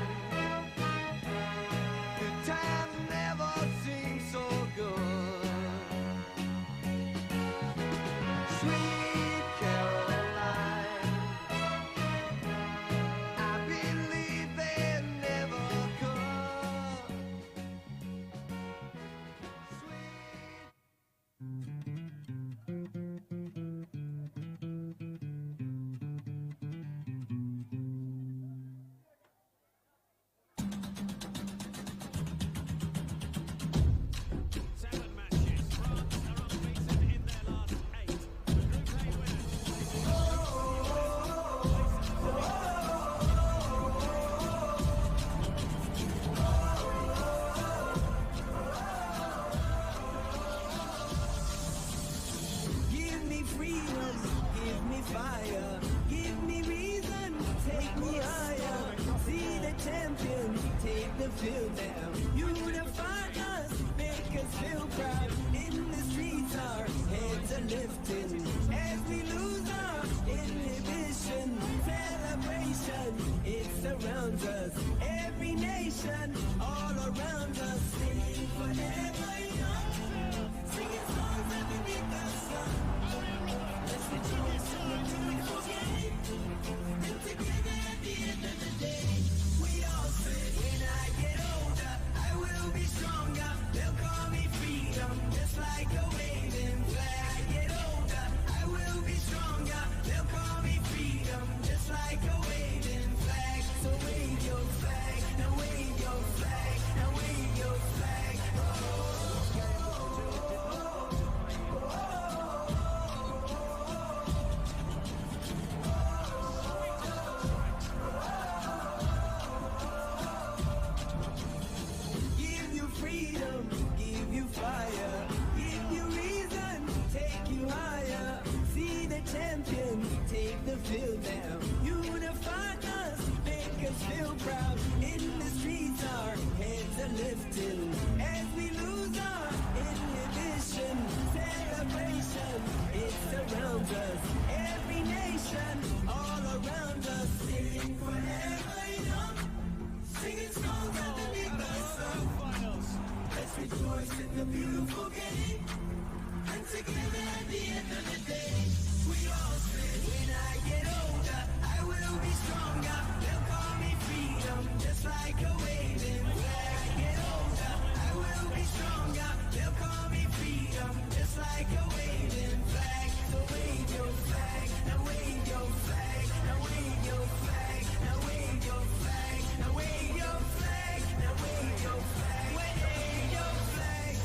good times never seem so good. Sweet Caroline, I believe they never come. Sweet Give me freedom, give me fire, give me reason, take me higher. See the champions take the field now. Unify us, make us feel proud. In the streets, our heads are lifting as we lose our inhibition. Celebration, it surrounds us. Every nation, all around us, singing forever young. Singing songs underneath the sun. Let's rejoice in the beautiful game. And together at the end of the day, we all say, when I get older, I will be stronger. They'll call me freedom, just like a waving flag. I get older, I will be stronger. They'll call me freedom, just like a waving flag. So wave your flag, now wave your flag, now wave your flag. Oh. Give you freedom, give you fire, give you reason, take you higher. See the champions take the field now. Unify us, make us feel proud. In the streets, our heads are lifting as we lose our inhibition. Celebration, it surrounds us. Every nation, all around us, singing forever young. Singing songs underneath the sun. Let's rejoice in the beautiful game. Together at the end of the day, we all say, when I get older, I will be stronger. They'll call me freedom, just like a waving flag. Get older, I will be stronger. They'll call me freedom, just like a waving flag. So wave your flag, now wave your flag, now wave your flag, now wave your flag, now wave your flag, now wave your flag, wave your flag.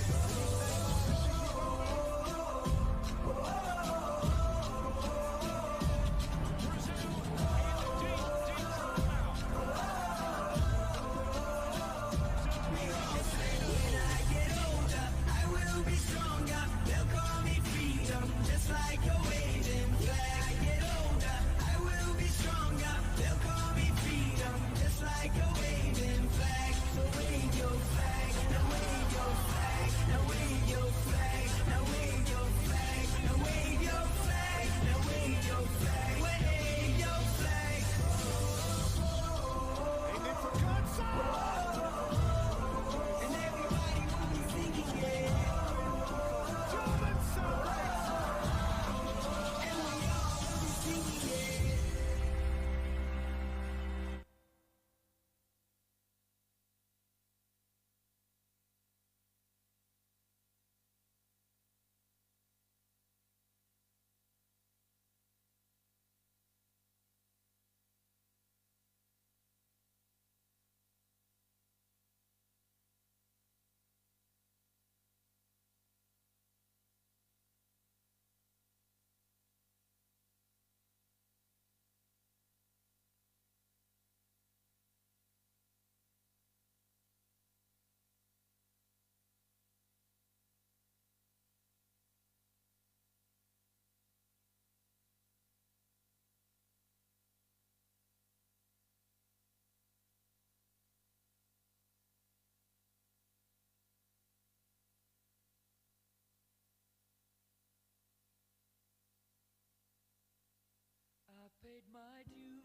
I paid my dues,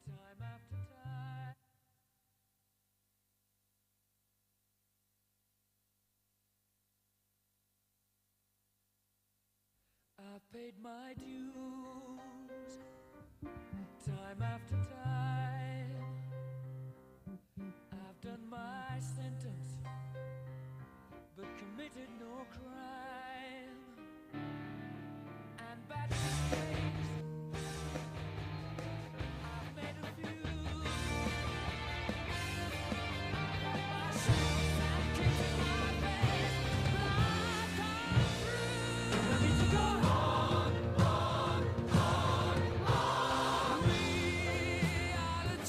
time after time. I've paid my dues, time after time. I've done my sentence, but committed no crime. And bad mistakes, I've made a few. I've had my shots and kicked in my face, but I've come through. Reality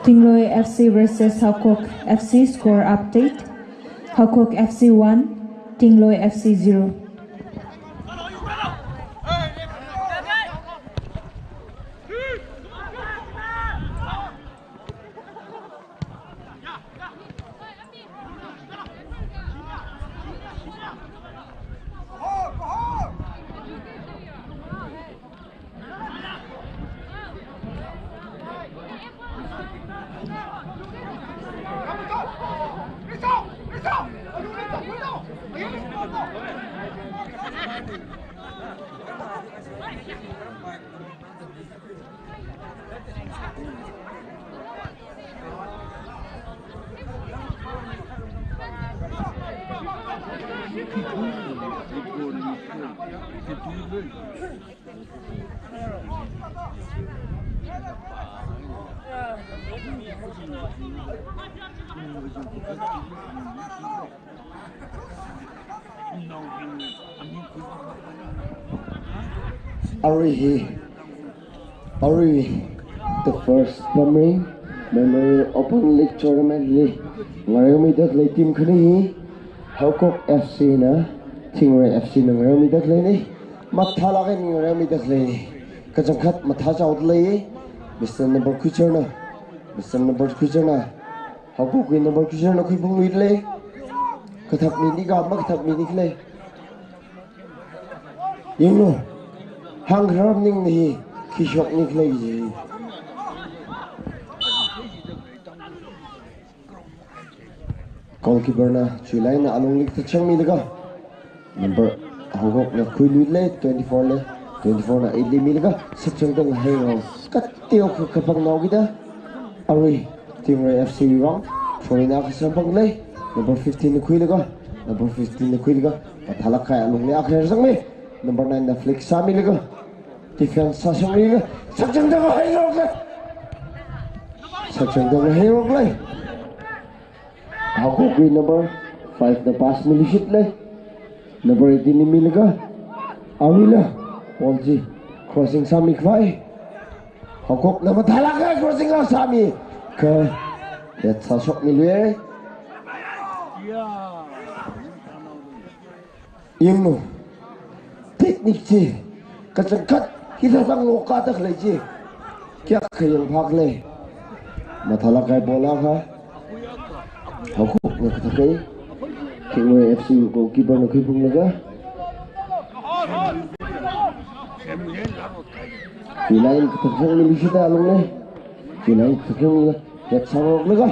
Thingloi F C versus Haokok F C score update. Haokok F C one, Thingloi F C zero. Arui hi, arui the first Bamring Memorial Open League Tournament li ngareomida khalei team khani hi Haokok F C na Thingloi F C na ngareomida khaleina. Mathālāk eina ngareomida khaleina. Kachangkhat mathāchaoda lei. Mister Number Khuichar na, Mister Number Khuichar na, Haokok wui Number Khuichar na khuiphungluida lei. Kathak mi ni kha, makathak mi ni khalei. Yanglu, hāngkharar maningmana hi, khi shokni khalei ji. Goalkeeper na chuilaina alungli thachang milaga, number Haokok na khuiluida lei, twenty-four li, twenty-four na eight li milaga, Sakchangdang Heingrok. Kateokha kapangnaoki da. Arui Thingloi F C wui vang throw-in akha samphang lei. Number fifteen na khuilaga, number fifteen na khuilaga, mathālāk kahai alungli akha zangmi. Number nine na flick sāmilaga, defense sāsangmilaga, Sakchangdang Heingrok lei. Sakchangdang Heingrok lei. Haokok wui number five na pass miluishit lei. Number eighteen li milaga, aruila ball chi crossing sāmi khavai. Haokok na mathālāk kahai crossing akha sāmi, kha head sāshokmiluiya. Yanglu, technique chi kachangkhat hithāda ngokda khalei chi kayākha yangphā khala. Mathālāk kahai ball akha. Haokok na kathak kahai. Thingloi F C goalkeeper na khuiphunglaga, chuilaina kathak sangmiluishit da alungli. Chuilaina kathak sangmilaga, head sāngaroklaga,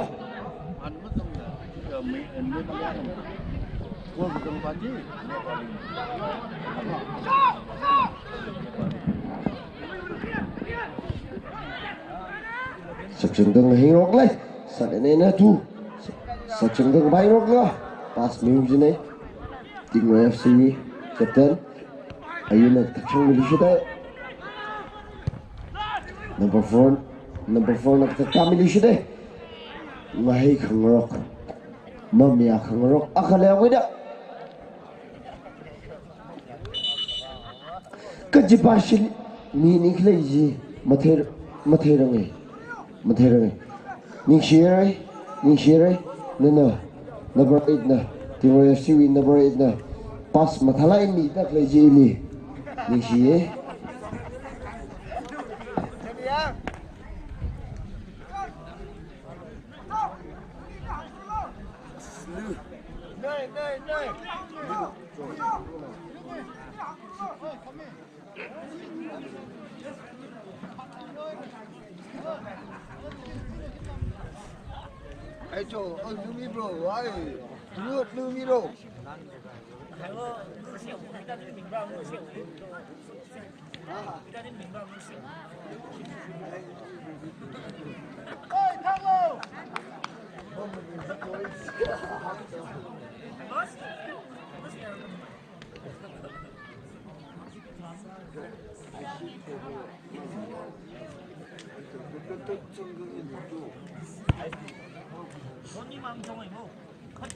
Sakchangdang Heingrok lei. Sat ene na tu. Sakchangdang Heingrok la. Pass miu jine. Thingloi F C wui captain. Ayuna thachang miluishit da. Number four, number four na kathak miluishit da. Mahai khangarok, mamia khangarok akha leiwui da. Kajipa shili mi ni khalei ji mathei, matheiranga, matheiranga. Ningshirai, ningshirai, nana, number eight na, Thingloi F C wui number eight na, pass mathālāk eina mida khalei jili. Ningshiya. Ai cho, oh, Lumi bro, ai. Lu, Lumi bro. Khat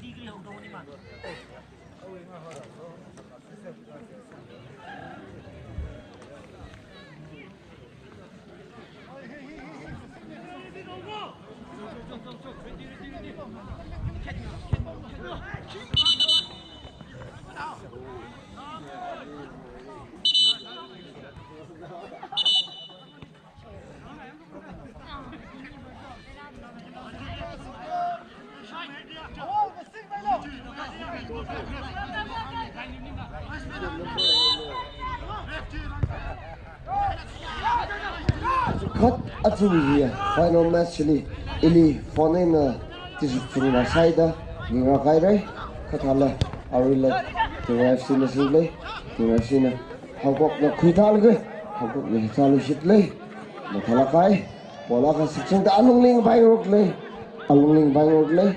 aja hi final match li ili phone eina tishuk chungna saida ningra kaire. Kha thāla aruila Tingwai F C na singlei, Tingwai F C na Haokokna khuitālaga, Haokokna hithālu shitlei. Mathālāk kahai, ball akha sakchangda alungli ngapaingaruklei, alungli ngapaingaruklei.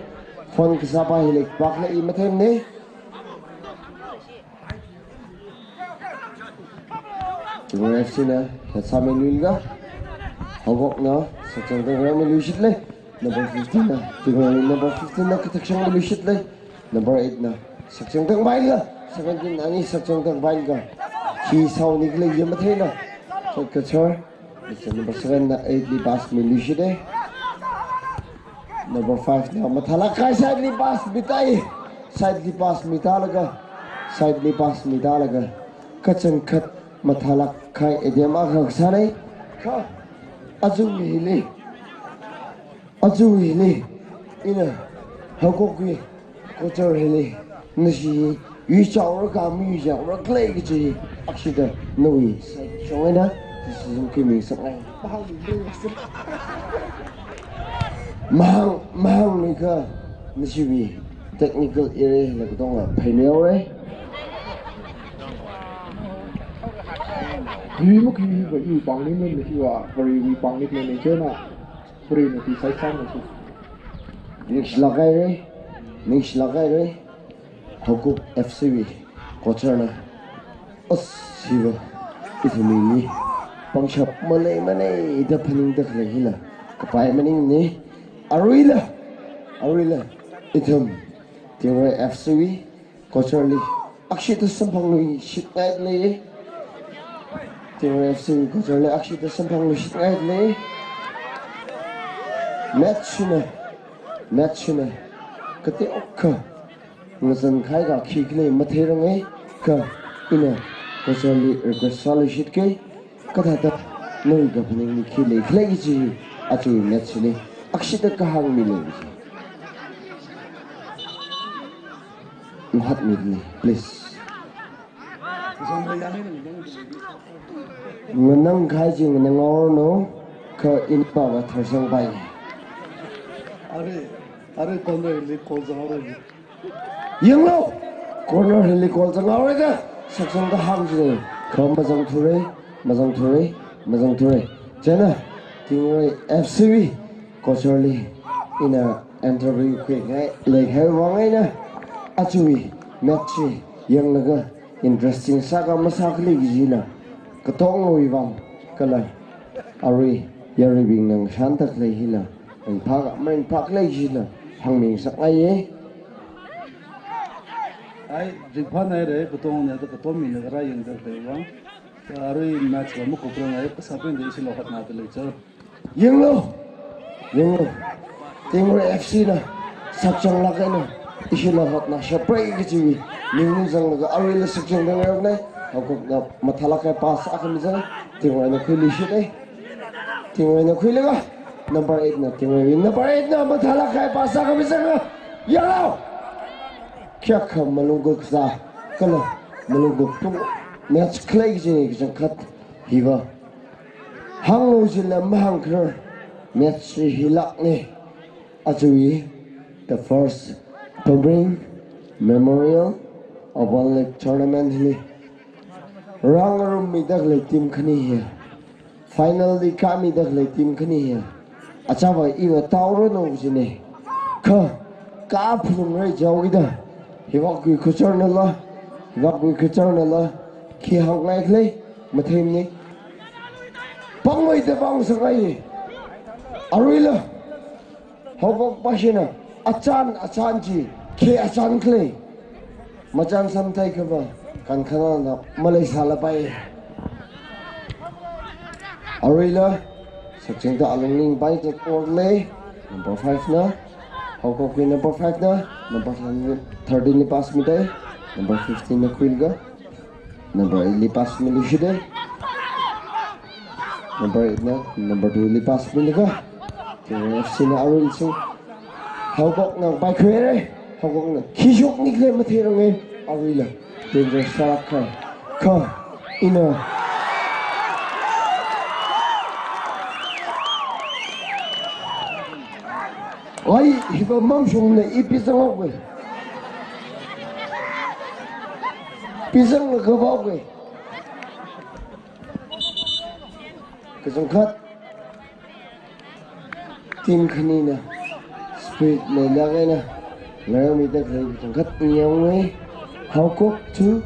Phone kasāpa hili pakla i matheimane. Tingwai F C na hithā sāmiluilaga, Haokokna sakchangda ngarānmiluishitlei. Number fifteen na, Tingwai number fifteen na kathakshang miluishitlei. Number eight na sakchangda ngapailaga, seventeen na ani sakchangda ngapailaga, khi saoni khalei yamatheila, shot kachar. Number seven na eight li pass miluishite. Number five na mathālāk kahai side li pass mitai. Side li pass mitālaga, side li pass mitālaga, kachangkhat mathālāk kahai attempt akha kasānei. Kha aja hili, aja hili ina Haokok wui coach hili nashi yuichaora ka mayuichaora khalei kaji akshida nawui side shong eina decision khuimingasakngai. Mahāng, mahāngluikha nashiwui technical area hila katonga pheimeore. Hi makhui hi va iwui pāngli mei, hiva Varewui pāngli mei, chieina Varena pi sai sang na su. Ningshilāk haire, ningshilāk haire. Haokok F C wui coach na, as hiva ithumwui pangshap maleimanei da phaningda khalei hila kapai maningne. Aruila, aruila ithum Tingwai F C wui coach li akshida samphangluishitngailei. Tingwai F C wui coach li akshida samphangluishitngailei. Match hina, match hina kateokha ngazan kahai ka khikhala matheirangei. Kha ina coach li request sāluishitke. Kathāda nawui kaphaningli khi leikhala kaji, aja match li akshida kahāng milei kaji. Ngahānmilei, please. Nganāng kahai chi nganāngranu, kha ina pava tharsangpai. Arui, arui corner li goal zanghaora. Yanglu, corner hili goal zanghaora da, sakchangda hāngchingei, kha mazangthurei, mazangthurei, mazangthurei. Chieina Tingwai F C wui coach li ina interview khuingai leikahai vang eina, ajawui match chi yanglaga interesting sāka masākhala kajila katongawui vang kala arui yaruibingna shānda khalei hila ringphāka maringphākhala kajila hāngmingasakngaiye. Ai, ringphānaire, katongana da katom mina kharā yangda khalei vang. Arui match va makuprang ai, kasābingda ishi lohotnada leichao. Yanglu, yanglu. Tingwai F C na sakchanglāk eina ishi lohotnashaprai kajiwui ningli zanglaga aruila sakchangda ngaroknei. Haokokna mathālāk kahai pass akha mizang. Tingwaina khuiluishitei. Tingwaina khuilaga number eight na, Tingwai number eight na mathālāk kahai pass akha mizanga. Yanglu. Khayākha malung kakazā kala malung kakapung match khalei kaji kachangkhat hiva hānglu jila mahāngkharar match hi hilākne. Ajawui the first Pabring Memorial Open League Tournament hili rāngarummida khalei team khani hi, final li kāmida khalei team khani hi, achāva iva taoranu kajine. Kha kaphalungra jihaokida, hivakwui khucharnala, hivakwui khucharnala khi haongaikhala matheimane. Pāngmeida pāngngasakngai. Aruila Haokok pashina achān achān chi Khi achān khalei. Machān samthei kava, kankhanāna maleisālapai. Aruila, sakchangda alungli ngapaichat porlei, number five na, Haokok wui number five na, number thirteen li pass midei, number fifteen na khuilaga, number eight li pass miluishitei. Number eight na, number two li pass milaga, Tingwai F C na arui sing. Haokokna paikhuirei, Haokokna khi shokni khalei matheiranga, aruila. Danger sālākkahai. Kha, ina. Oi, hiva mamshungna i pizang haowe. Pizang haowe. Kachangkhat. Team khanina. Spirit leilāk eina. Ngarāmida khalei kachangkhat niyang wei. Haokok two.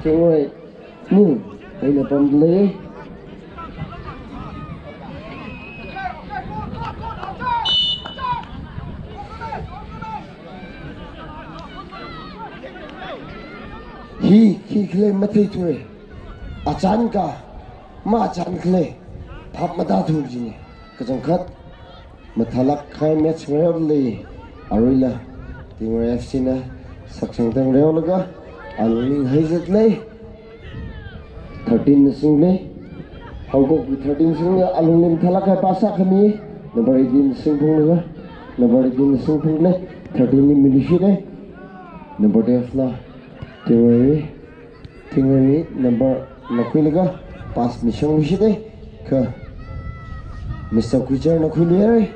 Tingwai. Nu, eina pamlei. Hi, hi khalei matheithuwa. Achān ka, machān khalei. Phap matāthu jina. Kachangkhat. Mathālākkahai match ngareolei, aruila, Tingwai F C na, sakchangda ngareolaga, alungli ngahaizatlei, thirteen na singlei, Haokok wui thirteen singlei, alungli mathālākkahai pass sākhami, number eighteen singphunglaga, number eighteen singphunglei, thirteen li miluishitei, number twelve la, Tingwai, Tingwai number na khuilaga, pass mishangluishitei, kha Mister Kuichar na khuiluirei.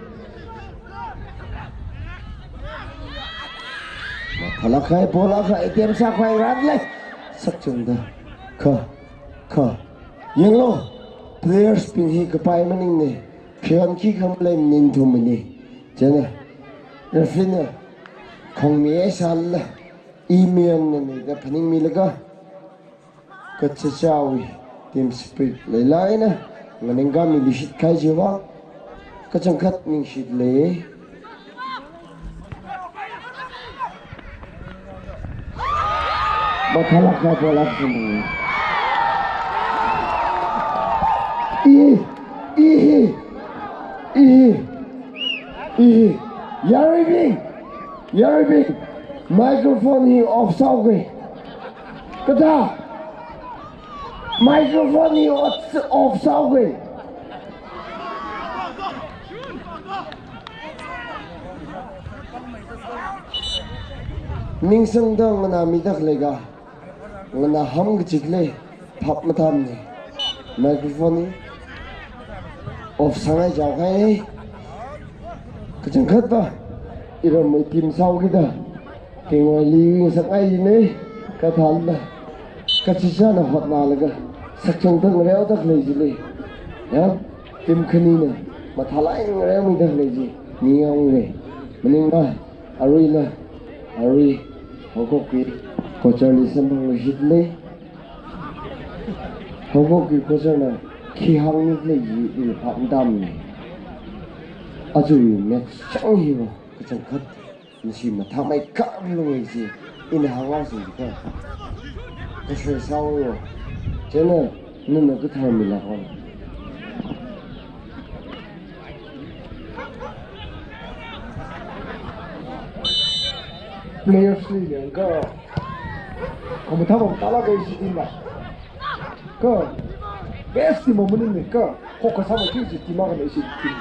Mathālākkahai, ball akha attempt sākhavai rālei. Sakchangda. Kha, kha. Yanglu, players bing hi kapai maningna. Khiwuivang khikha malei maningthumana. Chieina, referee na, khongmi eisālala. Imayonnana da phaningmilaga, kachichāwui team spirit leilāk eina, nganingkāmiluishit kahai chiwui vang, kachangkhat ningshilei. Mathālākkahai ball akha singphung. I, i hi, i hi, i hi. Yaruibing. Yaruibing, microphone hi off sāhaowe. Kathā? Microphone hi off, off sāhaowe. Ningsangda nganāmida khalei ka. Nganāham kachikle, phap matāmana. Microphone hi off sāngai jaokhai. Kachangkhat pa, iramwui team sāhaokida, Tingwaili ngasakngaina, kathāla, kachichāna hotnalaga, sakchangda ngareoda khalei chili. Ya, team khanina, mathālāk eina ngareomida khalei chi, ningyānga. Maningla, aruila, arui, Haokok wui coach li samphangluishitlei. Haokok wui coach na khi hāngni khalei chi ina phap matāmana. Aja match chang hiva kachangkhat nashi mathāmeikharlunga chi ina hānghaosa jiakha, kashoi sāhaowa. Chieina nana kathar milākhaowa. Players li yangakha, khamathā pamtālāk kahai ishi team na. Kha, best team amaningna kha, khokkha sāmei chi team akhana ishi team.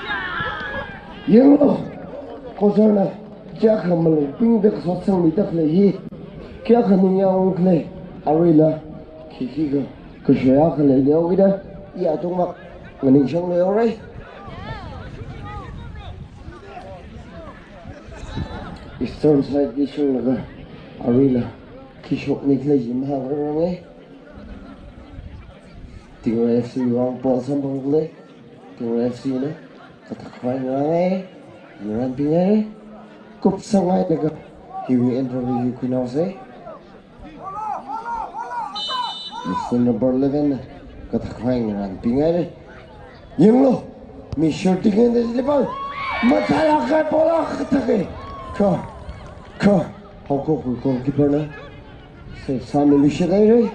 Yanglu, coach na, kayākha malung pingda kasotsangmida khalei hi, kayākha ningyāng khalei, aruila, khikha, kashoi akha leilei haokida, i atung mak, nganingshang leihaora. Eastern side li shunglaga, aruila, khi shokni khalei chi mahāngranga. Tingwai F C wui vang ball samphanglei. Tingwai F C na kathak khavai ngarāngai, ngarānpingai. Kupsangngai laga, hiwui interview hi khuinaosa. Mister number eleven na kathak khavai ngarānpingai. Yanglu, mi shooting eina chili pang. Mathālāk kahai ball akha kathak e. Kha. Kha, Haokok goalkeeper na save sāmiluishit haira.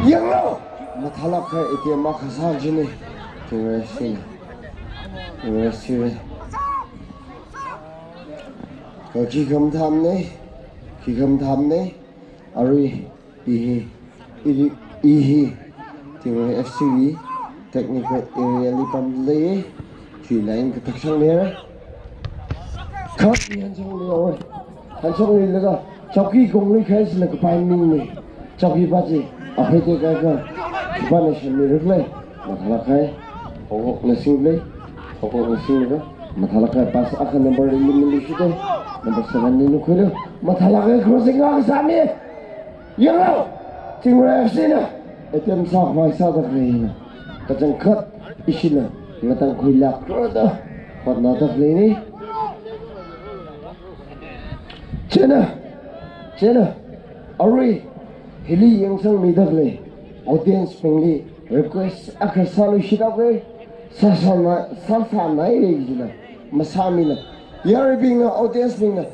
Yanglu! Mathālāk kahai attempt akha sā jina. Tingwui FC na. Tingwui FC na. Kha khi khamathāmana. Khi khamathāmana. Arui, i hi, i hi, i hi, Tingwui FC wui technical area li pamlei, chi line kathak shangmira. Kha, i hanshangluiya, hanshangluilaga, chowki kongli khaisila kapai maningmana. Chowki pa chi, apheite kaikha, khipāna shanmirakhala, mathālāk kahai, Haokokna singli, Haokokna singlaga, mathālāk kahai pass akha number eight li miluishita, number seven li nukhuilu, mathālāk kahai crossing akha sāmi. Yanglu, Tingwui FC na, attempt sākhavai sāda khaleina. Kachangkhat ishila, ngatangkhuilākra da, hotnada khaleina. Chieina, chieina, arui, hili yangsangmida khalei, audience bingli, request akha sāluishit haoke, sāsāna, sāsānai lei jila, masāmila. Yaruibingna, audience bingna,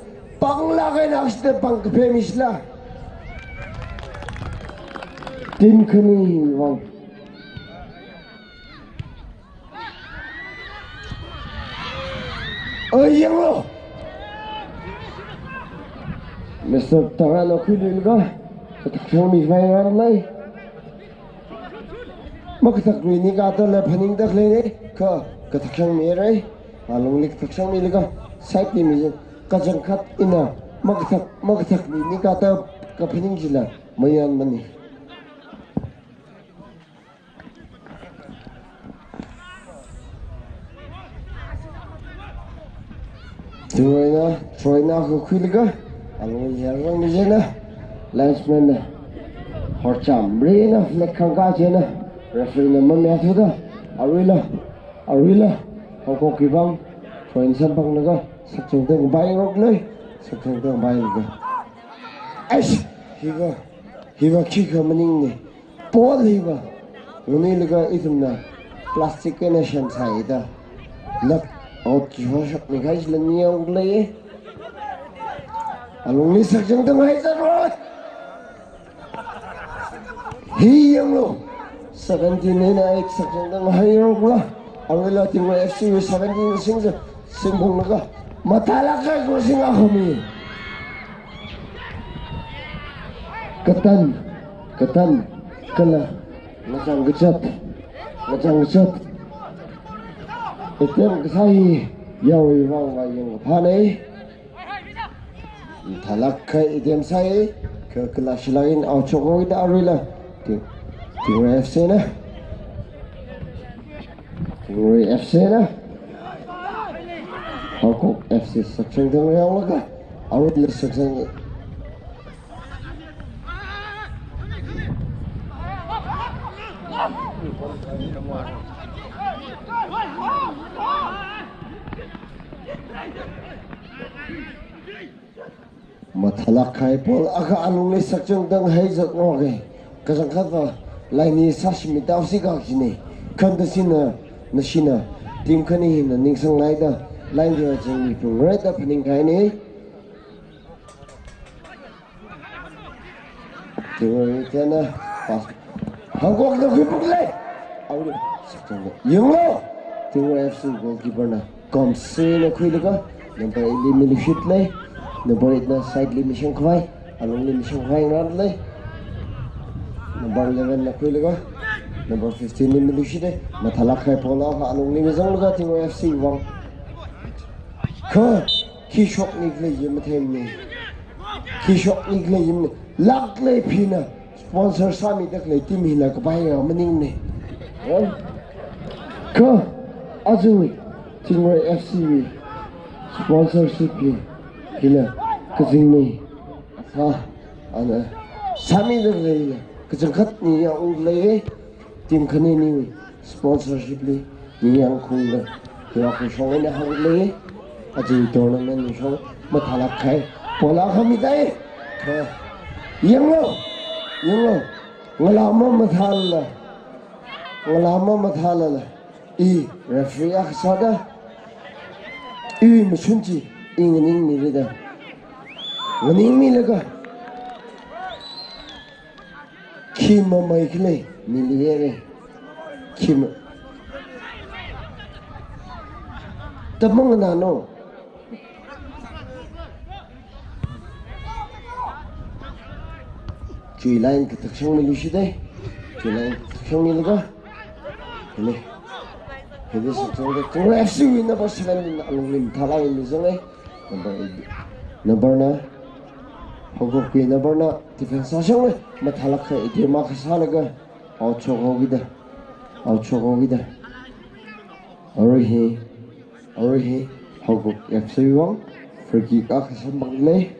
panglāk eina aksita pangkaphā misila. Team khani vang. Oi, yanglu. Mister Taran na khuiluilaga, kathak shangmikhavai ngarānlei. Makathakluini katāla phaningda khaleina, kha kathak shangmira, alungli kathak shangmilaga, side li mi, kachangkhat ina, makathak, makathakluini katā kaphaning chila, mayanmana. Tingwuina, Troina khuilaga, alungli yarang mi chieina, linesman na horcham rina flag khangkā chieina, referee na mamayāthuda, aruila, aruila, Haokok wui vang, Troina samphanglaga, sakchangda ngavai ngarokli, sakchangda ngavailaga. Eish, hiva, hiva khikha maningna. Ball hiva, nganuilaga ithumna plastic eina shansāhaida. Lak out kiho shokmi kahai chila ningyāng lei. Alungli sakchangda ngahai zatroi. Hi yanglu. Seventeen eina eight sakchangda ngahai ngarokla. Aruila Tingwui FC wui seventeen singsa. Singphunglaga, mathālāk kahai crossing akha mi. Katan, katan, kala, ngachang kachat, ngachang kachat. Attempt kasā hi, yaruiwui vangva yangkaphāna. Mathālāk kahai attempt sāi, kha kala shilāng eina out shokhaoda aruila. Ting, Tingwui FC na. Tingwui FC na. Haokok FC sakchangda ngayānglaga. Aruila sakchang. Mathālāk kahai ball akha alungli sakchangda ngahai zatroke. Kachangkhatva line hi sāshimida haosi kajina. Khantashi na, nashina, team khani hina ningsanglaida, line hiva chingri phungraida phaningkahaina. Tingwui chieina pass. Haokokna khuiphunglei. Aruila, sakchangda. Yanglu. Tingwui FC goalkeeper na. Komsina khuilaga, number eight li miluishitlei, number eight na side li mishang khavai, alungli mishang khavai ngarānlei, number eleven na khuilaga, number fifteen li miluishitlei, mathālāk kahai ball akha alungli mizanglaga Tingwui FC vang. Kha, khi shokni khalei yim matheimana. Khi shokni khalei yim, lāklei phina. Sponsor sāmida khalei team hila kapai ya maningna. Kha, aja Tingwui FC wui sponsorship hi, hila kazingna. Sa, ana, sāmida leila, kachangkhat ningyāng ungda leiya. Team khaniniwui sponsorship li ningyāng khaungda, hiwui kashong eina hāngda leiya. Aja tournament li shong mathālāk kahai ball akha midai. Kha, yanglu, yanglu. Ngalā mamathālala, ngalā mamathālala, i referee akha sāda, iwui mashun chi i nganingmirida, nganingmilaga, khi mamai khalei milu yere. Khi ma-, tamang nano. Chui line kathak shangmilu shite. Chui line kathak shangmilaga, hili, hili sāchangda, Tingrai F C wui number seven na alungli mathālāk eina mizanga. Number eight, number na, Haokokwui number na defense sāshanga, mathālāk kahai attempt akha sālaga, out shokhaokida, out shokhaokida. Arui hi, arui hi, Haokok F C wui vang free kick akha samphangda lei.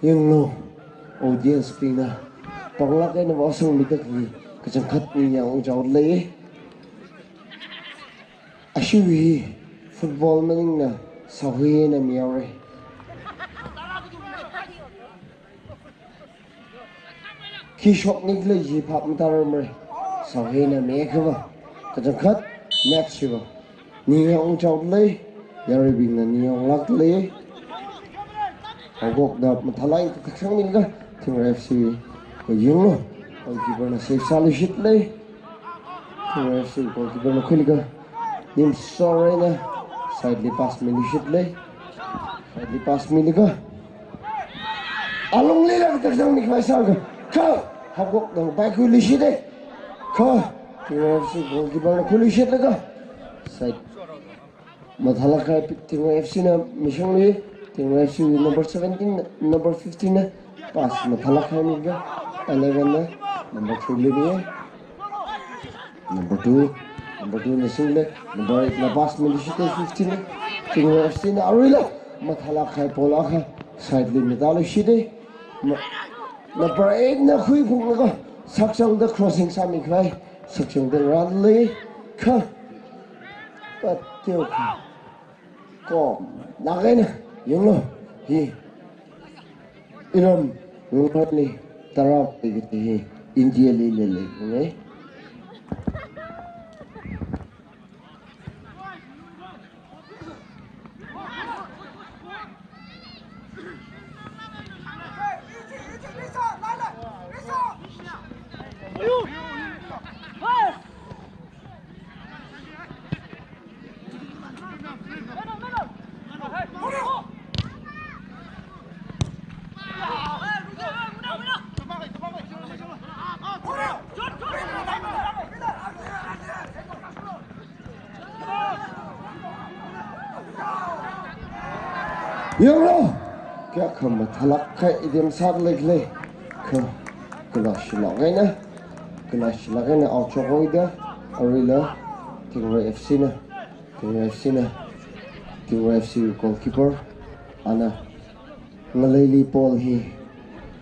Yanglu, audience bingna panglāk eina vāshungmida khalei kachangkhat ningyāng ungchaoda lei. Ashiwui football maningna sāhui eina mihaora. Khi shokni khalei chi phap matāramra. Sāhui eina mikhava, kachangkhat match hiva ningyāng ungchaoda lei. Yaruibingna ningyānglākda lei. Haokokna mathālāk eina kathak shangmilaga, Tingrai F C, kha yanglu, goalkeeper na save sāluishit lei. Tingrai F C goalkeeper na khuilaga, Nimsor eina side li pass miluishit lei. Side li pass milaga, alungli lāng kathak shangmi khavai sālaga, kha, Haokokna paikhuiluishit lei. Kha, Tingrai F C goalkeeper na khuiluishitlaga, side mathālāk kahai Tingrai F C na mishangli, Tingrai F C number seventeen, number fifteen na pass mathālāk kahai miga, eleven na number two li mi. Number two, number two na singla, number eight na pass miluishit lei, fifteen na. Tingrai F C na aruila mathālāk kahai ball akha side li mitāluishit lei. Ma-, number eight na khuiphunglaga, sakchangda crossing sāmi khavai, sakchangda rāda lei, kha, pat teo kha. Ko, lāk eina, yanglu, hi. Iram, Lungrali, Tarap, hi, India li leilei, ne? Yanglu, kayākha mathālāk kahai attempt sāda leikhala. Kha, kala shilāk eina, kala shilāk eina out shokhaoda, aruila, Tingrai F C na, Tingrai F C na, Tingrai F C goalkeeper, ana, ngaleili ball hi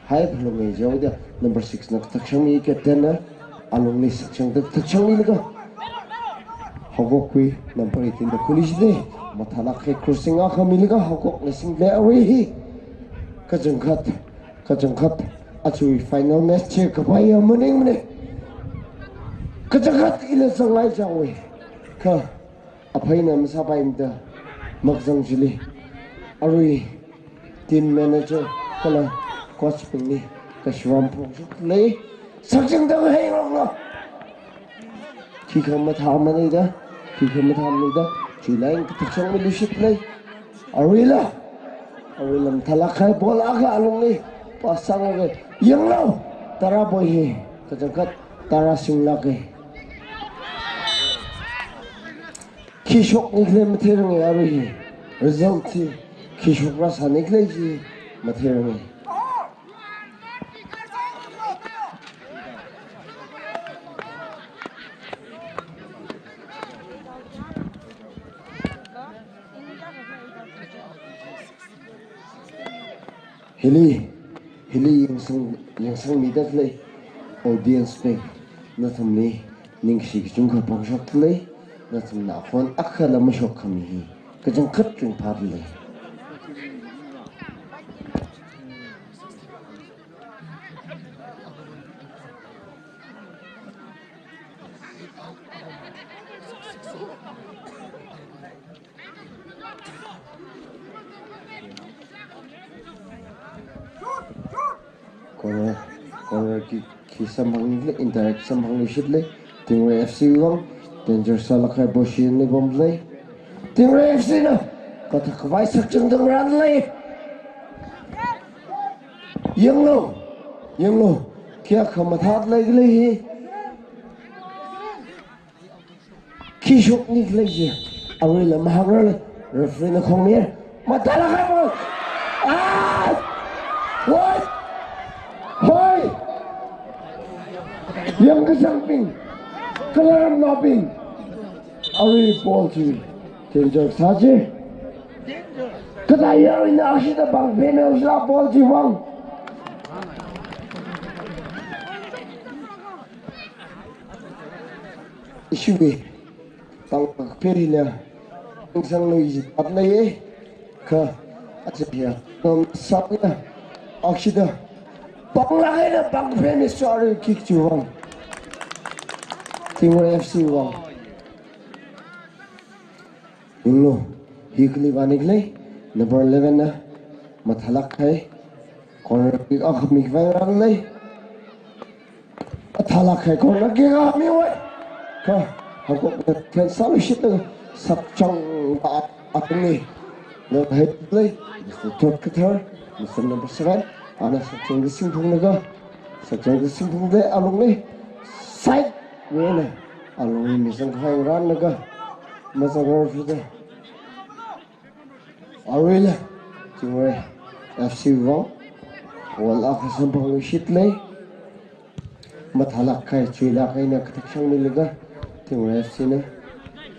haiphalunga jihaoda, number six na kathak shangmi, captain na, alungli sakchangda kathak shangmilaga, Haokokwui number eighteen da khuiluishit lei. Mathālāk kahai crossing akha milaga Haokokna singda arui hi. Kachangkhat, kachangkhat, aja final match chi kapai ya maningmana. Kachangkhat ila zanglai changwui. Kha, aphei na masāpaimada makazang chili. Arui team manager kala coach bingli kashiram phongshok lei. Sakching dang hei rong lo. Khikha mathāmana da, khikha mathāmana da, chuilaing kathakchang miluishit lei. Aruila, aruila mathālāk kahai ball akha alungli, pasang akha, yanglu, Taraboi hi, kachangkhat, Tara singlāk kahai. Khi shokni khalei matheiranga arui hi, result hi, khi shok rāsāni khalei chi matheiranga. Hili, hili yangsang, yangsangmida khalei audience bing, nathumli ningshi kachungkha phongshok lei, nathumna phone akhala mashok khami hi kachangkhat ringphā lei. Corner, corner kick khi samphangni khalei, indirect samphangluishit lei, Tingwei F C vang, danger sālāk kahai position li pam lei. Tingwei F C na, kathak khavai sakching dang rān lei. Yanglu, yanglu, kayākha mathālāk lei khalei hi. Khi shokni khalei chi, aruila mahāngrarlei, referee na khongmir, mathālāk kahai ball. Ah! What? Hoi! Yangkashangbing, kala ramnaobing, arui ball chi, danger sā chi. Kathā yaruina ashida pāng phemeoshila ball chi vang. Issue hi, pāng pheila, pāng sanglu ishi pat lei, kha, aja hiya, nom sāya, akshida, pāng lākhaina pāng pheme sorry kick chi vang. Tingwei F C vang. Yanglu, hi kali vani khalei, number eleven na, mathālāk kahai, corner kick akha mikhavai rān lei. Mathālāk kahai corner kick akha miwui. Kha, Haokokna thensāluishitda, sakchang ba atungli. Nahai lei, Mister Thot Kathar, Mister number seven, ana sakchang kasinphunglaga, sakchang kasinphungda alungli, side, wena, alungli mizang khavai rānlaga, mazangrarthuda. Aruila, Tingwei F C vang, ball akha samphangluishit lei. Mathālāk kahai, chuilāk kahaina kathakchang milaga, Tingwei F C na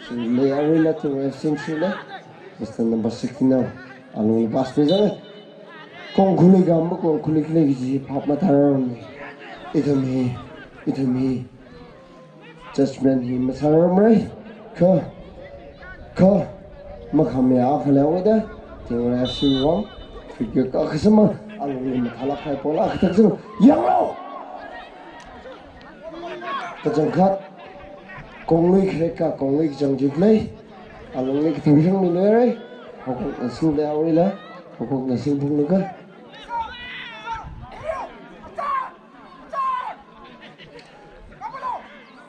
sing lei, aruila Tingwei F C na sing lei. Mister number sixteen na, alungli pass mizang lei. Kong khuli gam, kong khuli khalei chi phap mathārar. Ithum hi, ithum hi. Judgment hi masārarmara, kha, kha, makhamayā akha leoda, Tingwei F C vang, free kick akha samphang, alungli mathālāk kahai ball akha thakchang, yanglu! Kachangkhat, konglui khareka, konglui kachang chi khalei, alungli kathakchang miluira, Haokokna singda aruila, Haokokna singphunglaga.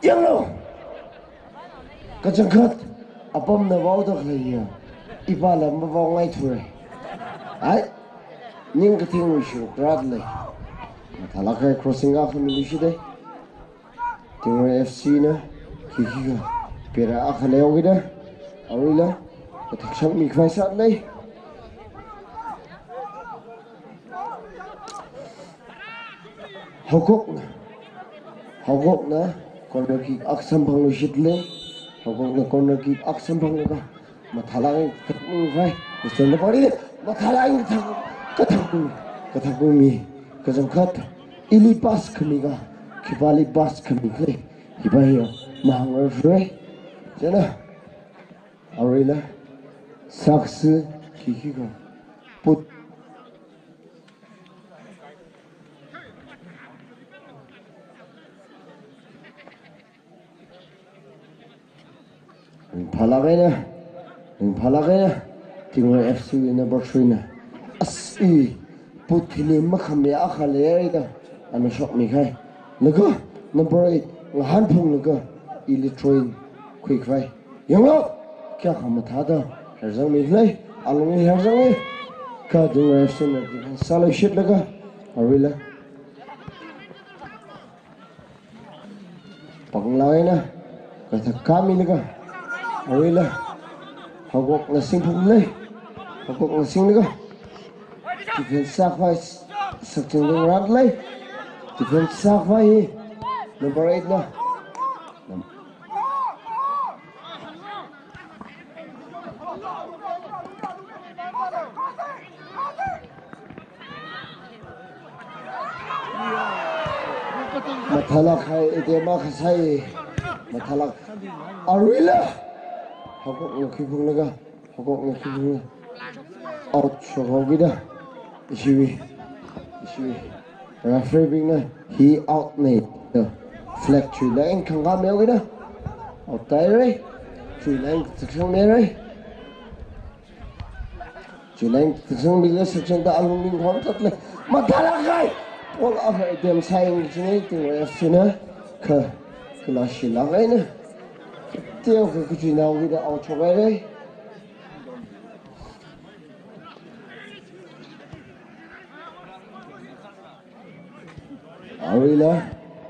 Yanglu! Kachangkhat, apamna vaoda khaleiya, ipāla mavaongaithura. Ai, ning kathing wishu krat lei. Mathālāk kahai crossing akha miluishit lei. Tingwei F C na, khi khikha, pera akha leokida, aruila, kathakchang mikhavai sālei. Haokokna, Haokokna corner kick akha samphangluishit lei. Haokokna corner kick akha samphanglaga, mathālāk kathakmi khavai, Mister Napari, mathālāk kathak, kathakmi, kathakmi, kachangkhat, ili pass khami kha, khipāli pass khami khalei, khipā hiya, mahāngrarthurai. Chieina, aruila, Saksu khikhi kha put. Ringphālāk eina, ringphālāk eina, Tingwui F C wui number three na. As i, put hili makham ya akha leida, ana shokmi khai. Laga, number eight, ngahān phunglaga, ili throw-in khuikhavai. Yanglu, kayākha mathāda, herzangmi khalei, alungli herzangi, kha Tingwui F C na defense sāluishitlaga, aruila. Panglāk eina, kathak khamilaga, aruila, Haokokna singphunglei, Haokokna singlaga, defense sākhavai, Sakching Deng rātlei, defense sākhavai hi, number eight na. Mathālāk khai, item akha sāi. Mathālāk. Aruila. Haokokna khuiphunglaga. Haokokna khuiphunglaga. Out shokhaokida. Ishiwui. Ishiwui. Referee bingna hi out nei. Flag chuilāk eina khangkha meokida. Out tāhaira. Chuilāk eina kachakshang meira. Chuilāk eina kachakshang mila Sakching Deng alungli khon tatlei. Mathālāk khai. Ball akha item sāyang chinei Tingwui F C na. Kha. Kala shilāk eina. Teokha kachuinaokida out shokhaira. Aruila,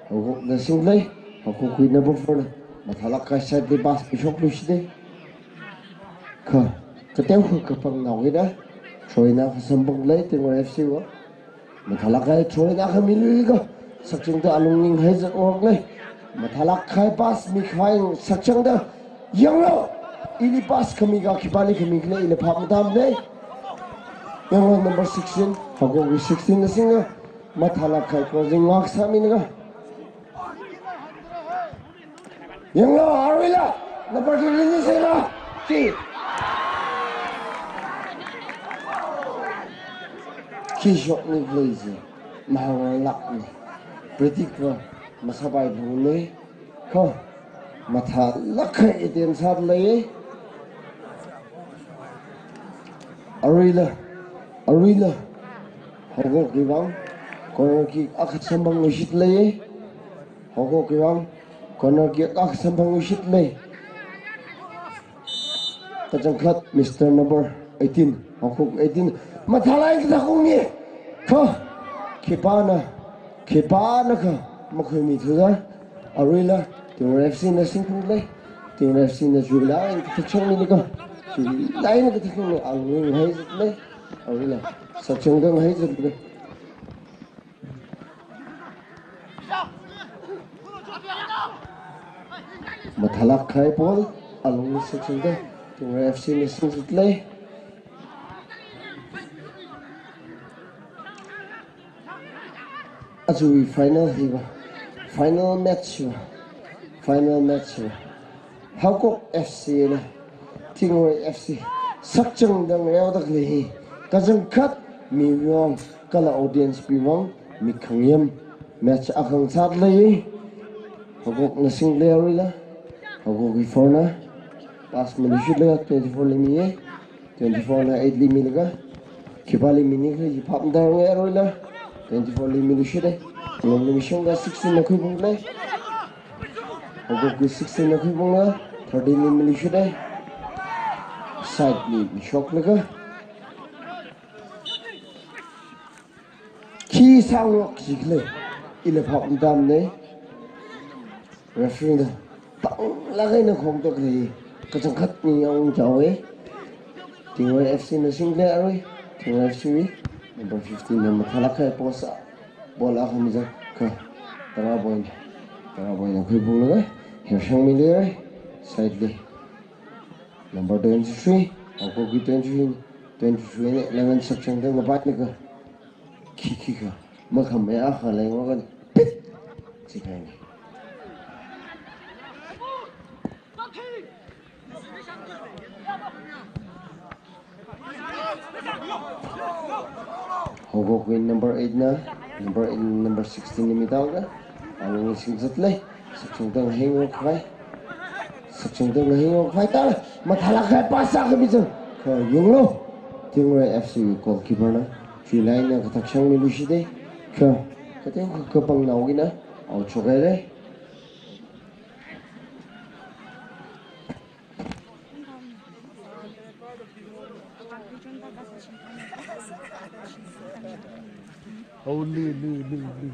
Haokokna singlei, Haokokwui number four na, mathālāk khai side li pass pishokluishitei. Kha, kateokha kapangnaokida, throw-in akha samphanglei, Tingwui F C wui. Mathālāk khai throw-in akha miluiga, Sakching Deng alungli ngahai zat oklei. Mathālāk khai pass mikhavai Sakching Deng. Yanglu, ili pass khami kha khipāli khami khala ili phap matamlei. Yanglu number sixteen, Haokokwui sixteen na singa, mathālāk khai crossing ngak sāmilaga. Yanglu, aruila, number three na singa, ti. Khi shokni khalei chi, mahanglākni. Predict va, masāpai phungnei. Kha, mathālāk khai item sātlei. Aruila, aruila. Haokokwui vang, corner kick akha samphangluishitlei. Haokokwui vang, corner kick akha samphangluishitlei. Kachangkhat Mister Number eighteen, Haokok eighteen, mathālāk eina kathak ungmi. Kha, khipāna, khipāna kha, makhuimithuda, aruila, Tingwui F C na singphunglei, Tingwui F C na chuilāk eina kathak changmili kha, chuilāk eina kathak changmi, alungli ngahai zatlei, aruila, Sakching Deng ngahai zatlei. Mathālāk khai ball, alungli Sakching Deng, Tingwui F C na singzatlei. Ajawui final hiva, final match hiva, final match hiva. Haokok F C na, Tingwui F C, Sakching Deng reodakhalei hi, kachangkhat miwui vang, kala audience wui vang, mik khangayam, match akha ngasatlei, Haokokna singlei aruila, Haokokwui four na, pass maluishitlaga twenty-four li miya, twenty-four na eight li milaga, khipāli mini khala chi phap matārange aruila, twenty-four li miluishitei, alungli mishungda sixteen na khuiphunglei. Haokokwui sixteen na khuiphunglaga, thirteen li miluishitei. Side li mishoklaga. Khi sāngarok chi khala, ila phap matamnei. Referee na, panglāk eina khongtok lei, kachangkhat ni yang jawe. Tingwui F C na singlei arui, Tingwui F C wui, number fifteen na mathālāk khai post a. Ball akha mizat kha. Taraboi na. Taraboi na khuiphunglaga. Hershang Miller. Side li. Number twenty-three. Haokokki twenty-three. Twenty-three na eleven Sakching Deng ngapai ni kha. Khikhi kha. Makhamei akha lei ngakan. Pit. Chikaini. Haokok wui number eight na, number eight, number sixteen na midalda. Alungli singzatlei. Sakchungda ngaheingarok khavai. Sakchungda ngaheingarok khavai tala. Mathālāk kahai pass sākhami chang. Kha yanglu. Tingrai F C wui goalkeeper na. Chuilai na kathak shangmiluishitei. Kha. Kateokha kapangnaowui na. Out shokhairei. Oh, lui, lui, lui, lui.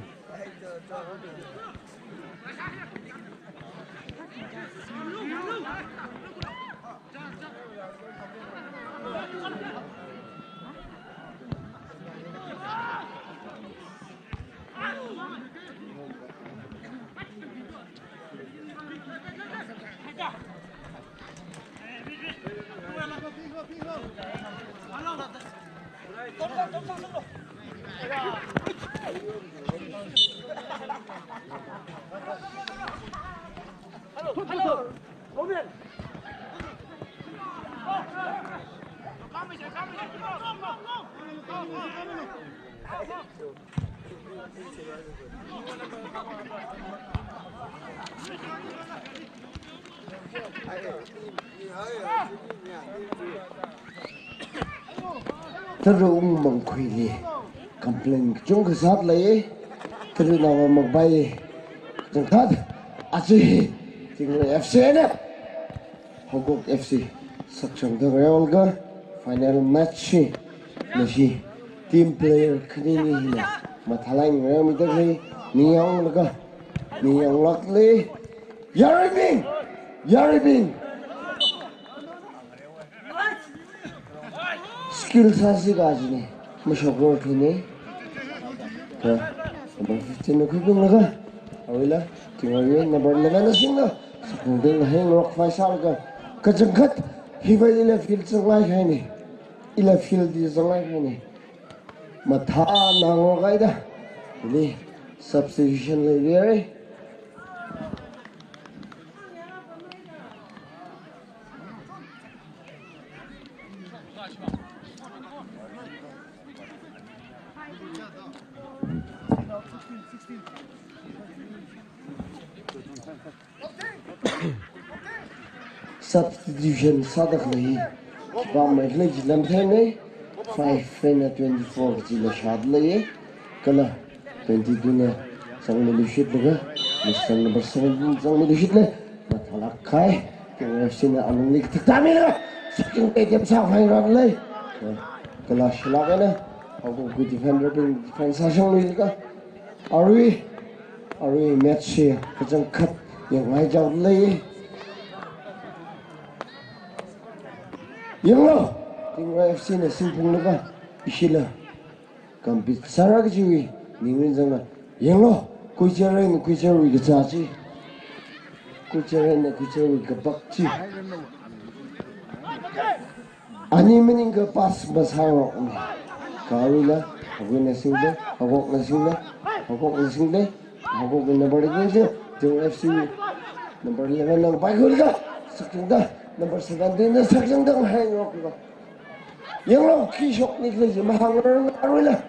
Tara ungmang khuili complain kachungkha sāda lei. Tara nawa makbai. Changkhat achi Tingrai F C na Haokok F C sakchungda ngaraolaga final match hi nashi team player khanini hina mathālāk ngarāmida khalei niyanglaga niyanglāklei. Yaruibing! Yaruibing! Skill sāsi kajina, mashokrar thuna. Kha, number fifteen na khuiphunglaga, awuila, Tingrai number eleven na singda, sakchungda ngaheingarok khavai sālaga, kachangkhat, hiva ila field zanglāk kahaina, ila field li zanglāk kahaina. Mathāna ngarok kahaida, ili substitution leirei. Substitution sāda khalei, khipā maikhalei chi lam theinei, five eina twenty-four chila shāda lei, kala twenty-two na zangmiluishitlaga, Mister number seventeen zangmiluishitlei, mathālāk kahai, Tingrai F C na alungli kathak tāmila, shooting tetem sākhavai rālei, kala shilāk eina, Haokok wui defender bing defense sāshangluilaga, arui, arui match hi kachangkhat yangngai jaolei. Yanglu, Tingrai F C na singphunglaga, ishila compete sāra kajiwui ningrin zangla. Yanglu, kuichar eina kuicharwui kazā chi. Kuichar eina kuicharwui kapak chi. Ani maningakha pass masāngarokmana. Kha aruila, Haokokna singlei, Haokokna singlei, Haokokna singlei, Haokok number eighteen, Tingrai F C number eleven na paikhurda, sakchungda, number seventeen na sakchungda ngaheingarokla. Yanglu, khi shokni khalei chi mahāngngarok aruila.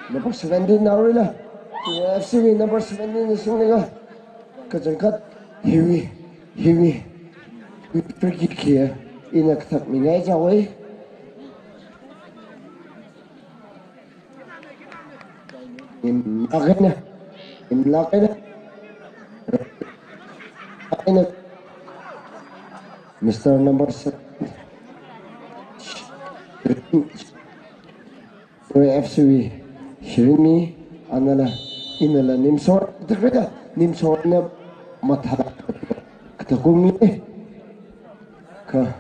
Number seventeen na aruila. Tingrai F C number seventeen na singlaga. Kachangkhat hiwui, hiwui, hiwui free kick hi ina kathak mingai jaowei. Imlāk eina, imlāk eina, eina, Mister number seven. F C wui Shirinmi, anala, inala Nimsor, takreda Nimsorna mathā katakungmi. Kha,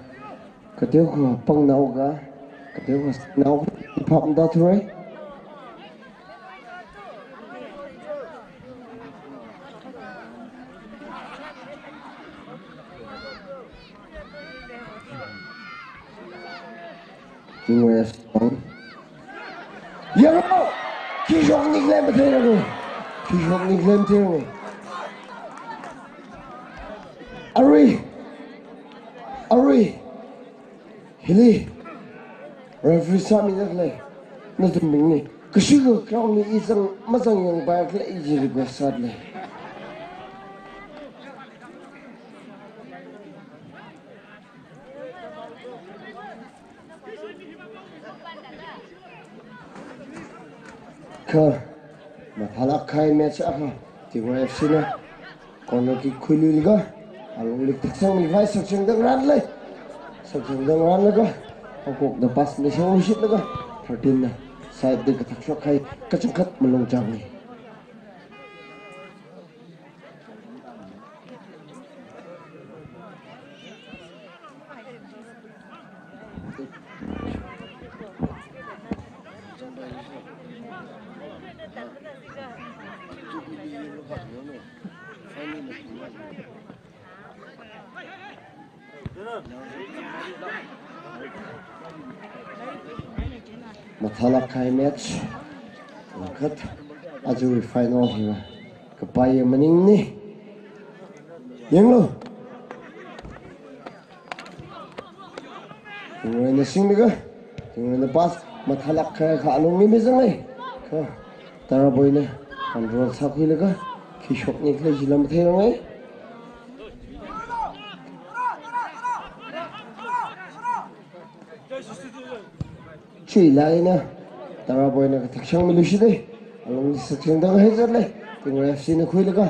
kateokha pangnaokha, kateokha naokha, ipap da thurai. Tingrai F C. Yanglu! Khi shokni khalei matheiranu. Khi shokni khalei matheiranu. Arui. Arui. Hili. Referee sāmida khalei. Nathumbingna. Kashuga ground li i zang mazang yangpai khala i chi request sāda lei. Kha, mathālāk kahai match akha, Tingwui F C na corner kick khuiluilaga, alungli thakchang mikhavai Sakchengda ngarānlei. Sakchengda ngarānlaga, Haokokna pass mishang luishitlaga, thirteen na side da kathak shokhai, kachangkhat malung chang lei. Mathālāk kahai match. Khat, aja final hiva kapaiya maningmana. Yanglu. Tingwuina singlaga, Tingwuina pass, mathālāk kahai kha alungli mizanglei. Kha, Taraboina control sākhuilaga, khi shokni khala chila matheiranglei. Chuilaina, Taraboina kathak shangmi luishitei. Alungli Sakchengda ngahai zatlei. Tingwui F C na khuilaga,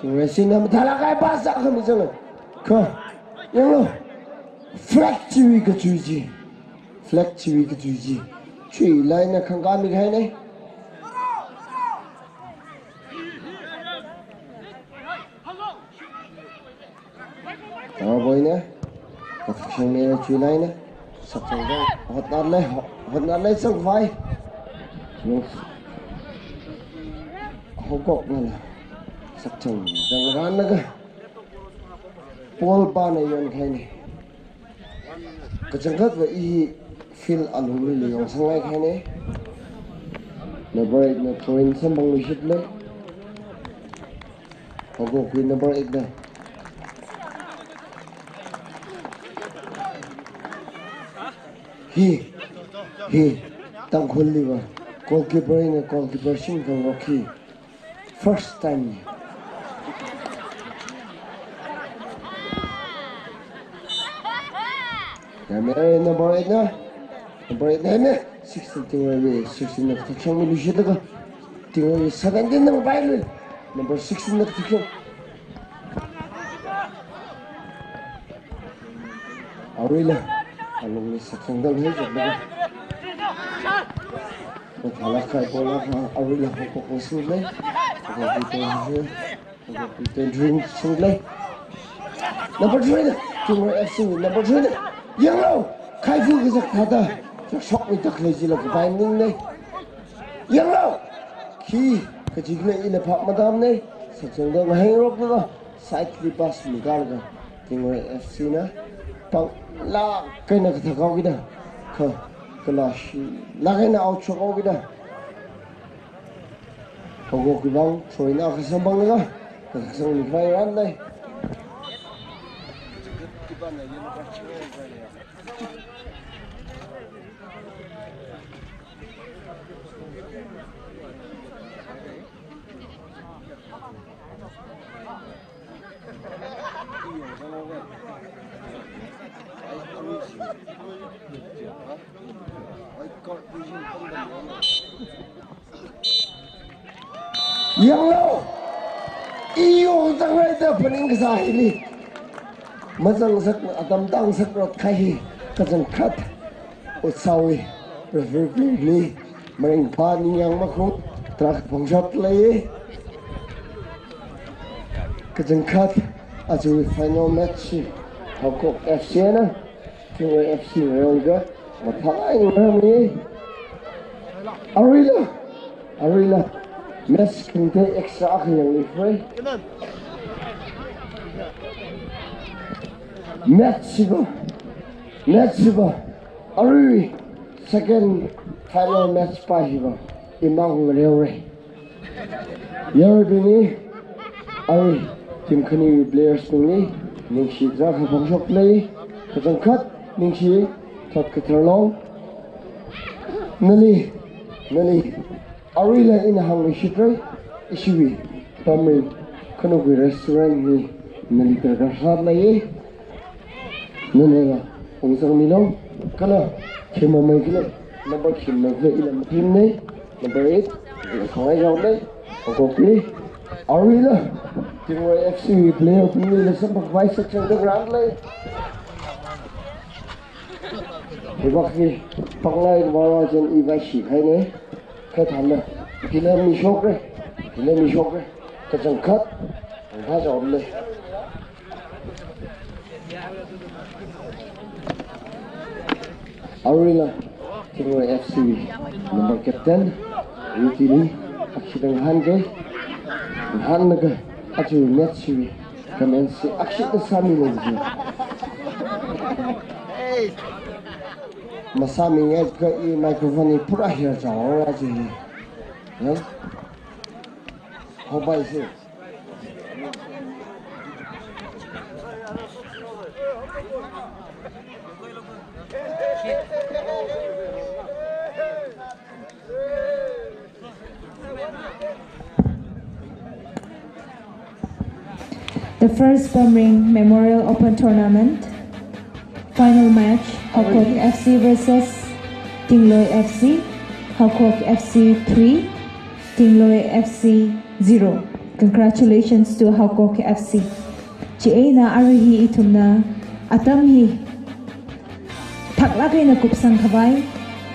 Tingwui F C na mathālāk kahai pass akha mizanglei. Kha, yanglu. Flag chiwui kachui chi. Flag chiwui kachui chi. Chuilaina khangkā mikahainei. Taraboina, kathak shangmi chuilaina, Sakchengda, hotnarlei, ho-, hotnarlei Sangvai. Haokoknala, Sakchengda ngarānlaga, ball pana yonkahainei. Kachangkhatva i field alungli yongsanglai kahainei. Number eight na throw-in samphang luishitlei. Haokokwui number eight na. Hi, hi, Tangkhulliva goalkeeper eina goalkeeper shim khangarok hi first time ni. Yame, number eight na. Number eight na, yame. Sixteen Tingwui, sixteen na kathak shangmi luishitlaga. Tingwui seventeen na pailui. Number sixteen na kathak shang. Aruila, alungli Sakchengda ngahai zatlei. Mathālāk kahai ball akha, aruila Haokokna singlei. Haokokna singlei. Haokokna singlei. Number three na, Tingwui F C, number three na. Yanglu, khaifu kazak thāda, chak shokmi tak lei chila kapai maningnei. Yanglu, khi, kachikle ila phap matamnei, Sakchengda ngahai ngarokda. Side li pass mikālaga, Tingwui F C na, panglāk eina kathak haokida, kha, kalāshilāk eina out shok haokida. Haokokna vang, throw-in akha samphanglaga, kathak shangmi khavai rānlei. Yanglu, i yongzanglei da phaning kasā hili. Mazangsak, atam tangsak rot kahai hi, kachangkhat. Ot sāwui, referee bingli, maringphā ningyāng makhung, tarākha phongshap lei. Kachangkhat, aja final match hi, Haokok F C na, Tingwui F C ngareoga, mathālāk eina ngarānmi. Aruila, aruila, match khangatei extra akha yangli free. Match hiva, match hiva, arui second final match pa hiva, imang ngareorei. Yaruibingli, arui team khaniwui players bingli, ningshi tarākha phongshap lei, kachangkhat ningshi, thot katharlong. Nali, nali, Aruila ina hāngluishitra, ishiwui pamring khanukhui restaurant hi nali darkar sālei. Nanala ungzangmilu, kala khimamei khala, number khimamei khala ila mathimnei, number eight, ila sāngai yaonei, akopi, aruila, Tingwui F C wui player pumli ila samphangkhavai section da grant lei. Hibak hi, panglai vara jen iva shikhainei, kha thāna, hila mishokra, hila mishokra, kachangkhat, ngahā yaolei. Aruila, Tingwui F C wui number captain, Rutili, akshida ngahānkei, ngahānlaga, aja match hiwui, comment si akshida sāmilei ji. Masāmingaikha i microphone hi pura hir chaora ji. Ya? Hobai si. The first Pamring Memorial Open Tournament final match, Haokok F C versus Tingloi F C, Haokok F C three, Tingloi F C zero. Congratulations to Haokok F C. Chieina arui hi ithumna atam hi thaklāk eina kupsangkhavai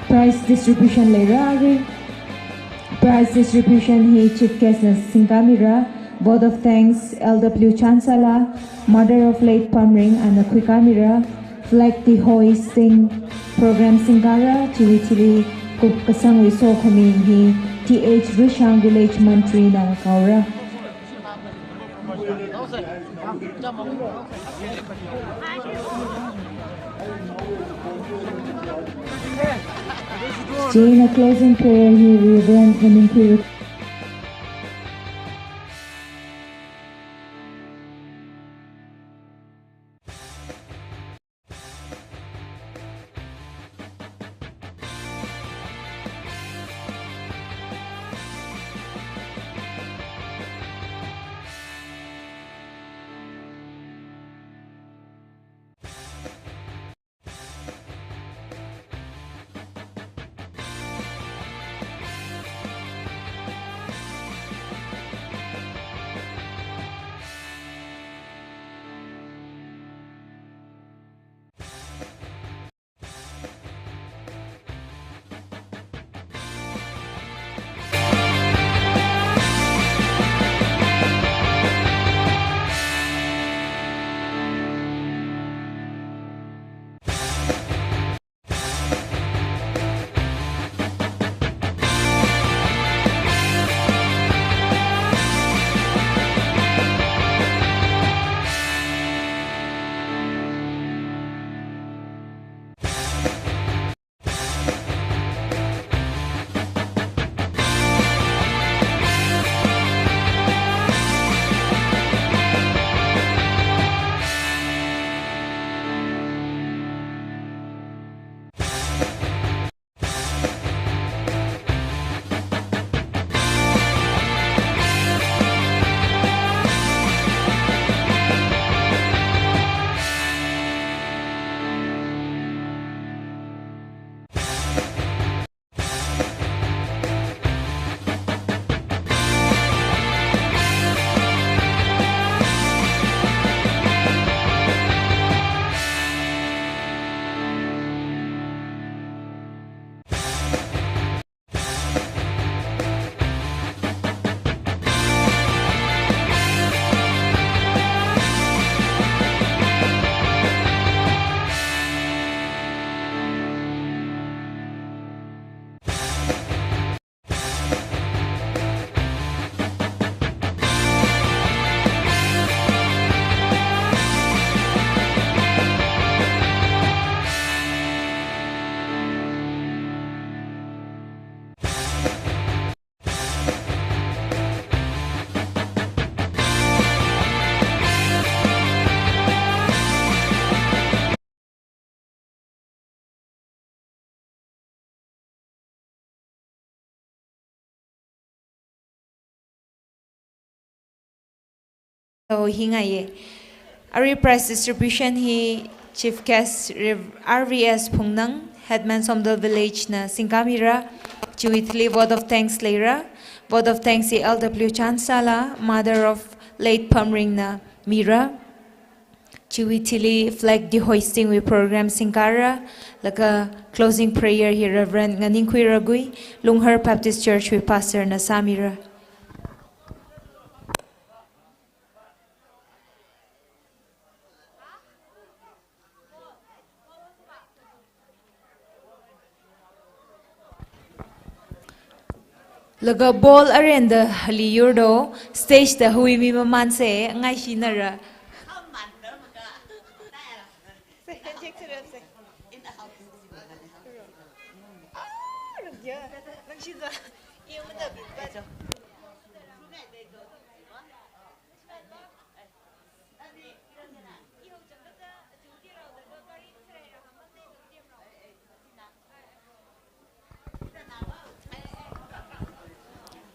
prize distribution leira arui. Prize distribution hi chief guest na singkāmira, vote of thanks L W Chansala, mother of late Pamring, ana khuikāmira, flag dehoisting program singkāra, chiwui thili kupkasangwui sokhami hi T H Ruishang village mantri na kaora. Chieina closing prayer hi Reverend Khaningkhui. Ho hi ngaiye. Arui prize distribution hi Chief Guest Rev-, R V S Phungnang, Headman Somdal Village na singkāmira. Chiwui thili vote of thanks leira. Vote of thanks hi L W Chansala, mother of late Phamring na mira. Chiwui thili flag dehoisting wui program singkāra, laga closing prayer hi Reverend Nganingkhui Ragui, Lunghar Baptist Church wui pastor na sāmira. Laga ball arenda hali yurdo, stage da huimi mamanse, ngaishinara.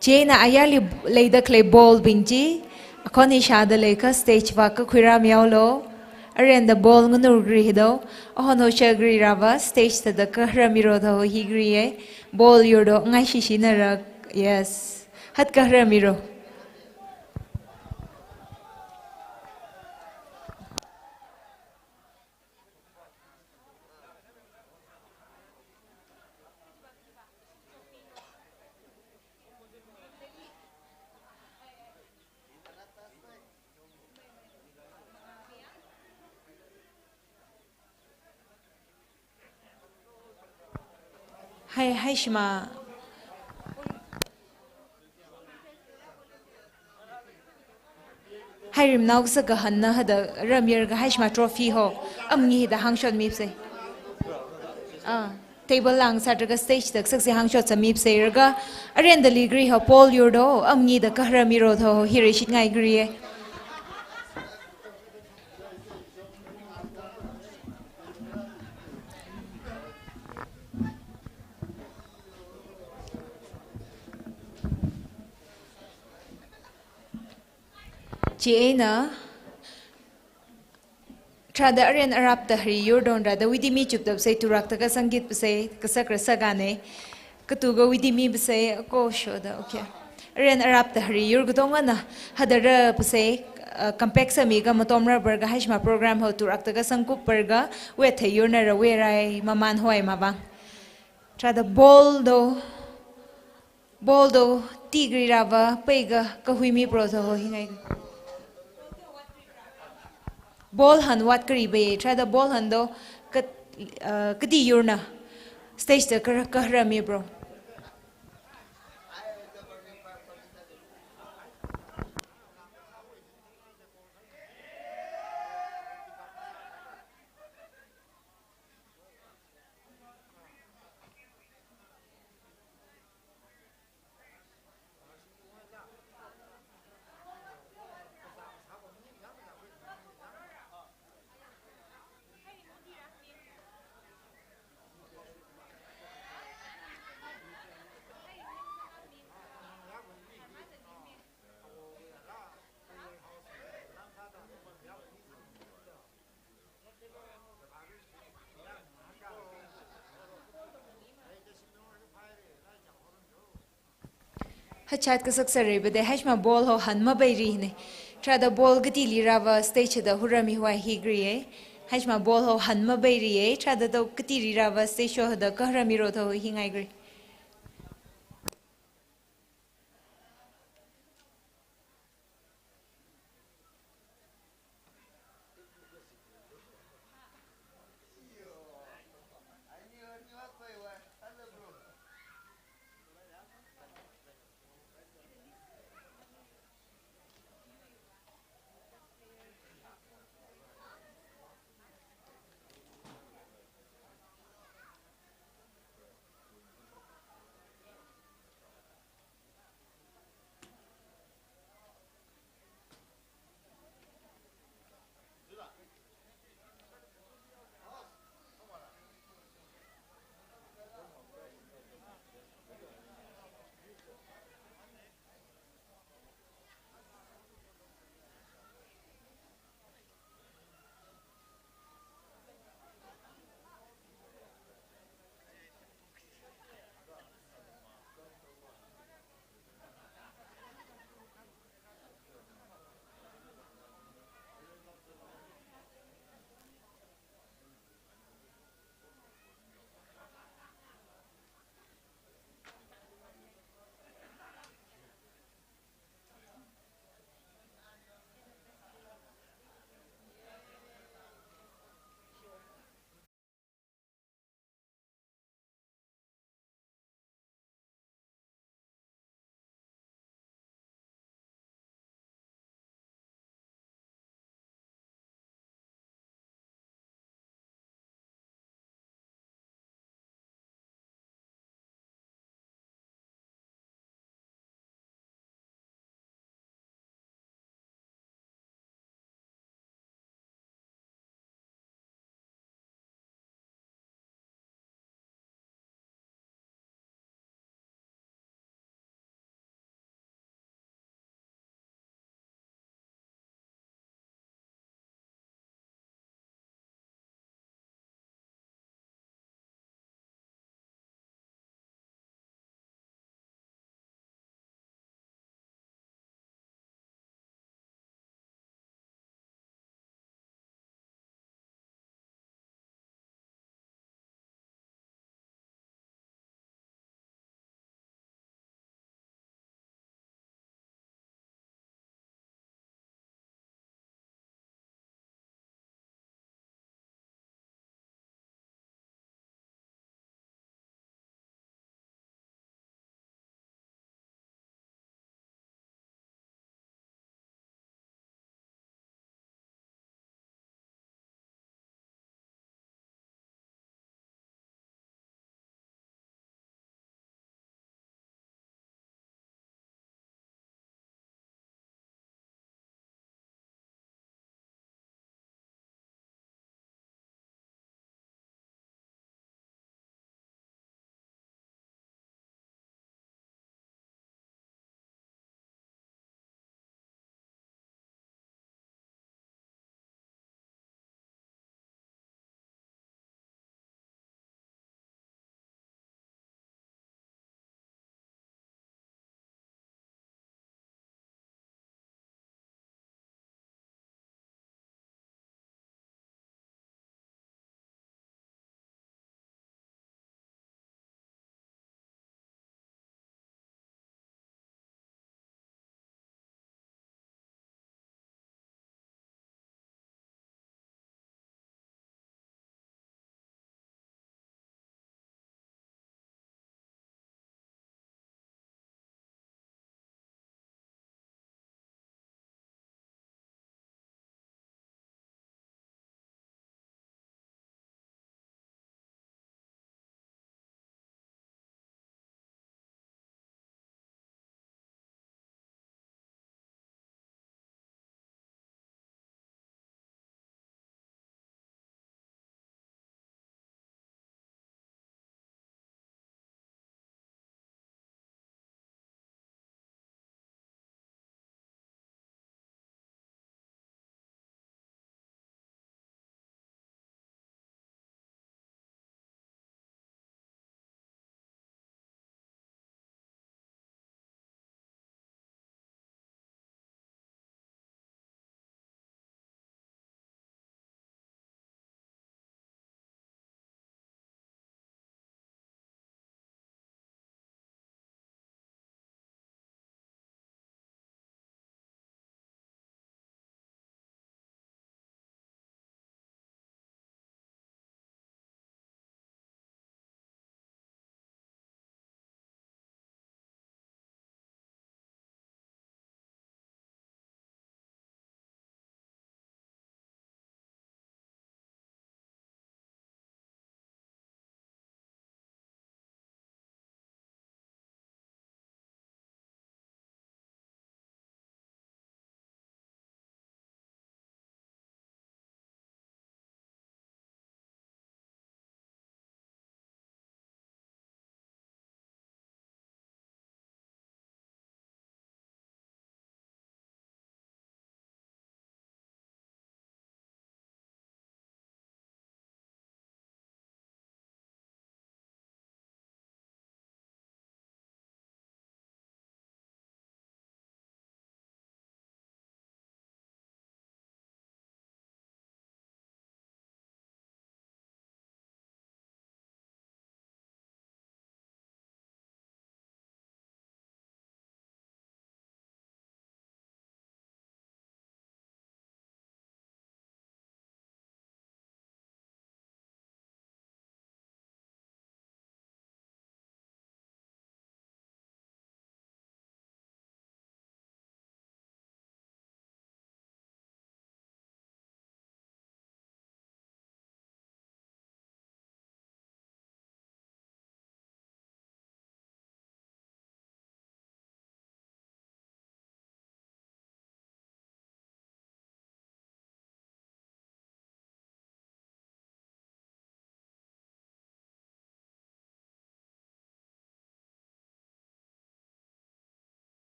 Chieina ayarli leida khalei ball bing chi, akhon ishāda leikha stage vākakhuirāmihaolu. Arenda ball nganurgri hido, ahon hoshagri rāva stage thāda kaharamiro tho hi griye. Ball yurdo, ngaishishinara, yes. Hat kaharamiro. Hai, hai shima. Hai rimnao kasā kahānna hada ramyar kahai shima trophy ho. Amngi da hāngshotmipsei. Ah, table lang sātraga stage da kasakse hāngshot sāmipsei raga. Arenda ligri ho ball yurdo, amngi da kaharamiro tho hi reshit ngaigriye. Chieina, tharāda aren arapta hari yurdon rāda witimi chuptapsei, turakta kasangkitpasei, kasakra sakane. Katuka witimi pasei, ako shoda, okay. Aren arapta hari yur katongana, hadarapasei, uh, compact sāmiga matomra barga hai shima program ho turakta kasangkup barga, wet hayurna ra werai maman hoi mavang. Tharāda ball do, ball do, tigri rāva, peiga, kahuimi bro tho ho hi ngai. Ball han wat kari be, tharāda ball han do, kat, uh, kati yurna. Stage da kar, kaharami bro. Hachat kasak sarai bade, hai shima ball ho han mabeiri ne. Tharāda ball katili rāva stage da hurami hoi hi griye. Hai shima ball ho han mabeiriye. Tharāda do katili rāva stage ho da kaharamiro tho hi ngaigri.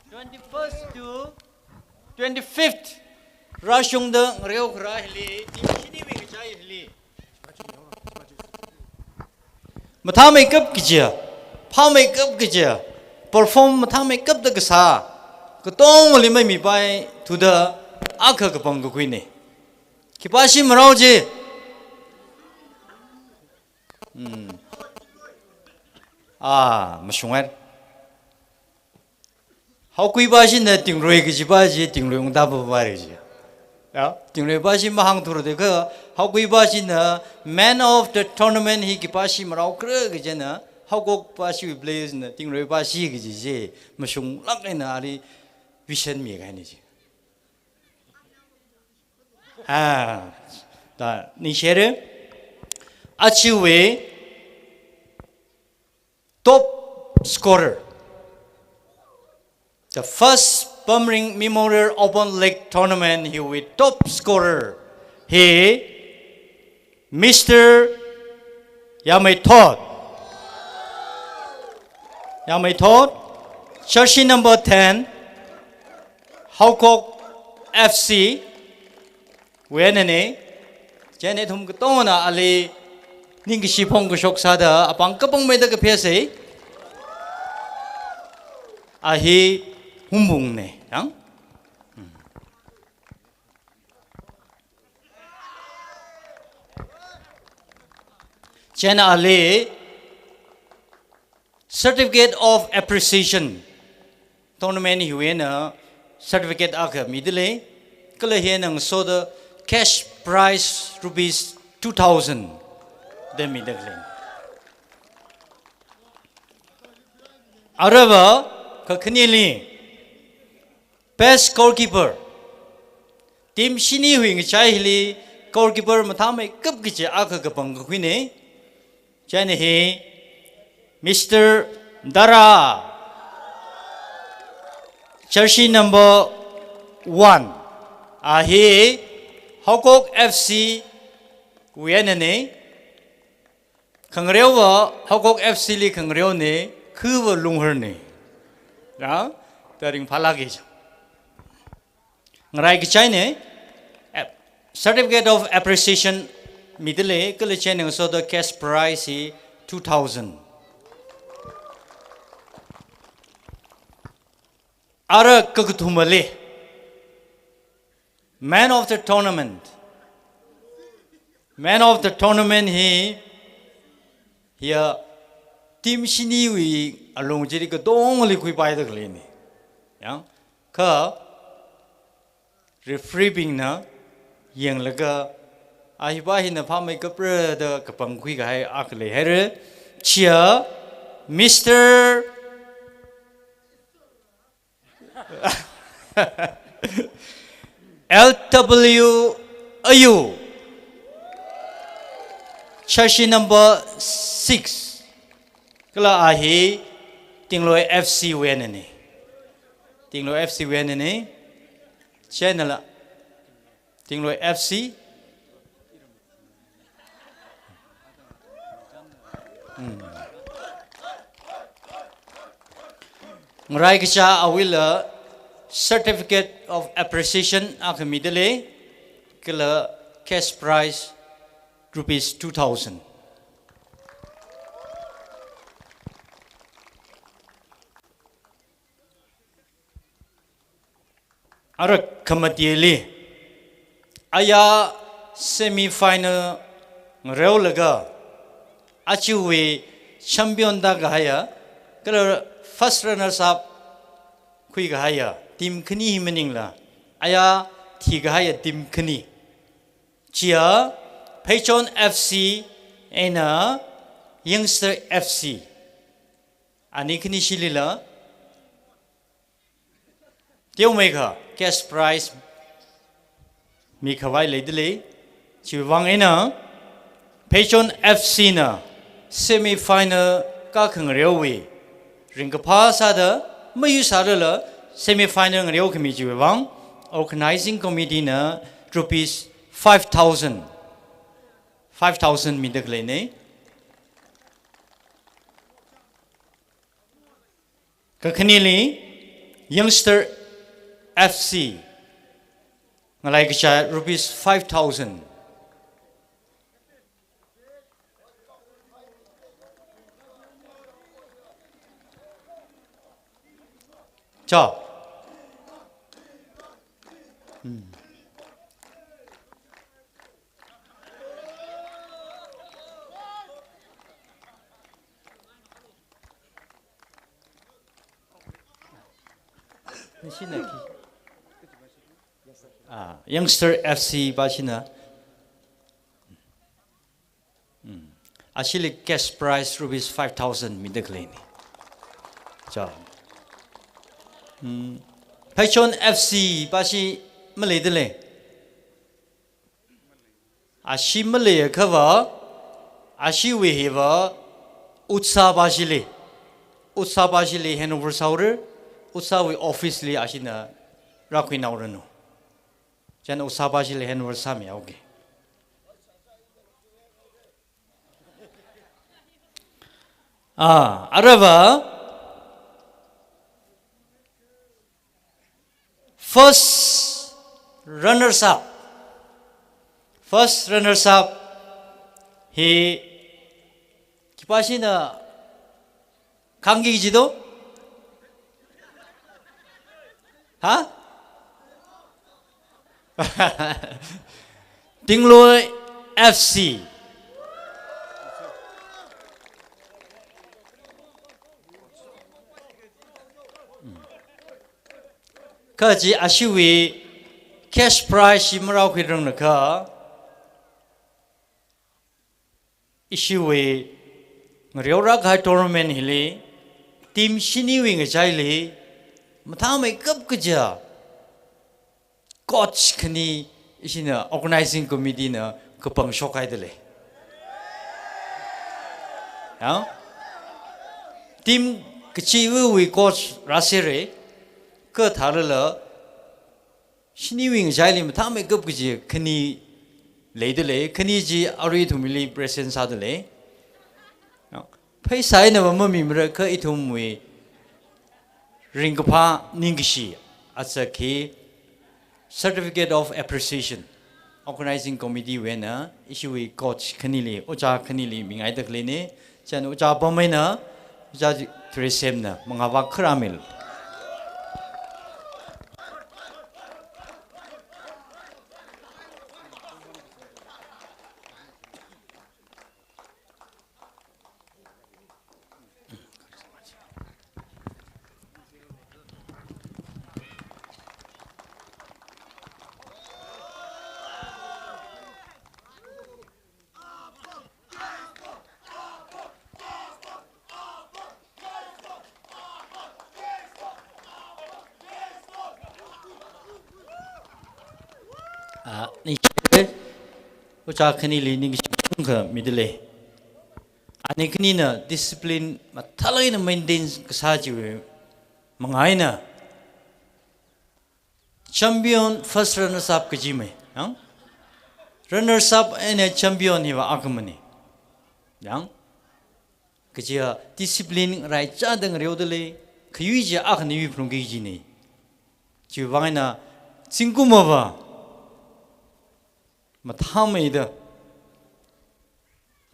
Twenty-first to twenty-fifth rāshungda ngareo kharā hili, team shiniwui kachai hili mathāmeikap kaja, phāmeikap kaja, perform mathāmeikapda kasā, katongali maimipaithuda akha kapangkakhuina. Khipāshi marao chi? Hmm. Ah, mashungar. Haokui pāshina Tingroi kaji pā chi, Tingroi ungda pā pā re chi. Ya, Tingroi pāshi mahāngthura de kha, Haokui pāshina man of the tournament hi khipāshi marao kharā kajina, Haokok pāshiwui players na Tingroi pāshi kaji chi, mashunglāk eina ali vision mikahaina chi. Ah, ta, ningshire. Achiwui top scorer. The first Bamring Memorial Open League Tournament hiwui top scorer hi Mister Yameithot. Yameithot, jersey number ten, Haokok F C, wui einana, chieina ithum katongana ali ningkashi phongkashok sāda apāng kapangmeida kaphesa. A hi Hungpungna, yang? Chieina ali Certificate of Appreciation, tournament hiwui eina certificate akha midalei, kala hi eina ngasoda cash prize rupees two thousand da midalei. Aruiva kakhaneli best goalkeeper. Team shiniwui ngachai hili goalkeeper mathāmeikap kaja akha kapangkakhuina. Chieina hi Mister Dara, jersey number one. A hi Haokok F C wui einana. Khangareova Haokok F C li khangareona, khuiva Lunghorna. Ya, ta ringphālāka. Ngarai kachaina, ap-, Certificate of Appreciation midalei, kala chieina ngasoda cash prize hi two thousand. Ara kakathumali, man of the tournament. Man of the tournament hi, hiya team shiniwui alung chili katongali khuipaida khaleina. Yang, kha referee bingna yanglaga, a hi pā hina phāmeikapra da kapangkhui kahai akha leihaira. Chiya Mister L W Ayu, jersey number six. Kala a hi Tingloi F C wui einana. Tingloi F C wui einana. Chieina la Tingloi F C. Hmm. Ngarai kacha awuila Certificate of Appreciation akha midalei, kala cash prize rupees two thousand. Ara khamatili, aya semi final ngareolaga, achiwui champion da kahaiya, kala first runners up khui kahaiya team khani hi maningla, aya thi kahaiya team khani. Chiya Pheichon F C eina Youngster F C. Ani khanishilila teomeikha cash prize mikhavai leidalei. Chiwuivang eina Pheichon F C na semi final kakhangareowui ringkaphā sāda mayusālala semi final ngareokhami chiwuivang organizing committee na rupees five thousand, five thousand mida khaleina. Kakhaneli, Youngster F C, ngalai kachai rupees five thousand. Cha. Hmm. Nishina khi. Ah, Youngster F C pāshina. Hmm. Ashili cash prize rupees five thousand mida khaleina. Cha. Hmm. Phaichon F C pāshi maleidalei. Ashi maleiakhava, ashiwui hiva, Utsa pāshili. Utsa pāshili handover sāhaora, Utsawui office li ashina rākhuinaoranu. Chieina Utsa pāshili handover sāmihaoki. Ah, aruiva, first runners up. First runners up hi khipāshina khangki jido? Ha? Tingloi F C. Kha chi ashiwui cash prize chi marākhuirangna kha, ishiwui ngareorā kahai tournament hili, team shiniwui ngachaili, mathāmeikap kaja coach khani ishina organizing committee na kapangshok haidalei. Ya? Team kachiva̱wui coach rāsera, kha thālala, shiniwui ngachaili mathāmeikap kaji khani leidalei, khani chi arui ithumli present sādalei. Pheisā einava mamimara kha ithumwui ringkaphā ningkashi, atsakhi Certificate of Appreciation, Organizing Committee wui eina ishiwui coach khanili, ojā khanili mingaida khaleina, chieina ojā pam eina, ojā Thureisemna mangāvak kharā milu. Ah, ningshi, ojā khanili ningshi chungkha midalei. Ani khanina discipline mathālāk eina maintain kasā chiwui manga eina champion, first runners up kaji mai. Yang? Runners up eina champion hiva akhamani. Yang? Kajiya discipline raichāda ngareodalei, khayui chi akhana yuiphalungki kajina. Chiwui vang eina zingkumava mathāmeida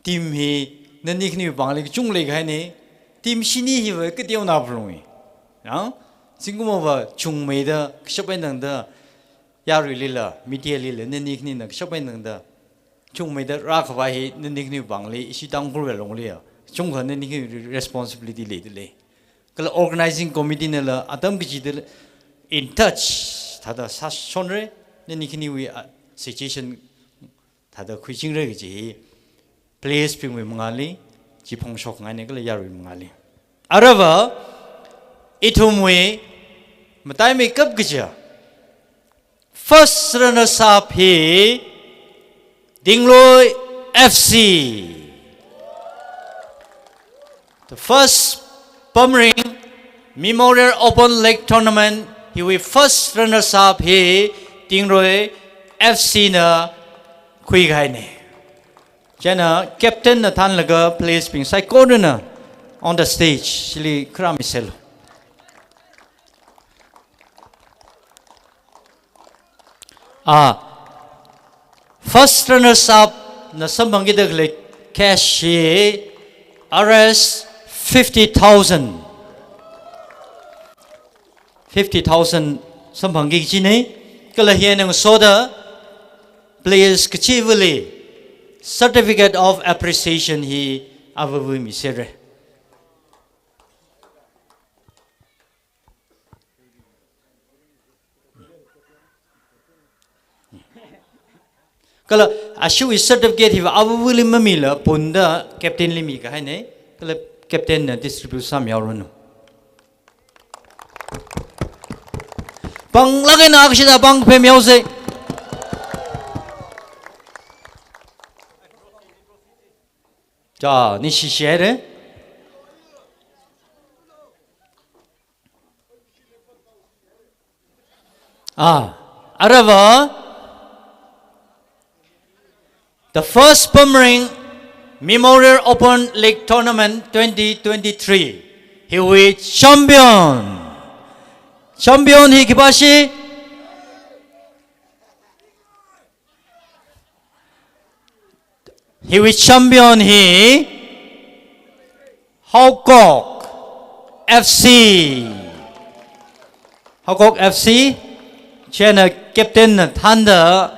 team hi nani khaniwui pāngli kachung leikahaina, team shini hiva kateonao phalungi. Yang, zingkumava chungmeida kashap eina tangda, yaruilila, media lila, nani khanina kashap eina tangda chungmeida rākhavai hi nani khaniwui pāngli, ishi Tangkhulwui longli ya, chungkha nani khaniwui responsibility leidalei. Kala organizing committee nala atam kachida in touch thāda sāshonra, nani khaniwui, ah, suggestion thāda khuichingra kaji hi players bingwui mangāli chi phongshokngaina kala yaruiwui mangāli. Aruiva, ithumwui mataimeikap kaja first runners up hi Tingloi F C. The first Pamring Memorial Open League Tournament hiwui first runners up hi Tingloi F C na khuikahaina. Chieina captain na thānlaga players bing saikorana on the stage chili kharā miselu. Ah, first runners up na samphangkida khalei cash hi R S fifty thousand. Fifty thousand samphangki kajina, kala hi eina ngasoda players kachivali certificate of appreciation hi avavui misera. Kala ashiwui certificate hiva avavuli mamila punda captain li mikahaina, kala captain na distribute sāmihaoranu. Panglāk eina akshida pangphemihaosa. Cha, ni shishere. Ah, arava, the first Pamring Memorial Open League Tournament twenty twenty-three. Hiwui champion. Champion hi khipā shi? Hiwui champion hi Haokok F C. Haokok F C, chieina captain na thānda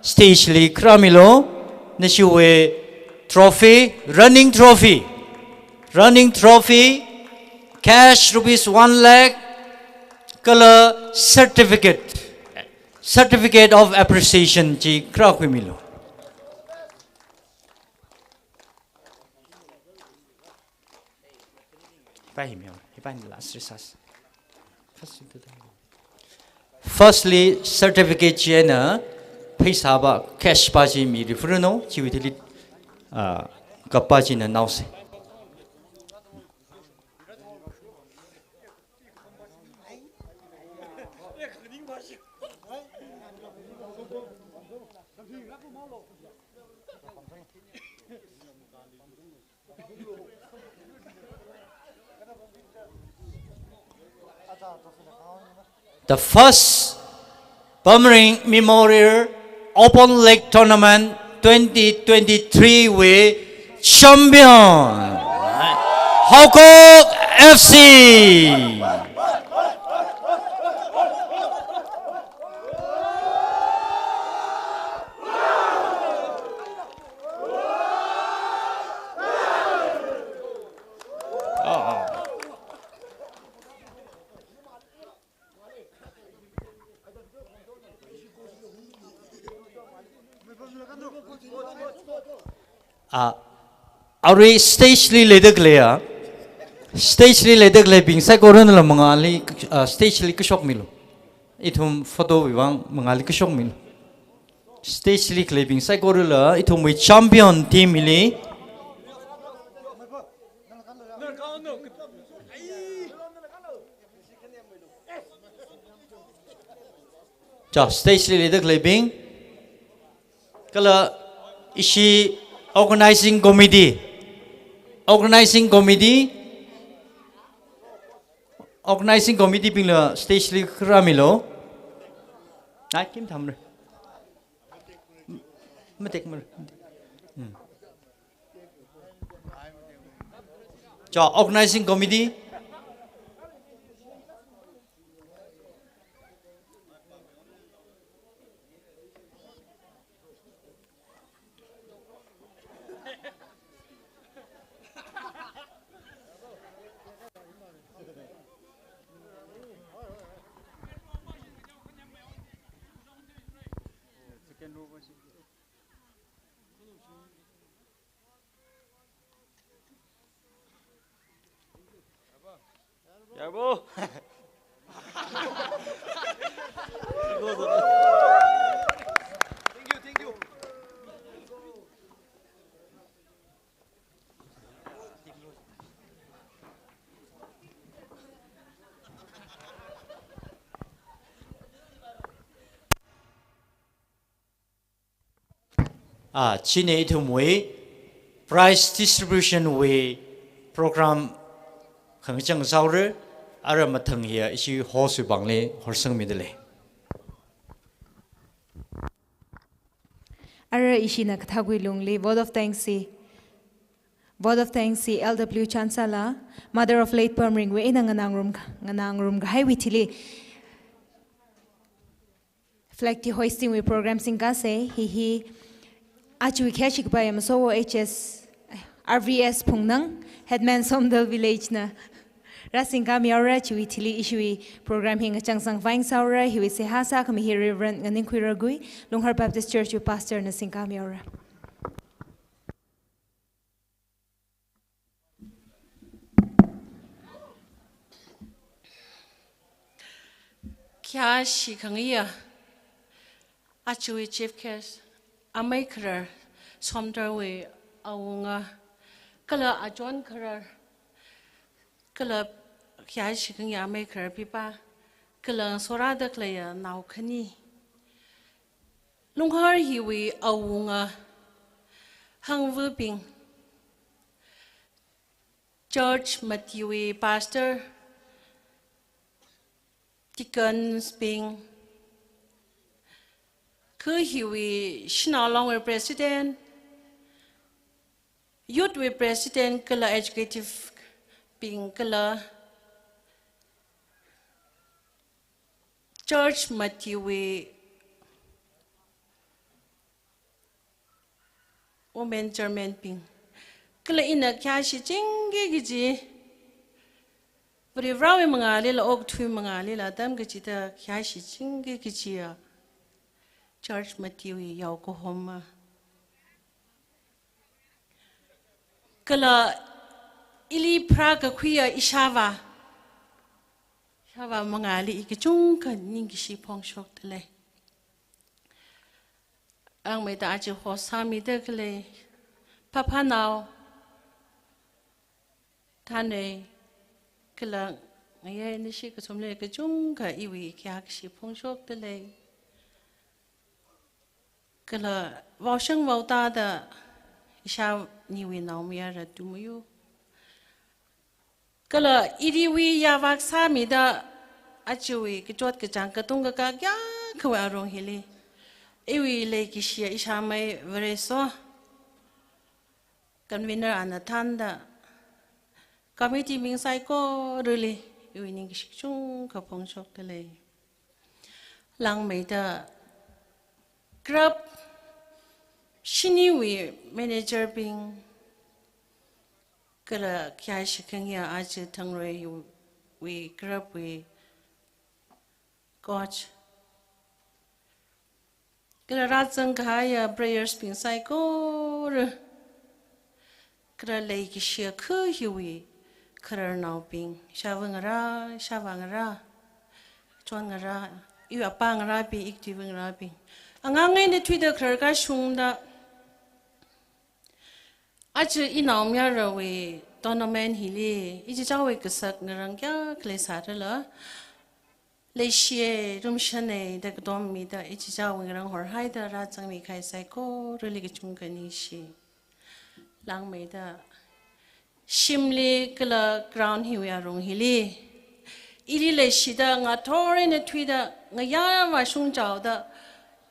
stage li kharāmilu, nashiwui trophy, running trophy, running trophy, cash rupees one lakh, kala certificate, certificate of appreciation chi kharākhuimilu. Hipa hi mi, hipa hi last result. First, firstly, certificate chieina pheisā pa, cash pa chi mi referee no, chiwui thili, ah, kapā china naosa. The first Pamring Memorial Open League Tournament twenty twenty-three wui champion, Haokok F C. Ah, arui stage li leida khalei ya. Stage li leida khaleibing saikorana la mangāli, ah, stage li kashokmilu. Ithum photo wui vang mangāli kashokmilu. Stage li khaleibing saikorala ithumwui champion team hili. Cha, stage li leida khaleibing. Kala ishi organizing committee. Organizing committee. Organizing committee bingla stage li kharāmilu. Ai, kim thamra. Matek mara. Hmm. Cha, organizing committee. Yarbo. Ah, chieina ithumwui prize distribution wui program khangachang sāhaora, ara mathang hiya ishi host wui pāngli horsangmida lei. Ara ishina kathākwui lungli vote of thanks hi, vote of thanks hi L W Chansala, mother of late Pamringwui eina nganāngarum, nganāngarum kahaiwui thili flag de hoisting wui program singkasei. Hi hi aja khayāshi kapai Masowo H S, R V S Phungnang, headman Somdal Village na rāsingkami haora. Chiwui thili ishiwui program hi ngachang sangvai sāhaora. Hiwui seihā sākhami hi Reverend Nganingkhui Ragui, Lunghar Baptist Church wui pastor na singkami haora. Khayāshi khangaiya, aja chief guest, amei kharar, Somdalwui awunga, kala achon kharar, kala khayāshi khangaiya amei kharar pipa, kala sorāda khaleiya nao khani. Lunghar hiwui awunga, hangvabing, church matiwui pastor, deacons bing, khu hiwui shanao longwui president, youth wui president kala executive bing kala church matiwui women chairman bing. Kala ina khayāshi chingki kaji, Varivarāwui mangālila, okathui mangālila, atam kachida khayāshi chingki kajiya church matiwui yaokahoma. Kala ili pharākakhuiya ishāvā, ishāvā mangāli i kachungkha ningkashi phongshokdalei. Langmeida aja host sāmida khalei phaphanao, thanei, kala ngayei nashi kasomli kachungkha iwui khayākashi phongshokdalei. Kala vaoshang vaotāda ishāniwui naomayara Tumayu. Kala iriwui yāvak sāmida ajawui kachot kachāng katung kakā kayākhawui arong hili, iwui leikashiya ishāmei Vareso, convener ana thānda, committee bing saikorali iwui ningkashi kachungkha phongshokdalei. Langmeida club shiniwui manager bing, kala khayāshi khangaiya aja Thangreiwui club wui coach, kala rāzang kahaiya players bing saikora, kala leikashiya khu hiwui khararnaobing, ishāvā ngarā, ishāvā ngarā, chon ngarā, iwui apā ngarābing, ikathuiva ngarābing, angang eina thuida kharar kashungda, aja inaomayarawui tournament hili ichichāwui kasak ngarang kayākha leisārala, leishiya, rumshanna da katom mida ichichāwui ngarang horhaida rāzangmi kahai saikorali kachungkha ningshi. Langmeida shimli kala ground hiwui arong hili ili leishida ngathor eina thuida ngayā vāshung chaoda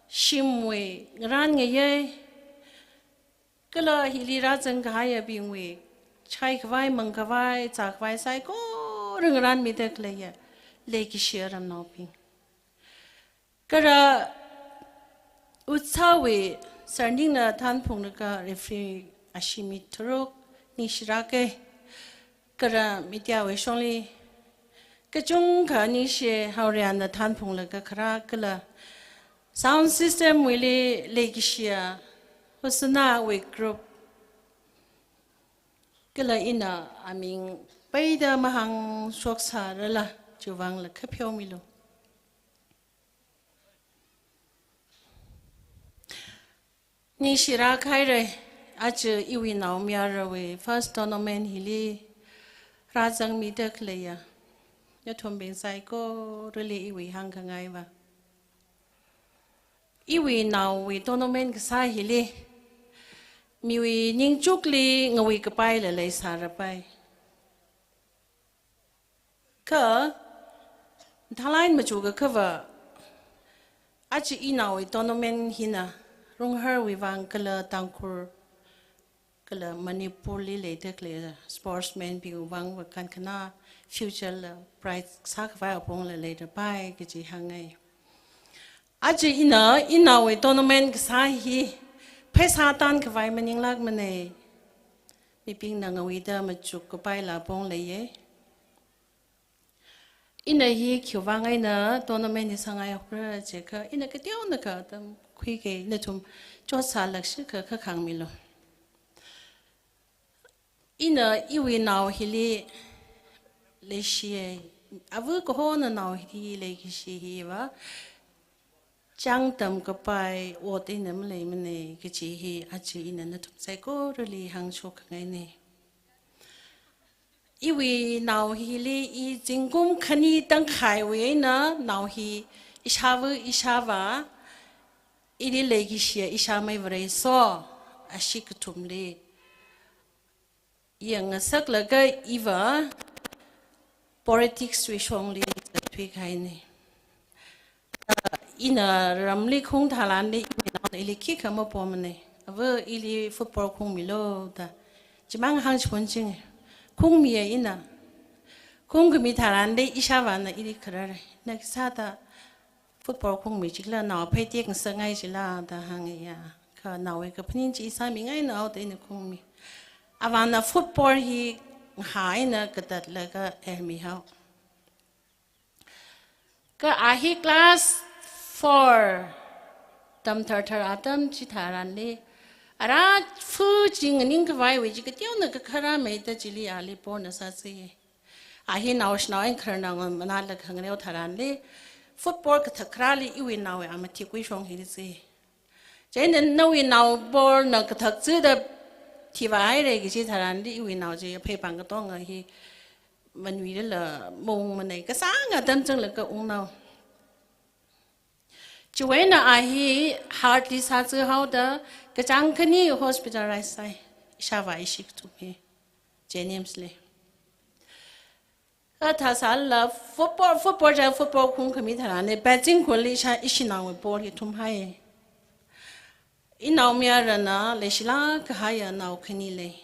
shimwui ngarān ngayei, kala hili rāzang kahaiyabingwui chaikhavai, mangkhavai, zākhavai saikora ngarānmida khaleiya leikashiya ramnaobing. Kala Utsav wui surningna thānphunglaga referee ashee mi tharuk ningshirake. Kala media wui shongli kachungkha ningshi, Haoriana thānphunglaga kharā kala sound system wuili leikashiya Hosanna wui group, kala ina aming peida mahāngshok sārala chiwui vangla kapheomilu. Ningshirā khaire, aja iwui naomayarawui first tournament hili rāzangmida khaleiya yathombing saikorali iwui hāngkhangaiva, iwui naowui tournament kasā hili miwui ningchukli ngavui kapaila leisārapai. Kha, thalai machukakhava, aja inaowui tournament hina Lungharwui vang kala Tangkhul kala Manipurli leida khalei sportsman bingwui vang va kankhana future la bright sākhavai apong la leida pai kaji hāngngai. Aja ina, inaowui tournament kasā hi pheisā tankhavai maninglākmana. Mibingna ngawida machuk kapai la apong leiya. Ina hi khiwui vang eina tournament hi sāngai hokra jiakha, ina kateonakha atam khuiga, nathum chotsālakshikha kha khāngmilu. Ina iwui nao hili leishiya, ava kahona nao hi leikashi hiva chāngtam kapai ot eina maleimana kaji hi aja ina nathum saikorali hāngshokngaina. Iwui nao hili i zingkum khani tangkhaiwui eina nao hi ishāva ishāva ili leikashiya ishāmei Vareso, ashi kathumli yangngasaklaga iva politics wui shongli zathuikahaina. Ina ramli khung tharanli iwui naona ili khikha mapomana. Ava ili football khungmilu da. Chimang hāngchipun ching. Khungmiya ina. Khungkhami tharanli ishāvāna ili kharāra. Na khisāda football khungmi chikla nao phei tekngasakngai chila da hānga ya. Kha naowui kaphaning chi sāmingainao da ina khungmi. Avāna football hi ngahā eina katatlaga ermihao. Kha a hi class four tamtharthar atam chitharanli, ara fu chi nganingkhavaiwui chi kateonakha kharāmeida chili ali porna sāsi. A hi naoshinao eina khararnao manala khangareo tharanli, football kathak kharāli iwui naowui a mathikwui shong hili si. Chieina nawui nao ball na kathak chida thivāhaira kaji tharanli iwui nao chi aphei pāng katonga hi manuilala maungmana, kasānga atam changlaga ungnao. Chiwui eina a hi heart li sāchihaoda kachāng khani hospitalize sāi, ishāvā ishi kathum hi, JNIMS li. Kha thāsālala football, football ja football khungkhami tharanli, Bedzing khunli ishā, ishinaowui ball hi thumhai. Inaomayarana leishilāk kahaiya nao khani lei.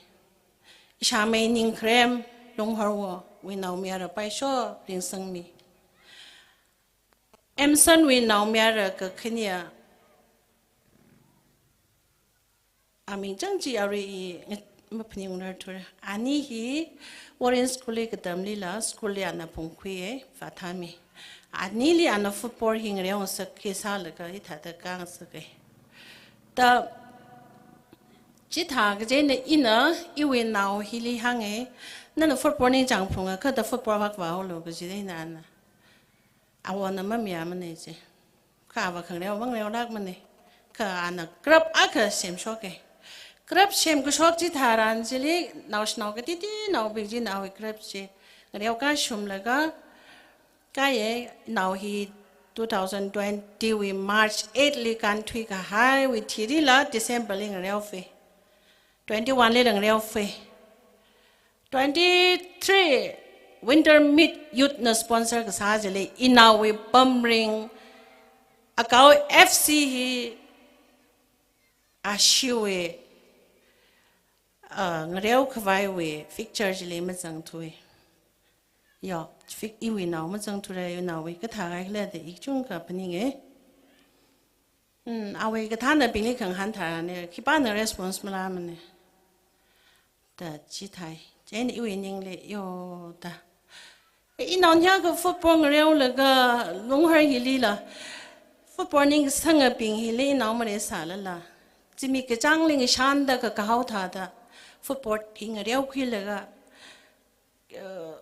Ishāmei Ningkharem, Lungharwui naomayara Paisho Ringsangmi. Emsonwui naomayara kakhaniya, aming chang chi arui i ngat-, maphaningrarthura. Ani hi Warren School li katamlila, school li ana phungkhuiya, vāthāmi. Anili ana football hi ngareongasak khisālaga hithāda kāngasaka. Da chithā kaje eina ina iwui nao hili hānga, nana football ningchāng phungakha da football vak vāhaolu kajida eina ana. Awona mamayāmana chi. Kha ava khangareo mangareolākmana. Kha ana club akha semshoka. Club semkashok chitharan chili naoshinao katiti naobing china awui club chi ngareo kashumlaga, kha ye nao hi two thousand twenty wui March eight li kānthuikahaiwui thirila December li ngareofei. Twenty-one lila ngareofei. Twenty-three Winter Meet Youth na sponsor kasā chili inaowui pamring Agao FC hi ashiwui, uh, ngareokhavaiwui fixture chili mazangthui. Yo, fix-, iwui nao mazangthura, iwui naowui kathā kaikhala da i chungkha phaninga. Hmm, awui kathānabingli khangahān tharanli, khipāna response malāmana. Da chithai. Chieina iwui ningli, yo da. E, inao niyakha football ngareolaga Lunghar hilila. Football ningsangabing hili inao maleisālala. Zimik kachāngli ngashanda kakahao thāda. Football hi ngareokhuilaga. Uh,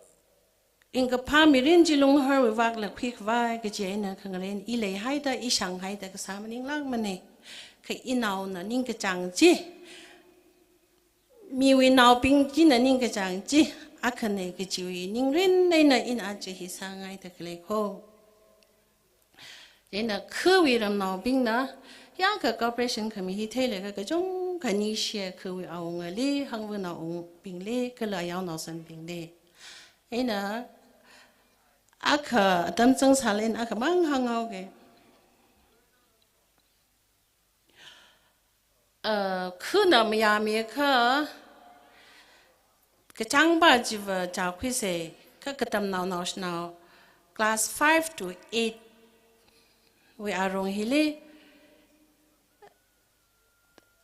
ringkaphā mirin chi Lungharwui vak la khuikhavai kaji eina khangaren i leihaida, i shānghaida kasā maninglākmana. Kha inaona ningkachāng chi, miwui naobing china ningkachāng chi akhana kajiwui ningrin eina ina aja hi sāngaida khalei kho. Chieina khawui ramnaobingna, yangkha cooperation khami hi theilaga kachungkha ningshiya khawui awungali, hangvana awungbingli, kala yaonao sanbingli. Eina, akha atam zangsālala akhamang hānghaoga. Uh, khana mayāmi kha, kachāngpa chiva chākhuisei, kha katamnao naoshinao class five to eight wui arong hili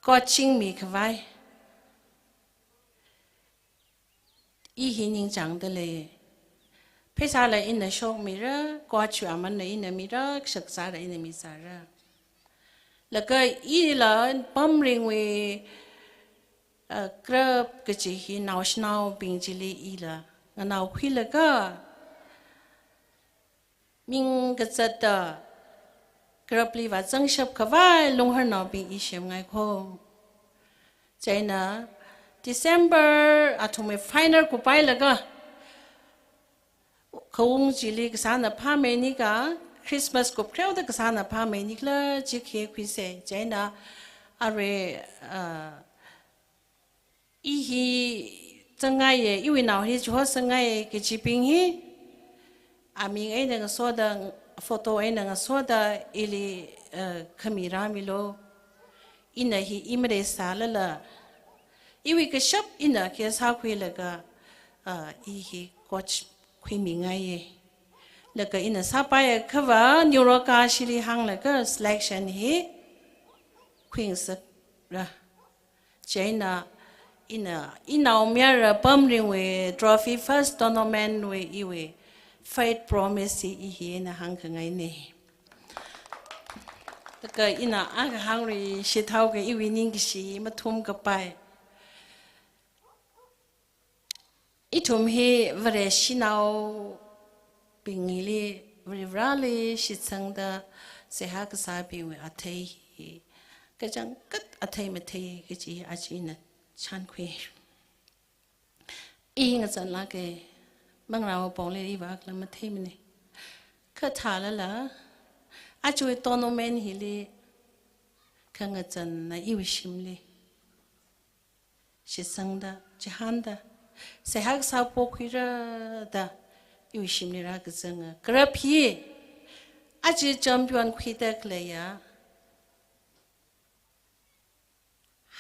coaching mikhavai i hi ningchāngda lei. Pheisāla ina shokmira, coach amanna ina mira, kashak sāla ina misāra. Laga ila pamringwui, uh, club kachi hi naoshinaobing chili ila nganaokhuilaga, ming kazata club li vāzangshap khavai Lungharnaobing i semngai kho. Chieina December athumwui final kupailaga, khaung chili kasāna phāmei nika, Christmas kupkhreoda kasāna phāmei nikhala chi khikhuisei. Chieina arui, uh, i hi zangngaiye, iwui nao hi chihosangngai kachibing hi, aming eina ngasoda, photo eina ngasoda, ili, uh, khami rāmilu. Ina hi i mareisālala, iwui kashap ina khi sākhuilaga, uh, i hi coach khuimingaiye. Laga ina sāpaiya khava, New Roka shili hānglaga selection hi khuingasakra. Chieina ina, inaomayara pamringwui trophy first tournament wui iwui Faith Promise hi i hi ina hāngkhangaine. Laga ina akha hāngrishit haoki iwui ningkashi mathumkapai. Ithum hi Vareshinaobingli, Varivarali shitsangda seihā kasābingwui athei hi, kachangkhat athei mathei kachi aja ina chānkhui. I ngazanlāke, manglā apongli i vākla matheimane. Kha thālala, ajawui tournament hili, khangazanna iwui shimli shitsangda, chihānda, seihā kasā pokhuira da, iwui shimli rākazanga. Club hi, aja champion khuida khaleiya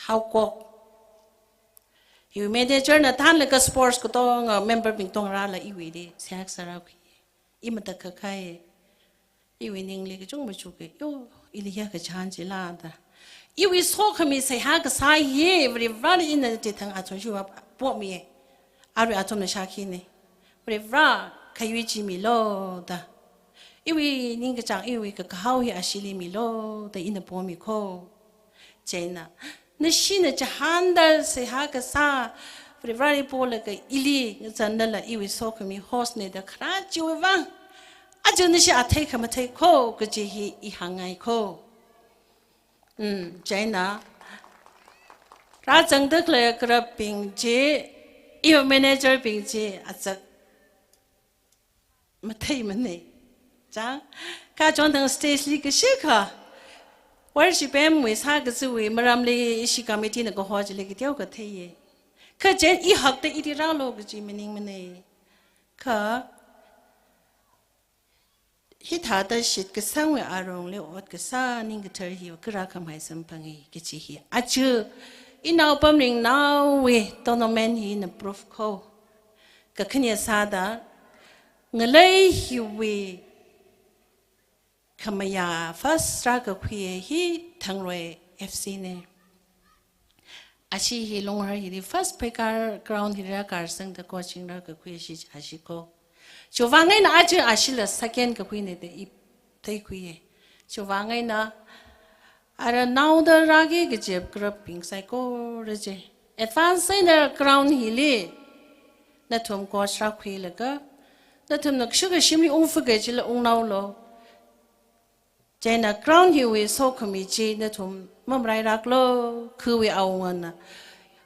Haokok. Iwui manager na thānlaga sports katonga member bing tong rāla iwuili seihā kasā rākhui. I matakhak kahai. Iwui ningli kachungkha machuke, yo, ili ya kachān chila da. Iwui sokhami seihā kasā hi, Varivarali ina chithang athum shuwa pomi. Arui athumna shākhine. Varivara khayui chi milu da. Iwui ningkachāng, iwui kakahao hi ashili milu da ina pomi kho. Chieina, nashina chihānda seihā kasā, Varivarali polaga ili ngazanlala iwui sokhami host ne da kharā chiwui vang, aja nashi athei khamathei kho kaji hi i hāngngai kho. Mm, chieina, rāzangda khalei club bing chi, iwui manager bing chi, azak matheimane. Chang, kachon thang stage li kashikha, worship band wui sākachiwui maramli ishi committee na kaho chili kateokha theiye. Kha chieina i hakda ili rālu kaji maningmane. Kha, hithāda shitkasangwui arongli ot kasā ningkathar hi kharā khamahai samphange kaji hi. Aja, inao pamringnaowui tournament hina proof kho. Kakhane sāda, ngalei hiwui khamayā first rākakhui hi Thangroi F C ne. Ashi hi Lunghar hili first pheikar ground hili rākarsangda coaching rākakhui shi ashi kho. Chiwui vang eina aja ashila second kakhuine da i theikhuiye. Chiwui vang eina ara naoda rāki kaji club bing saikora chi. Advance eina ground hili nathum coach rākhuilaga, nathumna kashuk kashimli ungfake chila ungnaolu. Chieina ground hiwui sokhami chi nathum mamarairaklu, khawui awungana.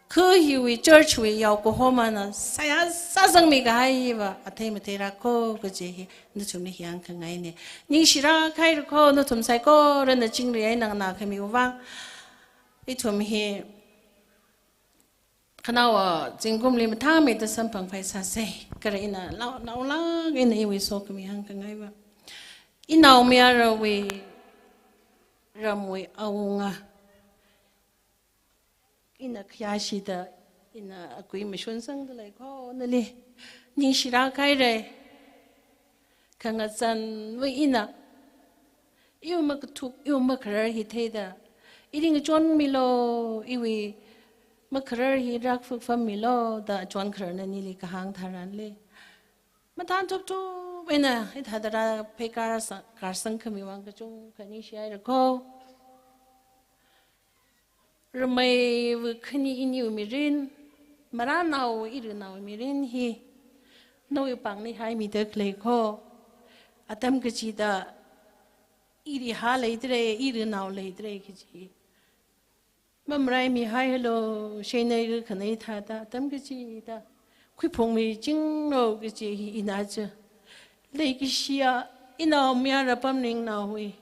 Kha hiwui church wui yao kahomana, seihā sāzangmi kahai hiva, athei matheira kho kaji hi, nathumli hāngkhangaine. Ningshira khaira kho, nathum saikorana chingri eina nganākhamiwui vang. Ithum hi, khanaowa zingkumli mathāmeida samphang phai sāsei. Kha ina lao, naolāk eina iwui sokhami hāngkhangaiva. Inaomayarawui ramwui awunga. ina khayāshida, ina akui mashun sangda lei kho nali. Ningshirā kahaira. Khangazanwui ina, iwui makathuk, iwui makharar hi theida, ili ngachonmilu, iwui makharar hi rakfuk fammilu da chonkhararna nili kahāng tharan lei. Mathān thupthup eina hithāda rāpheikar sa-, karsang khami vang kachungkha ningshihaira kho. Rameiwui khani iniwui mirin, marānao iruinao mirin hi nawui pāngli haimida khalei kho. Atam kachida ili hā leidalei, iruinao leidalei kaji mamaraimihaialu, sheinai ru khanai thāda, atam kachida khuiphungmichinglu kaji hi ina chi leikashiya inaomayara Pamringnaowui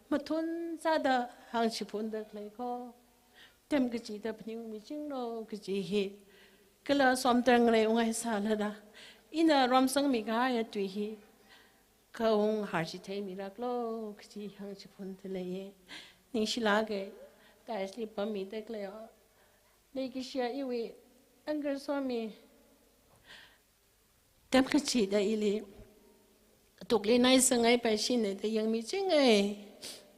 mathun sāda hāngchiphunda khalei kho. Atam kachida phaningmichinglu kaji hi, kala somtang rei ungngaisālala, ina ramsangmi kahaiya tui hi khaung harchitheimiraklu kaji hāngchiphunda leiya. Ningshilāka, dais li pammida khalei, leikashiya iwui Uncle Somi. Atam kachida ili tukli naisangai paishina da yangmichinga.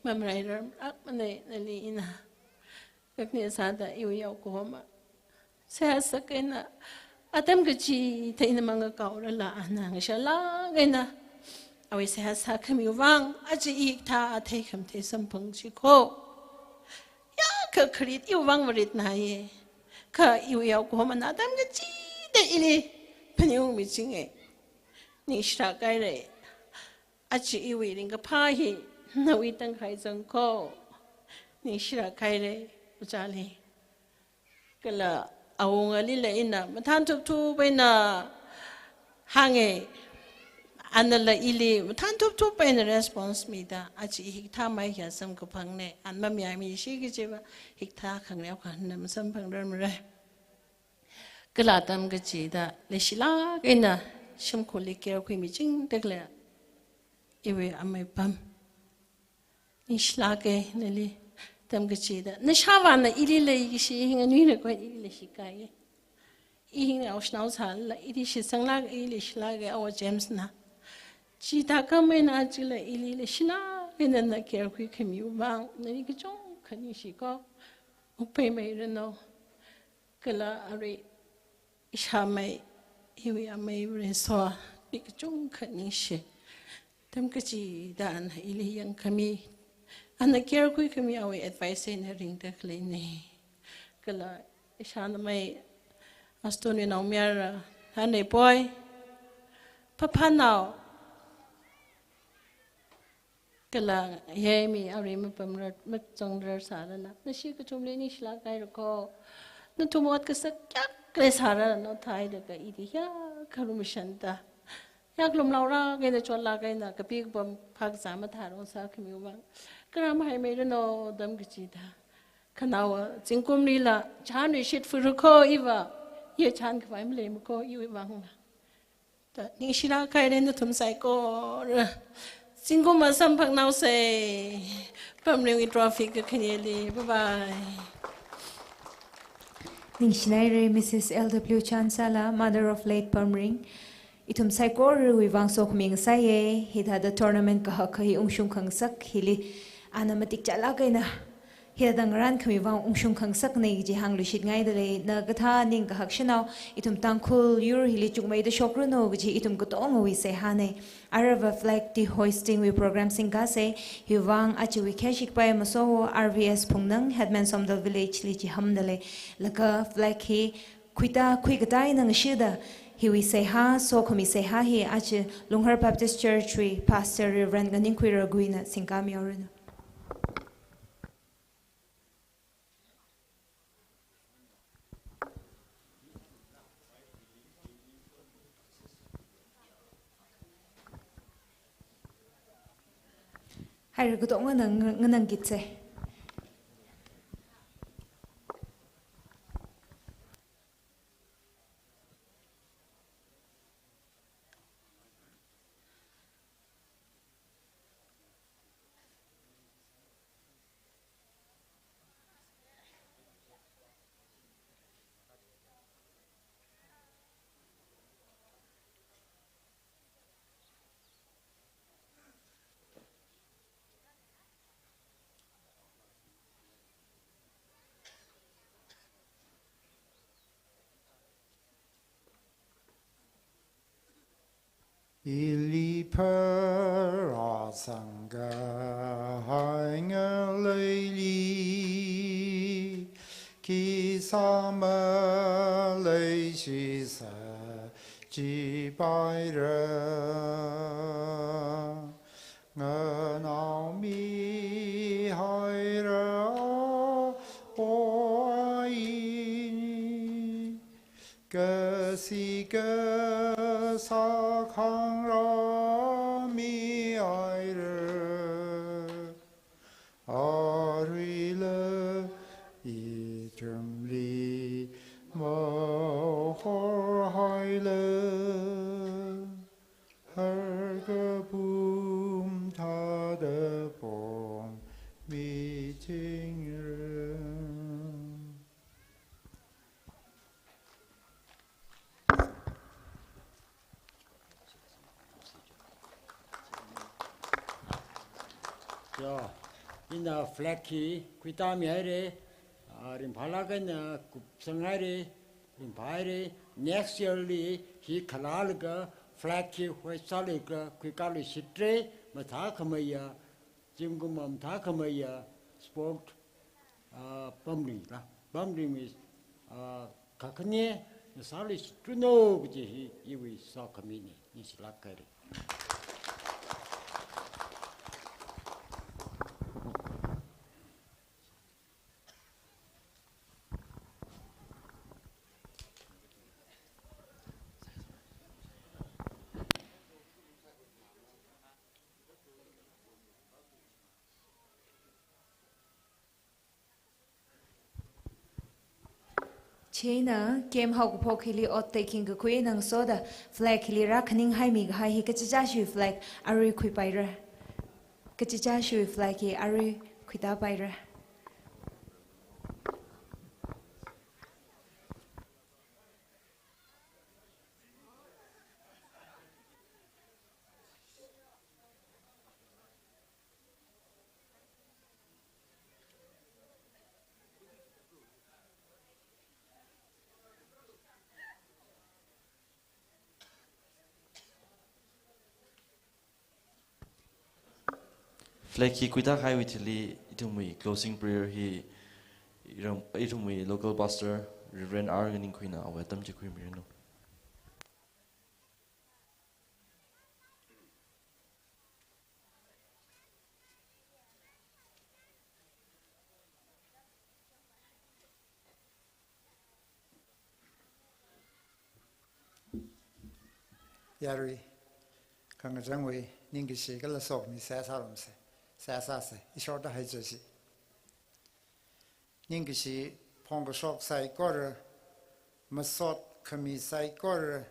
Mamarairarmana nali ina. Kakne sāda iwui yaokahoma seihā sākahaina, atam kachida ina mangakaorala ana ngashalāk eina awui seihā sākhami vang, aja i hikathā athei khamathei samphangshi kho. Yākha kharit iwui vang varitnaya. Kha iwui yaokahomana atam kachida ili phaningmichinga. Ningshirā kahaira. Aja iwui ringkaphā hi nawui tangkhai zang kho. Ningshirā kahaira, Ojāli. Kala awungalila ina mathān thupthup eina hānga. Anala ili mathān thupthup eina response mida, aja i hikathā maiya samkaphangna, ana mamayāmishi kajiva hikathā khangareo khana masamphangrarmara. Kala atam kachida leishilāk eina shimkhurli care khuimichingda khalei iwui amei Pam. Ningshilāka nali. Atam kachida nashāvāna ili leikashi hi nganuina kho ili leishikaiya. I hi ngaoshinao sālala ili shitsanglāka, ili leishilāka, awo James na. Chithākhamei na chila ili leishilāk eina nana care khuikhami vang nali kachungkha ningshi kho. Upei meiranu. Kala arui ishāmei, iwui amei Resoa, i kachungkha ningshi. Atam kachida ana ili yangkhami, ana care khuikhami awui advice eina ringda khaleina. Kala ishānamei Aston wui naomayara, Hanei Poi, Phaphanao, kala yaimi arui mapamrar, mazangrar sālala, nashi kathumli ningshilāk haira kho. Nathum ot kasak kayākha leisāra, nathāda kha ili hiyākha lumashanda, hiyākha lumlaorāk eina chotlāk eina kapi kapam phākazā mathārong sākhami vang. Kharam haimeiranu atam kachida. Khanaowa zingkumlila chānwui shitfuru kho iva, ya chān khavai maleima kho iwui vangla. Da ningshilāk haira nathum saikora. Zingkumva samphangnaosa. Pamringwui trophy kakhaneli. Bye bye. Ningshinaira Missus L W Chansala, mother of late Pamring. Ithum saikorawui vang sokhami ngasāya, hithāda tournament kahak hi ungshung khangasak hili. Ana matik chālāk eina hithāda ngarānkhami vang ungshung khangasakna kaji hāngluishitngaida lei, na kathā ningkahak shanao, ithum Tangkhul yur hili chukmeida shokranu kaji ithum katongawui seihāna. Aruiva flag dehoisting wui program singkāsa, hiwui vang ajawui khayāshi kapai Masowo R V S Phungnang, Headman Somdal Village li chihamda lei, laga flag hi khuitā khuikatā eina ngashida, hiwui seihā, sokhami seihā hi aja Lunghar Baptist Church wui Pastor Reverend Nganingkhui Raghuina singkāmihaoranu. Haira katongana nganang kitse. Ili pharāsangkahai ngaleili, khi sāmaleishisā jipaira. Nganaomihaira, O aini, kashi kasā khangarāmihaira. Aruila ithumli mahorhaila, har kapum thāda pongmichingra. Yo, ina flag hi khuitāmihaira, ah, ringphālāk eina kupsanghaira, ringphāhaira. Next year li hi khalalaga flag hi hoisālaga khuikāluishitra, mathākhameiya, zingkum mathākhameiya sport, ah, pamringla, pamringwui, ah, kakhane, ngasāluishitruno kaji hi iwui sokhamina, ningshilāk haira. Chieina, game haokaphok hili oath taking kakhui eina ngasoda, flag hili rākhaninghaimikahai hi kachichāshiwui flag arui khuipaira. Kachichāshiwui flag hi arui khuitāpaira. Flag hi khuitākahaiwui thili ithumwui closing prayer hi iram-, ithumwui local pastor Reverend R Nganingkhuina awui atam chi khuimiranu. Yarui, kangachangwui ningkashi kala sokhami seihā sārumsa, seihā sāsa, Ishwarda haichashi. Ningkashi phongkashok saikora, masot khami saikora,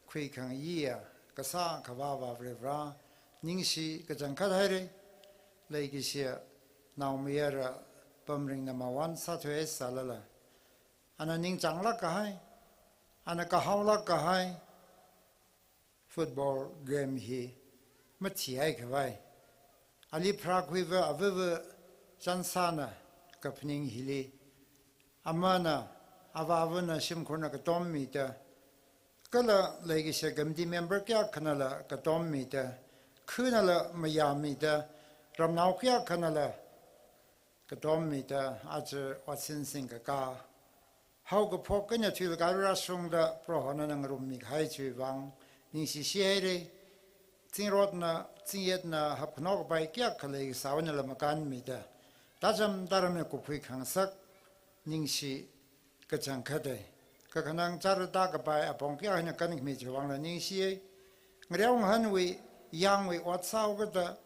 khuikhangayiya kasā Akhava Avā Varivarā, ningshi kachangkhat haira. Leikashiya naomayara pamringna mawon sāthuisalala, ana ningchānglāk kahai, ana kahaolāk kahai, football game hi mathihaikhavai, ali pharākhuiva avava Chansana kaphaning hili, amana avāvana shimkhurna katommida, kala leikashi committee member kayākhanala katommida, khanala mayāmida, ramnao kayākhanala katommida, aja otsin singkakā haokaphok eina thuilaga rāshungda Prohona ngarummi kahai chiwui vang ningshishi haira. Zingrotna, zingyetna hapkhanao kapai kayākha leikasāwuinala makānmida, tācham tāramna kupkhui khangasak ningshi kachangkhatai. Kakhanang chara tākapai apong kayākha eina kankhami chiwui vangla ningshiya. Ngareo ngahanwui, yangwui ot sāhaokada,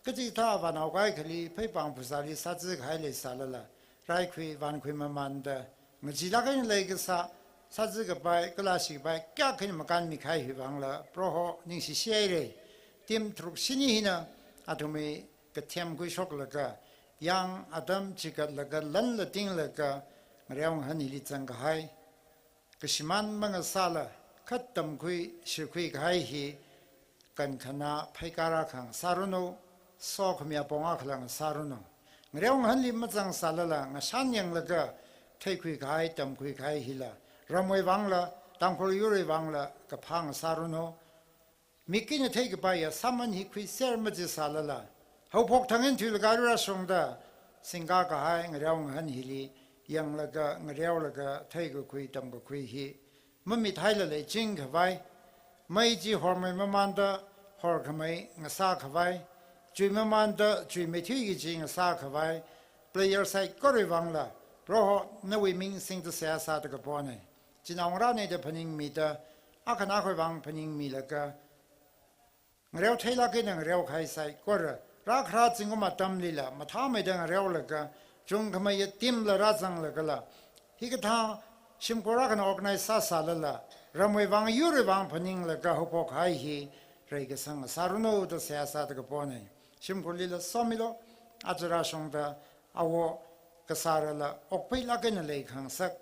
kachikathā avānao kaikhali, pheipāng phasāli sāzakahai leisālala, raikhui, vānkhui mamānda, ngacheelāk eina leikasā, sāzakapai, kalāshikapai kayākha eina makānmi kahai hiwui vangla Proho ningshishi haira. Team tharuk shini hina athumwui kathemkhui shoklaga, yang atam chikatlaga, lanla tinglaga, ngareo ngahan hili zangkahai, kashimān mangasāla, kha tamkhui shikhui kahai hi kankhana pheikara khangasāranu, sokhami apong akhala ngasāranu. Ngareo ngahanli mazangsālala, ngashan yanglaga theikhui kahai, tamkhui kahai hila ramwui vangla, Tangkhul yurwui vangla kaphā ngasāranu. Mik eina theikapaiya sāman hi khuiser maji sālala, haophok thang eina thuilaga rāshungda, singkā kahai ngareo ngahān hili yanglaga, ngareolaga, theikakhui tamkakhui hi mamit hailala leiching khavai, mei chi hormei mamanda horkhamei ngasā khavai, chui mamanda chuimeithui kaji ngasā khavai, player saikorawui vangla, Proho nawui ming singda seihā sāda kapona. Chinaongarāna da phaningmida, akhana akhawui vang phaningmilaga, ngareo theilāk eina ngareo kahai saikora, rākharā zingkum atamlila mathāmeida ngareolaga, chungkhameiya team la rāzanglagala, hikathā shimkhur akhana organize sāsālala, ramwui vang yurwui vang phaninglaga haophok kahai hi reikasang sāranu da seihā sāda kapona. Shimkhurlila somilu, aja rāshungda, awo kasārala okpheilāk eina leikhangasak,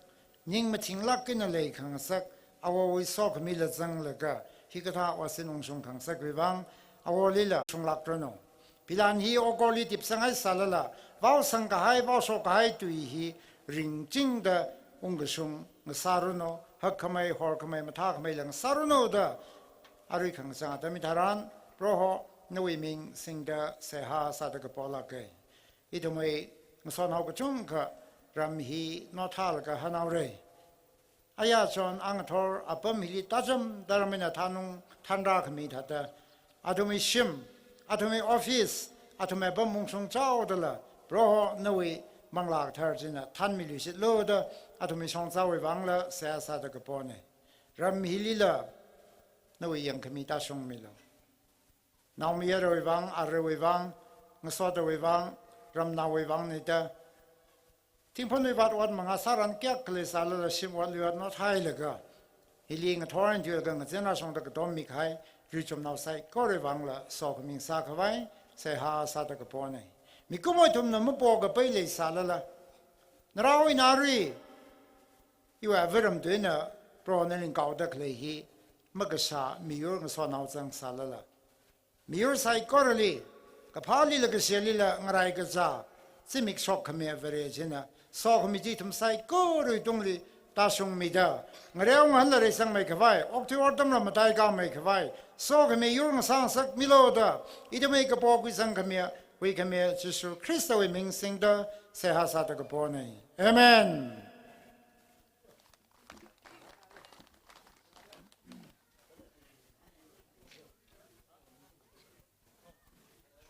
ning mathinglāk eina leikhangasak, awowui sokhamila zanglaga, hikathā otsin ungshung khangasakwui vang, awolila shunglākranu. Pilan hi okorli tipsanghai sālala, vaosang kahai, vaoshok kahai tui hi ringchingda ungkashung ngasāranu, hakkhamei, horkhamei, mathākhameila ngasāranu da, arui khangasang atam hitharan, Proho nawui ming singda seihā sāda kapolāka. Ithumwui ngasotnao kachungkha ram hi nothālaga hānghaora. Aya chon angathor apam hili tacham tharam eina thanung thanrākhami thāda, athumwui shim, athumwui office, athumwui apam ungshung chaodala, Proho nawui Manglā Kathara china thanmiluishitlu da, athumwui shongzāwui vangla seihā sāda kapona. Ram hilila nawui yangkhami tāshungmilu. Naomayarawui vang, arawui vang, ngasotawui vang, ramnaowui vang nida, thingphunwui vāt ot manga sāran kayākha leisālala shim ot lui ot nothāhailaga, hili ngathor eina thuilaga ngazin rāshungda katom mikahai ruichumnao saikorawui vangla sokhami ngasā khavai seihā sāda kapona. Mikumowui ithumna mapokapai leisālala, narao ina arui iwui avāram tuina Proho nali ngaoda khalei hi makashā miyur ngasotnao zangsālala, miyur saikorali, kaphālila kashelila ngaraikachā, zimik shokkhami Vare china, sokhami chi ithum saikorawui tungli tāshungmida, ngareo ngahānla reisangmei khavai, okthui ottamla mataikāmei khavai, sokhami yur ngasāngasakmilu da, ithumwui kapo khuisangkhamiya, huikhamiya Jishu Khristawui ming singda seihā sāda kapona. Amen.